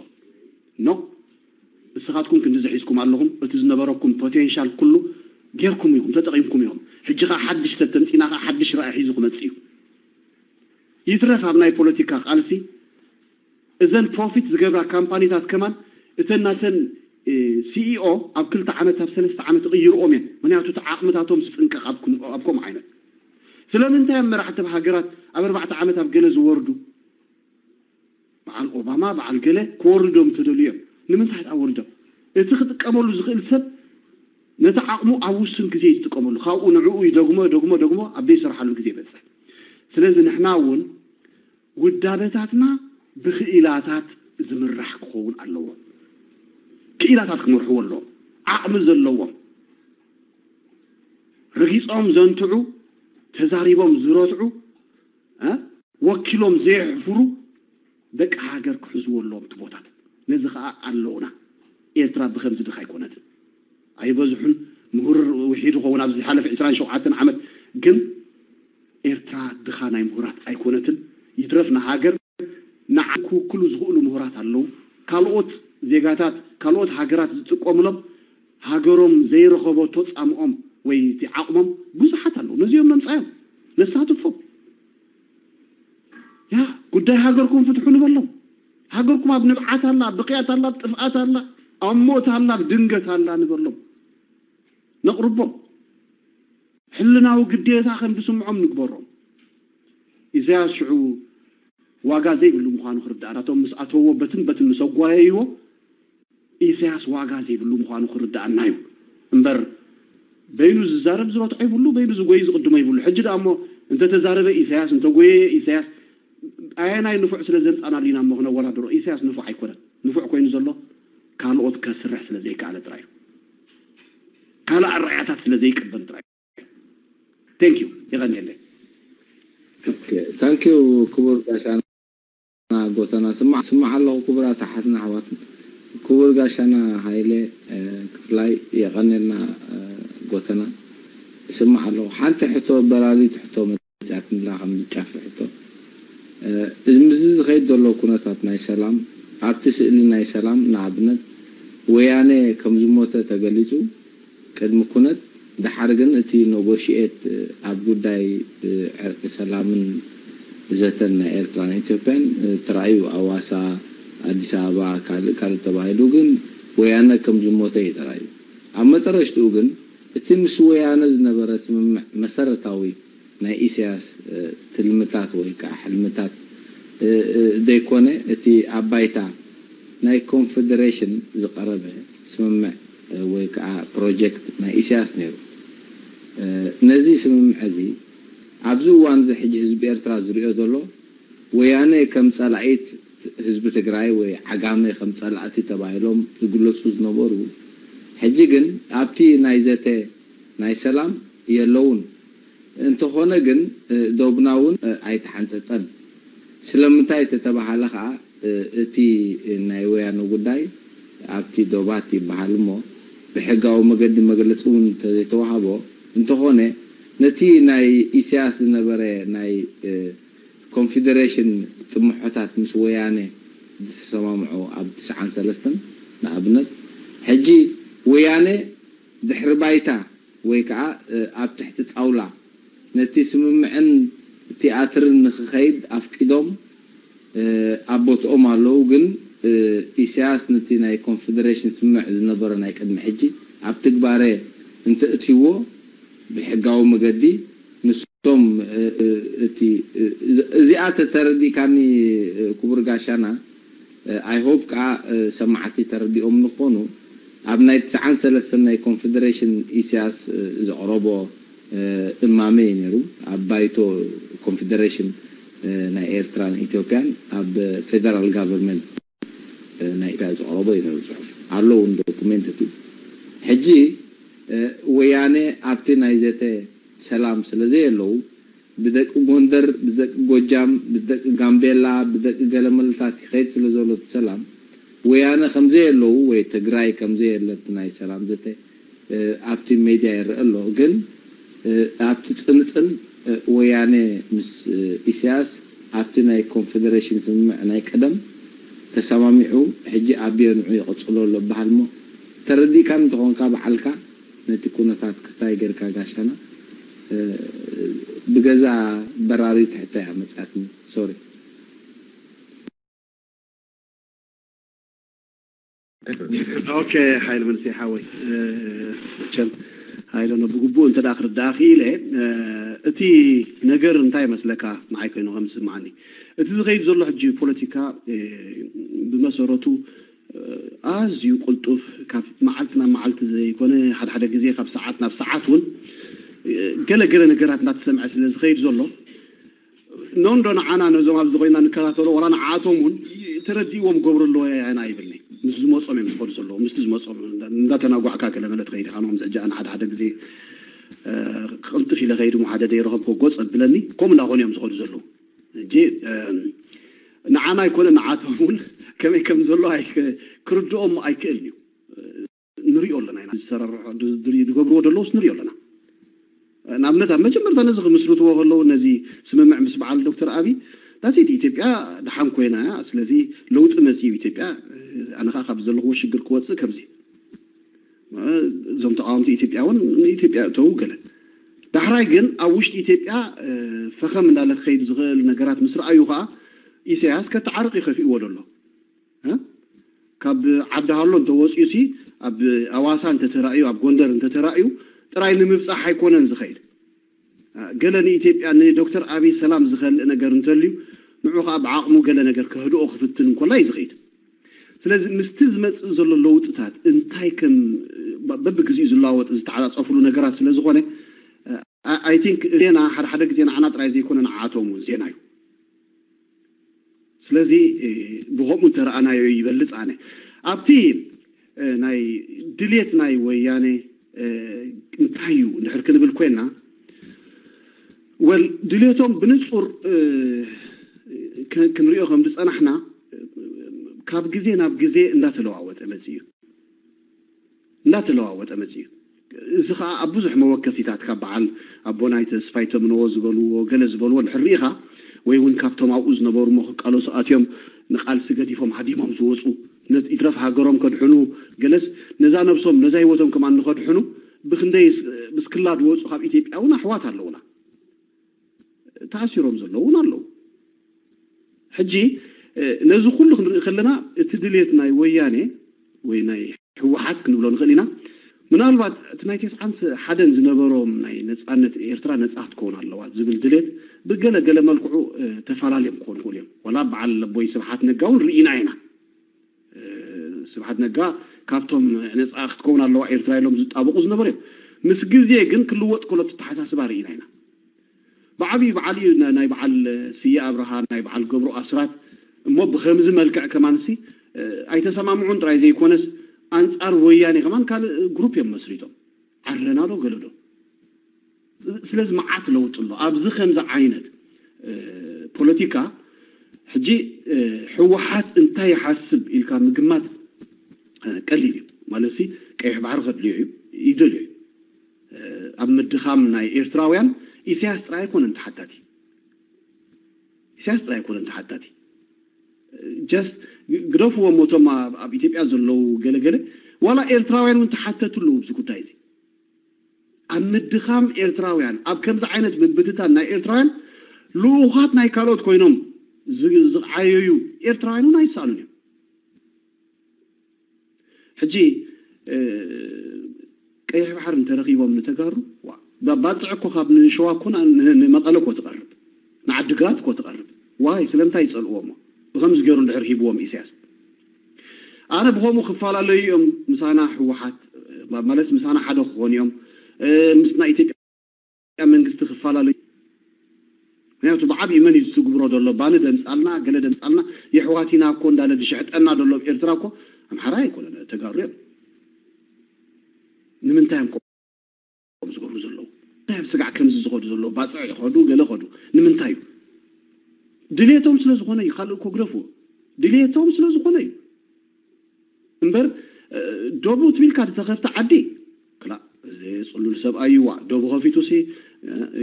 ኖ እስኻትኩም ክንዲ ዘሒዝኩም ኣለኹም እቲ ዝነበረኩም ፖቴንሻል ኩሉ ጌርኩም ኢኹም ተጠቒምኩም ኢኹም። ሕጂ ከዓ ሓድሽ ተተምፂና ከዓ ሓድሽ ራእይ ሒዙ ክመፅእ እዩ። ይትረፍ ኣብ ናይ ፖለቲካ ቃልሲ እዘን ፕሮፊት ዝገብራ ካምፓኒታት ከማን እተን ናተን ሲኢኦ ኣብ ክልተ ዓመት ኣብ ሰለስተ ዓመት ይቕይርኦም እየን። ምክንያቱ እቲ ዓቕምታቶም ዝፅንቀቕ ኣብ ከምኡ ዓይነት ስለምንታይ ኣብ መራሕቲ ሃገራት ኣብ ኣርባዕተ ዓመት ኣብ ገለ ዝወርዱ በዓል ኦባማ በዓል ገለ ክወርዶም ተደልዮም ንምንታይ ኣወርዶም? እቲ ክጥቀመሉ ዝኽእል ሰብ ነቲ ዓቕሙ ኣብ ውሱን ግዜ ዝጥቀመሉ ካብኡ ንዕኡ ይደግሞ ደግሞ ደግሞ ኣብ ዘይሰርሓሉ ግዜ ይበፅሕ። ስለዚ ንሕና እውን ውዳበታትና ብክኢላታት ዝምራሕ ክኸውን ኣለዎም። ክኢላታት ክመርሕዎ ኣለዎም። ዓቕሚ ዘለዎም ረጊፆም ዘንትዑ ተዛሪቦም ዝረትዑ ወኪሎም ዘየሕፍሩ ደቂ ሃገር ክሕዝዎ ኣለዎም እቲ ቦታት። ነዚ ከዓ ኣለውና። ኤርትራ ብከምዚ ድኻ ኣይኮነትን። ኣይበዝሑን ምሁር ውሒዱ ኸውን ኣብዚ ሓለፈ ዕስራን ሸውዓተን ዓመት ግን ኤርትራ ድኻ ናይ ምሁራት ኣይኮነትን። ይትረፍ ንሃገር ንዓ ክውክሉ ዝኽእሉ ምሁራት ኣለዉ። ካልኦት ዜጋታት ካልኦት ሃገራት ዝጥቀሙሎም ሃገሮም ዘይረኸበቶ ፃምኦም ወይ እቲ ዓቕሞም ብዙሓት ኣለዉ። ነዚኦም ነምፃዮም ነሳትፎም። ያ ጉዳይ ሃገርኩም ፍትሑ ንበሎም። ሃገርኩም ኣብ ንብዓት ኣላ፣ ኣብ ብቕያት ኣላ፣ ኣብ ጥፍኣት ኣላ፣ ኣብ ሞት ኣላ፣ ኣብ ድንገት ኣላ ንበሎም። ነቕርቦም። ሕልናዊ ግዴታ ከም ዝስምዖም ንግበሮም። ኢሳያስ ሽዑ ዋጋ ዘይብሉ ምዃኑ ክርዳእ፣ ናቶም ምስ ኣተውዎ በትን በትን ምስ ኣጓየይዎ ኢሳያስ ዋጋ ዘይብሉ ምዃኑ ክርዳኣና እዩ እምበር፣ በይኑ ዝዛረብ ዝረትዖ ይብሉ፣ በይኑ ዝጎይ ዝቕድሞ ይብሉ። ሕጂ ደኣ እሞ እንተተዛረበ ኢሳያስ፣ እንተጎየየ ኢሳያስ፣ ኣየናይ ንፉዕ ስለ ዘምጻናሉ ኢና እሞ ክነወዳድሮ? ኢሳያስ ንፉዕ ኣይኮነን። ንፉዕ ኮይኑ ዘሎ ካልኦት ከስርሕ ስለ ዘይከኣለ ጥራይ እዩ። ካልእ ኣረኣእያታት ስለ ዘይቅበል ጥራይ። Thank you። የቐንየለይ። ታንኪዩ ክቡር ጋሻና ጎተና። ስማዕ ስማዕ ኣለኹ ክቡራት ኣሓትና ኣሕዋትን። ክቡር ጋሻና ሃይለ ክፍላይ የቐንየልና። ጎተና ስማዕ ኣለኹ። ሓንቲ ሕቶ በራሪት ሕቶ መፅኣትንላ ከም ዝጫፍ ሕቶ ምስዚ ዝኸይድ ዘሎ ኩነታት ናይ ሰላም ኣብቲ ስእሊ ናይ ሰላም ንኣብነት ወያነ ከም ዝሞተ ተገሊፁ ቅድሚ ኩነት፣ ደሓር ግን እቲ ነጎሽኤት ኣብ ጉዳይ ዕርቂ ሰላምን ዘተን ናይ ኤርትራን ኢትዮጵያን ተራእዩ ኣዋሳ፣ ኣዲስ ኣበባ፣ ካልእ ካልእ ተባሂሉ ግን ወያነ ከም ዝሞተ እዩ ተራእዩ። ኣብ መጠረሽትኡ ግን እቲ ምስ ወያነ ዝነበረ ስምምዕ መሰረታዊ ናይ ኢሳያስ ትልምታት ወይ ከዓ ሕልምታት ዘይኮነ እቲ ኣብ ባይታ ናይ ኮንፌደሬሽን ዝቐረበ ስምምዕ ወይ ከዓ ፕሮጀክት ናይ ኢሳያስ ነይሩ። ነዚ ስምምዕ እዚ ኣብዚ እዋን እዚ ሕጂ ህዝቢ ኤርትራ ዝሪኦ ዘሎ ወያነ ከም ጸላኢት ህዝቢ ትግራይ ወይ ዓጋመ ከም ጸላእቲ ተባሂሎም ዝግለጹ ዝነበሩ ሕጂ ግን ኣብቲ ናይ ዘተ ናይ ሰላም የለውን። እንተኾነ ግን ዶብና እውን ኣይተሓንጸጸን። ስለምንታይ ተተባሃለ ከዓ እቲ ናይ ወያነ ጉዳይ ኣብቲ ዶባት ይበሃል እሞ ብሕጋዊ መገዲ መግለፂ እውን እንተዘይተዋህቦ እንተኾነ ነቲ ናይ ኢሳያስ ዝነበረ ናይ ኮንፌደሬሽን ጥምሖታት ምስ ወያነ ዝተሰማምዖ ኣብ ትስዓን ሰለስተን ንኣብነት ሕጂ ወያነ ድሕሪ ባይታ ወይ ከዓ ኣብ ትሕቲ ጣውላ ነቲ ስምምዕን ቲኣትርን ንክኸይድ ኣፍቂዶም ኣብ ቦትኦም ኣለዉ። ግን ኢሳያስ ነቲ ናይ ኮንፌደሬሽን ስምምዕ ዝነበረ ናይ ቅድሚ ሕጂ ኣብ ትግባረ እንተእትይዎ ብሕጋዊ መገዲ ንሶም እቲ እዚኣ ተተረዲእካኒ ክቡር ጋሻና I hope ከዓ ሰማዕቲ ተረዲኦም ንኾኑ ኣብ ናይ ትስዓን ሰለስተን ናይ ኮንፌደሬሽን ኢሳያስ ዘቕረቦ እማመ እዩ ነይሩ። ኣብ ባይቶ ኮንፌደሬሽን ናይ ኤርትራን ኢትዮጵያን ኣብ ፌደራል ጋቨርንመንት ናይ ኢትዮጵያ ዘቕረቦ እዩ ነይሩ ጽሑፍ ኣለዉ ዶኩሜንት እቲ ሕጂ ወያነ ኣብቲ ናይ ዘተ ሰላም ስለ ዘየለዉ ብደቂ ጎንደር ብደቂ ጎጃም ብደቂ ጋምቤላ ብደቂ ገለመለታት ይኸይድ ስለ ዘሎ እቲ ሰላም ወያነ ከም ዘየለዉ ወይ ትግራይ ከም ዘየለ እቲ ናይ ሰላም ዘተ ኣብቲ ሜድያ ይረአ ኣሎ። ግን ኣብቲ ፅንፅን ወያነ ምስ ኢሳያስ ኣብቲ ናይ ኮንፌደሬሽን ስምምዕ ናይ ቀደም ተሰማሚዑ ሕጂ ኣቢዮ ንዑ ይቕፅሎ ኣሎ በሃል እሞ ተረዲእካ እንተኾንካ በዓልካ ነቲ ኩነታት ክስታይ ጌርካ ጋሻና ብገዛ በራሪ ትሕታ እያ መፅኣትኒ። ሶሪ። ኦኬ ሓይል መንስይ ሓወይ መቸም ሃይለኖ ብግቡእ እንተ ደኣ ክርዳኣ ክኢለ እቲ ነገር እንታይ መስለካ ንዓይ ኮይኑ ከም ዝስምዓኒ እቲ ዝኸይድ ዘሎ ሕጂ ፖለቲካ ብመሰረቱ ኣዝዩ ቅልጡፍ ካብ መዓልቲ ናብ መዓልቲ ዘይኮነ ሓደ ሓደ ግዜ ካብ ሰዓት ናብ ሰዓት እውን ገለ ገለ ነገራት እናተሰምዐ ስለ ዝኸይድ ዘሎ ኖንዶ ንዓና ነዞም ኣብዚ ኮይና ንከታተሎ ዋላ ንዓቶም እውን ተረዲእዎም ገብሩ ኣለዎ ያና ይብልኒ ምስ ዝመፆም እዮም ዝኸዱ ዘለዉ ምስቲ ዝመፆም እንዳተናጓዕካ ገለ መለ ትኸይድ ኢኻ ኖም ዝሕጂ ኣነ ሓደ ሓደ ግዜ ክቕልጥፍ ኢለ ከይድ ሓደ ደይረኸብኮ ጎፅ ኣብለኒ ከምኡ እንዳኾኑ እዮም ዝኸዱ ዘለዉ ሕጂ ንዓና ኣይኮነ ንዓቶም እውን ከመይ ከም ዘሎ ክርድኦም ኣይክእልን እዩ ንሪኦ ኣለና ኢና ዝሰራርሖ ዝገብርዎ ዘለውስ ንሪኦ ኣለና ንኣብነት ኣብ መጀመርታ ነዚ ክምስርትዎ ከለዉ ነዚ ስምምዕ ምስ በዓል ዶክተር ኣብይ ዳሴት ኢትዮጵያ ደሓን ኮይና እያ ስለዚ ለውጢ መፅኡ ኢትዮጵያ ኣነ ከዓ ካብ ዘለኽዎ ሽግር ክወፅእ ከምዚ እዞም ተቃወምቲ ኢትዮጵያ እውን ንኢትዮጵያ እተው ገለ ዳሕራይ ግን ኣብ ውሽጢ ኢትዮጵያ ፈኸም እንዳለ ክኸይድ ዝኽእል ነገራት ምስ ረኣዩ ከዓ ኢሳያስ ከተዓርቕ ይኸፊእዎ ደሎ ካብ ዓዲ ሃሎ እንተወፂኡ ሲ ኣብ ኣዋሳ እንተተራእዩ ኣብ ጎንደር እንተተራእዩ ጥራይ ንምብፃሕ ኣይኮነን ዝኸይድ ገለ ንኢትዮጵያ ንዶክተር ኣቢይ ሰላም ዝኸልእ ነገር እንተልዩ ንዑ ከዓ ብዓቕሙ ገለ ነገር ከህድኦ ክፍትን እንኮላ እዩ ዝኸይድ። ስለዚ ምስቲ ዝመፅእ ዘሎ ለውጥታት እንታይ ከም በብግዚኡ ዝለዋወጥ ዝተዓፃፀፍሉ ነገራት ስለ ዝኾነ I think ዜና ሓደ ሓደ ግዜ ንዓና ጥራይ ዘይኮነ ንዓቶም እውን ዜና እዩ። ስለዚ ብኸምኡ እንተረኣናዮ ይበልፅ ኣነ ኣብቲ ናይ ድሌት ናይ ወያኔ እንታይ እዩ እንድሕር ክንብል ኮይና ወል ድሌቶም ብንፁር ክንሪኦ ከም ዝፀናሕና ካብ ግዜ ናብ ግዜ እንዳተለዋወጠ መፅእ እዩ እንዳተለዋወጠ መፅእ እዩ። እዚ ከዓ ኣብ ብዙሕ መወከሲታት ካብ በዓል ኣቦናይ ተስፋይ ተምነዎ ዝበልዎ ገለ ዝበልዎ ድሕር ርኢኻ ወይ እውን ካብቶም ኣብኡ ዝነበሩ እሞ ክቃለሱ ኣትዮም ንቃልሲ ገዲፎም ሃዲሞም ዝወፁ ይትረፍ ሃገሮም ከድሕኑ ገለስ ነዛ ነብሶም ነዛ ህይወቶም ከማን ንኸድሕኑ ብክንደይ ብስክላ ዝወፁ ካብ ኢትዮጵያ እውን ኣሕዋት ኣለውና። ተኣሲሮም ዘለዉ እውን ኣለዉ። ሕጂ ነዚ ኩሉ ክንርኢ ከለና እቲ ድሌት ናይ ወያኔ ወይ ናይ ህወሓት ክንብሎ ንኽእል ኢና። ምናልባት እቲ ናይ ተስዓን ሓደን ዝነበሮም ናይ ነፃነት ኤርትራ ነፃ ክትከውን ኣለዋ ዝብል ድሌት ብገለ ገለ መልክዑ ተፈላለዮም ክኾኑ ይኽእሉ እዮም። ዋላ በዓል ኣቦይ ስብሓት ነጋ እውን ርኢና ኢና። ስብሓት ነጋ ካብቶም ነፃ ክትከውን ኣለዋ ኤርትራ ኢሎም ዝጣበቑ ዝነበሩ እዮም። ምስ ግዜ ግን ክልወጥ ከሎ እቲ ኣተሓሳስባ ርኢና ኢና። ብዓብዩ በዓል እዩ ናይ በዓል ስየ ኣብርሃ ናይ በዓል ገብሩ ኣስራት እሞ ብከምዚ መልክዕ ከማንሲ ኣይተሰማምዑን ጥራይ ዘይኮነስ ኣንፃር ወያኔ ከማን ካልእ ግሩፕ እዮም መስሪቶም ዓረና ዶ ገለ ዶ ስለዚ መዓት ለውጢ ኣሎ ኣብዚ ከምዚ ዓይነት ፖለቲካ ሕጂ ህወሓት እንታይ ይሓስብ ኢልካ ምግማት ቀሊል እዩ ማለት ቀይሕ ባሕሪ ከድልዮ እዩ ይደልዮ እዩ ኣብ ምድኻም ናይ ኤርትራውያን ኢሳያስ ጥራይ ኣይኮነን ተሓታቲ ኢሳያስ ጥራይ ኣይኮነን ተሓታቲ just ግደፍዎም እቶም ኣብ ኢትዮጵያ ዘለዉ ገለገለ ዋላ ኤርትራውያን እውን ተሓተቱ ኣለዉ ኣብዚ ጉዳይ እዚ ኣብ ምድኻም ኤርትራውያን ኣብ ከምዚ ዓይነት ምብትታን ናይ ኤርትራውያን ልኡኻት ናይ ካልኦት ኮይኖም ዝዓየዩ ኤርትራውያን እውን ኣይሰኣኑን እዮም ሕጂ ቀይሕ ባሕር እንተረኺቦም ንተጋሩ ባፅዕ እኮ ካብ ንሸዋ እኮ ንመቐለ እኮ ትቐርብ ንዓድግራት እኮ ትቐርብ ዋይ ስለምንታይ ይፀልእዎሞ ብከምዚ ገይሩ እንድሕር ሂብዎም ኢሳያስ ኣነ ብኸምኡ ክፈላለዩ እዮም ምሳና ህወሓት ማለት ምሳና ሓደ ክኾኑ እዮም ምስ ናይ ኢትዮጵያ መንግስቲ ክፈላለዩ ምክንያቱ ብዓብዪ መን እዩ ዝትግብሮ ዘሎ ባኒ ደምፃልና ገለ ደምፃልና የሕዋት ኢና እኮ እንዳለ ዝሸሕጠና ዘሎ ኣብ ኤርትራ እኮ ኣምሓራ ኣይኮነ ተጋሩ እዮም ንምንታይ እዮም ዝገብሩ ዘለዉ እንታይ ስጋዕ ከምዚ ዝኸዱ ዘለዉ ባፅዕ ይኸዱ ገለ ኸዱ ንምንታይ እዩ ድሌቶም ስለ ዝኾነ እዩ ካልእ እኮ ግደፍዎ ድሌቶም ስለ ዝኾነ እዩ እምበር ዶቡ ትቢልካ ዝተኸፍተ ዓዲ ክላ እዚ ፅሉል ሰብኣይ ይዋ ዶቡ ከፊቱ ሲ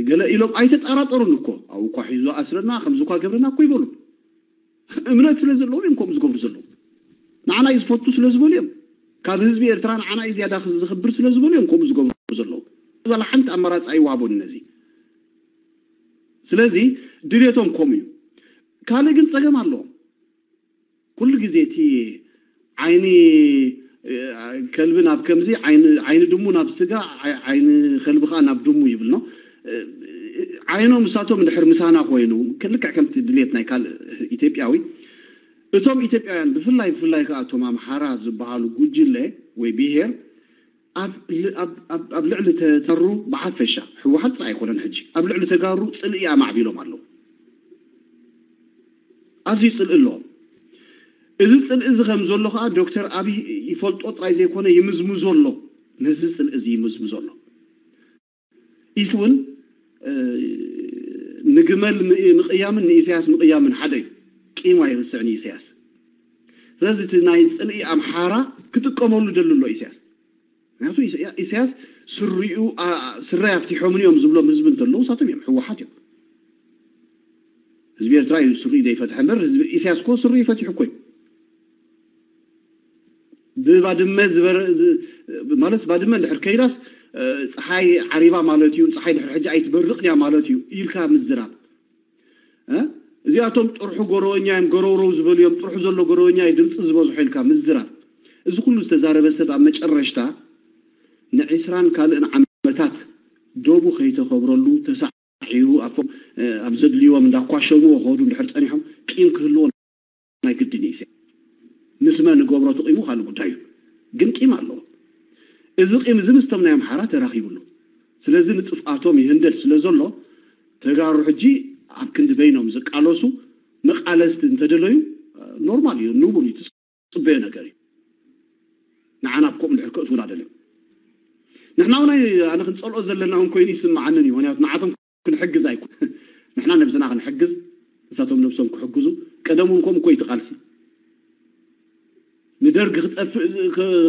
ገለ ኢሎም ኣይተጠራጠሩን እኮ ኣብ እኳ ሒዙ ኣስረና ከምዚ እኳ ገብረና እኮ ይበሉ እምነት ስለ ዘለዎም እዮም ከምኡ ዝገብሩ ዘለዉ ንዓና እዩ ዝፈቱ ስለ ዝበሉ እዮም ካብ ህዝቢ ኤርትራ ንዓና እዩ ዝያዳ ዝኽብር ስለ ዝበሉ እዮም ከምኡ ዝገብሩ ዘለዉ ዛላ ሓንቲ ኣማራፂ ኣይዋሃቦን ነዚ ስለዚ ድሌቶም ከምኡ እዩ ካልእ ግን ፀገም ኣለዎም ኩሉ ግዜ እቲ ዓይኒ ከልቢ ናብ ከምዚ ዓይኒ ድሙ ናብ ስጋ ዓይኒ ከልቢ ከዓ ናብ ድሙ ይብል ነው ዓይኖም እሳቶም እንድሕር ምሳና ኮይኑ ክልክዕ ከምቲ ድሌት ናይ ካልእ ኢትዮጵያዊ እቶም ኢትዮጵያውያን ብፍላይ ብፍላይ ከዓ እቶም ኣምሓራ ዝበሃሉ ጉጅለ ወይ ብሄር ኣብ ልዕሊ ተተሩ ብሓፈሻ ህወሓት ጥራይ ኣይኮነን ሕጂ ኣብ ልዕሊ ተጋሩ ፅልኢ ኣማዕቢሎም ኣለዉ ኣዝዩ ፅልኢ ኣለዎም እዚ ፅልኢ እዚ ከም ዘሎ ከዓ ዶክተር ኣብይ ይፈልጦ ጥራይ ዘይኮነ ይምዝምዞ ኣሎ ነዚ ፅልኢ እዚ ይምዝምዞ ኣሎ ኢሱ እውን ንግመል ምቕያምን ንኢሳያስ ምቕያምን ሓደ እዩ ቂም ኣይርስዕን ኢሳያስ ስለዚ እቲ ናይ ፅልኢ ኣምሓራ ክጥቀመሉ ደሊ ኣሎ ኢሳያስ ምክንያቱ ኢሳያስ ስሪኡ ስረይ ኣፍቲሖምን እዮም ዝብሎም ህዝቢ እንተለዉ ሳቶም እዮም ህወሓት እዮም ህዝቢ ኤርትራ እዩ ስሪኡ ዘይፈትሐ እምበር ህዝቢ ኢሳያስ ኮ ስሪኡ ፈቲሑ እኮ እዩ ብባድመ ዝበረ ማለት ባድመ እንድሕር ከይዳስ ፀሓይ ዓሪባ ማለት እዩ ፀሓይ ድሕር ሕጂ ኣይትበርቕ እያ ማለት እዩ ኢልካ ምዝራብ እዚኣቶም ጥርሑ ጎረወኛ እዮም ጎረውረው ዝበሉ እዮም ጥርሑ ዘሎ ጎረወኛ እዩ ድምፂ ዝበዝሖ ኢልካ ምዝራብ እዚ ኩሉ ዝተዛረበ ሰብ ኣብ መጨረሽታ ንዒስራን ካልእን ዓመታት ዶቡ ከይተኸብረሉ ተሳ ገይሩ ኣፎም ኣብ ዘድልይዎም እንዳኳሸሙ ከዱ እንድሕር ፀኒሖም ቂም ክህልዎ ናይ ግድን እዩ። ምስ መን ንገብሮ ትቂሙ ካልእ ጉዳይ እዩ። ግን ቂም ኣለዎ። እዚ ቂም እዚ ምስቶም ናይ ኣምሓራ ተራኺቡ ኣሎ። ስለዚ ንጥፍኣቶም ይህንደድ ስለ ዘሎ ተጋሩ ሕጂ ኣብ ክንዲ በይኖም ዝቃለሱ መቃለስቲ እንተደለዩ ኖርማል እዩ፣ ንቡል እዩ፣ ትፅበዮ ነገር እዩ። ንዓና ኣብ ከምኡ ድሕር ከእትውና ደልዮም ንሕና እውን ኣነ ክንፀልኦ ዘለና እውን ኮይኑ ይስምዓንን እዩ። ምክንያቱ ንዓቶም ክንሕግዝ ኣይኮን ንሕና ነብስና ክንሕግዝ እሳቶም ነብሶም ክሕግዙ ቀደም እውን ከምኡ እኮ እዩ እቲ ቃልሲ። ንደርግ ክጠፍእ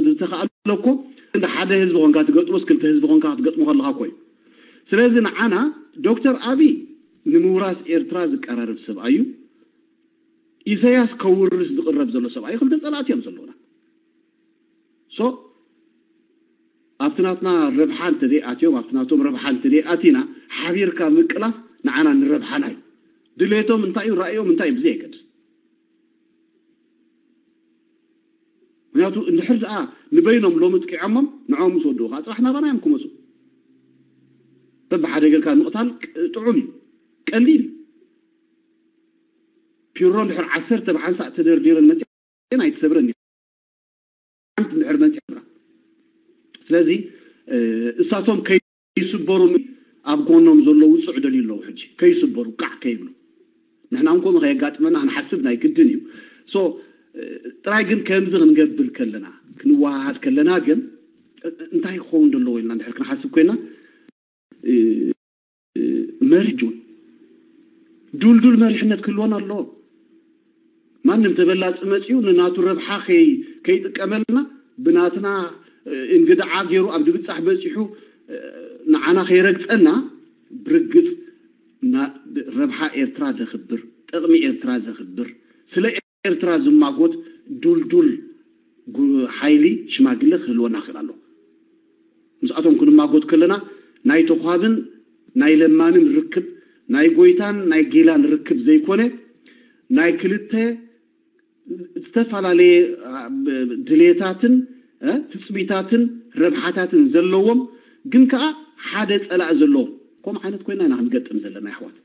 ዝተኸኣሎ እኮ እንደ ሓደ ህዝቢ ኮንካ ትገጥሞስ ክልተ ህዝቢ ኮንካ ክትገጥሞ ከለካ እኮ እዩ። ስለዚ ንዓና ዶክተር ኣብይ ንምውራስ ኤርትራ ዝቀራረብ ሰብኣይ እዩ። ኢሳያስ ከውርስ ዝቅረብ ዘሎ ሰብኣይ ክልተ ጸላእቲ እዮም ዘለውና። ሶ ኣብቲ ናትና ረብሓ እንተዘይኣትዮም ኣብቲ ናቶም ረብሓ እንተዘይኣቲና ሓቢርካ ምቅላስ ንዓና ንረብሓና እዩ። ድሌቶም እንታይ እዩ ራእዮም እንታይ እዩ ብዘይ የገድስ። ምክንያቱ እንድሕር ደኣ ንበይኖም ሎሚ ጥቂዖሞም ንዖም ምስ ወድኡ ከዓ ፅራሕ ናባና እዮም ክመፁ። በብሓደ ጌርካ ምቕታል ጥዑም እዩ፣ ቀሊል እዩ። ፒሮ እንድሕር ዓሰርተ ብሓንሳእ ተደርዲረን መፅአን ኣይትሰብረን እየን። ሓንቲ እንድሕር መፅኣ ስለዚ እሳቶም ከይስበሩ ኣብ ጎኖም ዘሎ ውፅዕ ደልዩ ኣለዉ ሕጂ ከይስበሩ ቃዕ ከይብሉ ንሕና እንኮ ከየጋጥመና ክንሓስብ ናይ ግድን እዩ። ሶ ጥራይ ግን ከምዚ ክንገብር ከለና ክንወሃሃድ ከለና ግን እንታይ ክኸውን ዘለዎ ኢልና እንድሕር ክንሓስብ ኮይና መርጅ እውን ዱልዱል መሪሕነት ክህልወና ኣለዎ። ማንም ተበላፂ መፂኡ ንናቱ ረብሓ ከይጥቀመልና ብናትና እንግድዓ ገይሩ ኣብ ድብፃሕ በፂሑ ንዓና ከይረግፀና ብርግፅ ረብሓ ኤርትራ ዘኽብር ጥቕሚ ኤርትራ ዘኽብር ስለ ኤርትራ ዝማጎት ዱልዱል ሓይሊ ሽማግለ ክህልወና ክእል ኣለዎ። ምስኣቶም ክንማጎት ከለና ናይ ተኳብን ናይ ለማንን ርክብ ናይ ጎይታን ናይ ጌላን ርክብ ዘይኮነ ናይ ክልተ ዝተፈላለየ ድሌታትን ትፅቢታትን ረብሓታትን ዘለዎም ግን ከዓ ሓደ ፀላእ ዘለዎም ከም ዓይነት ኮይና ኢና ክንገጥም ዘለና ይሕዋት።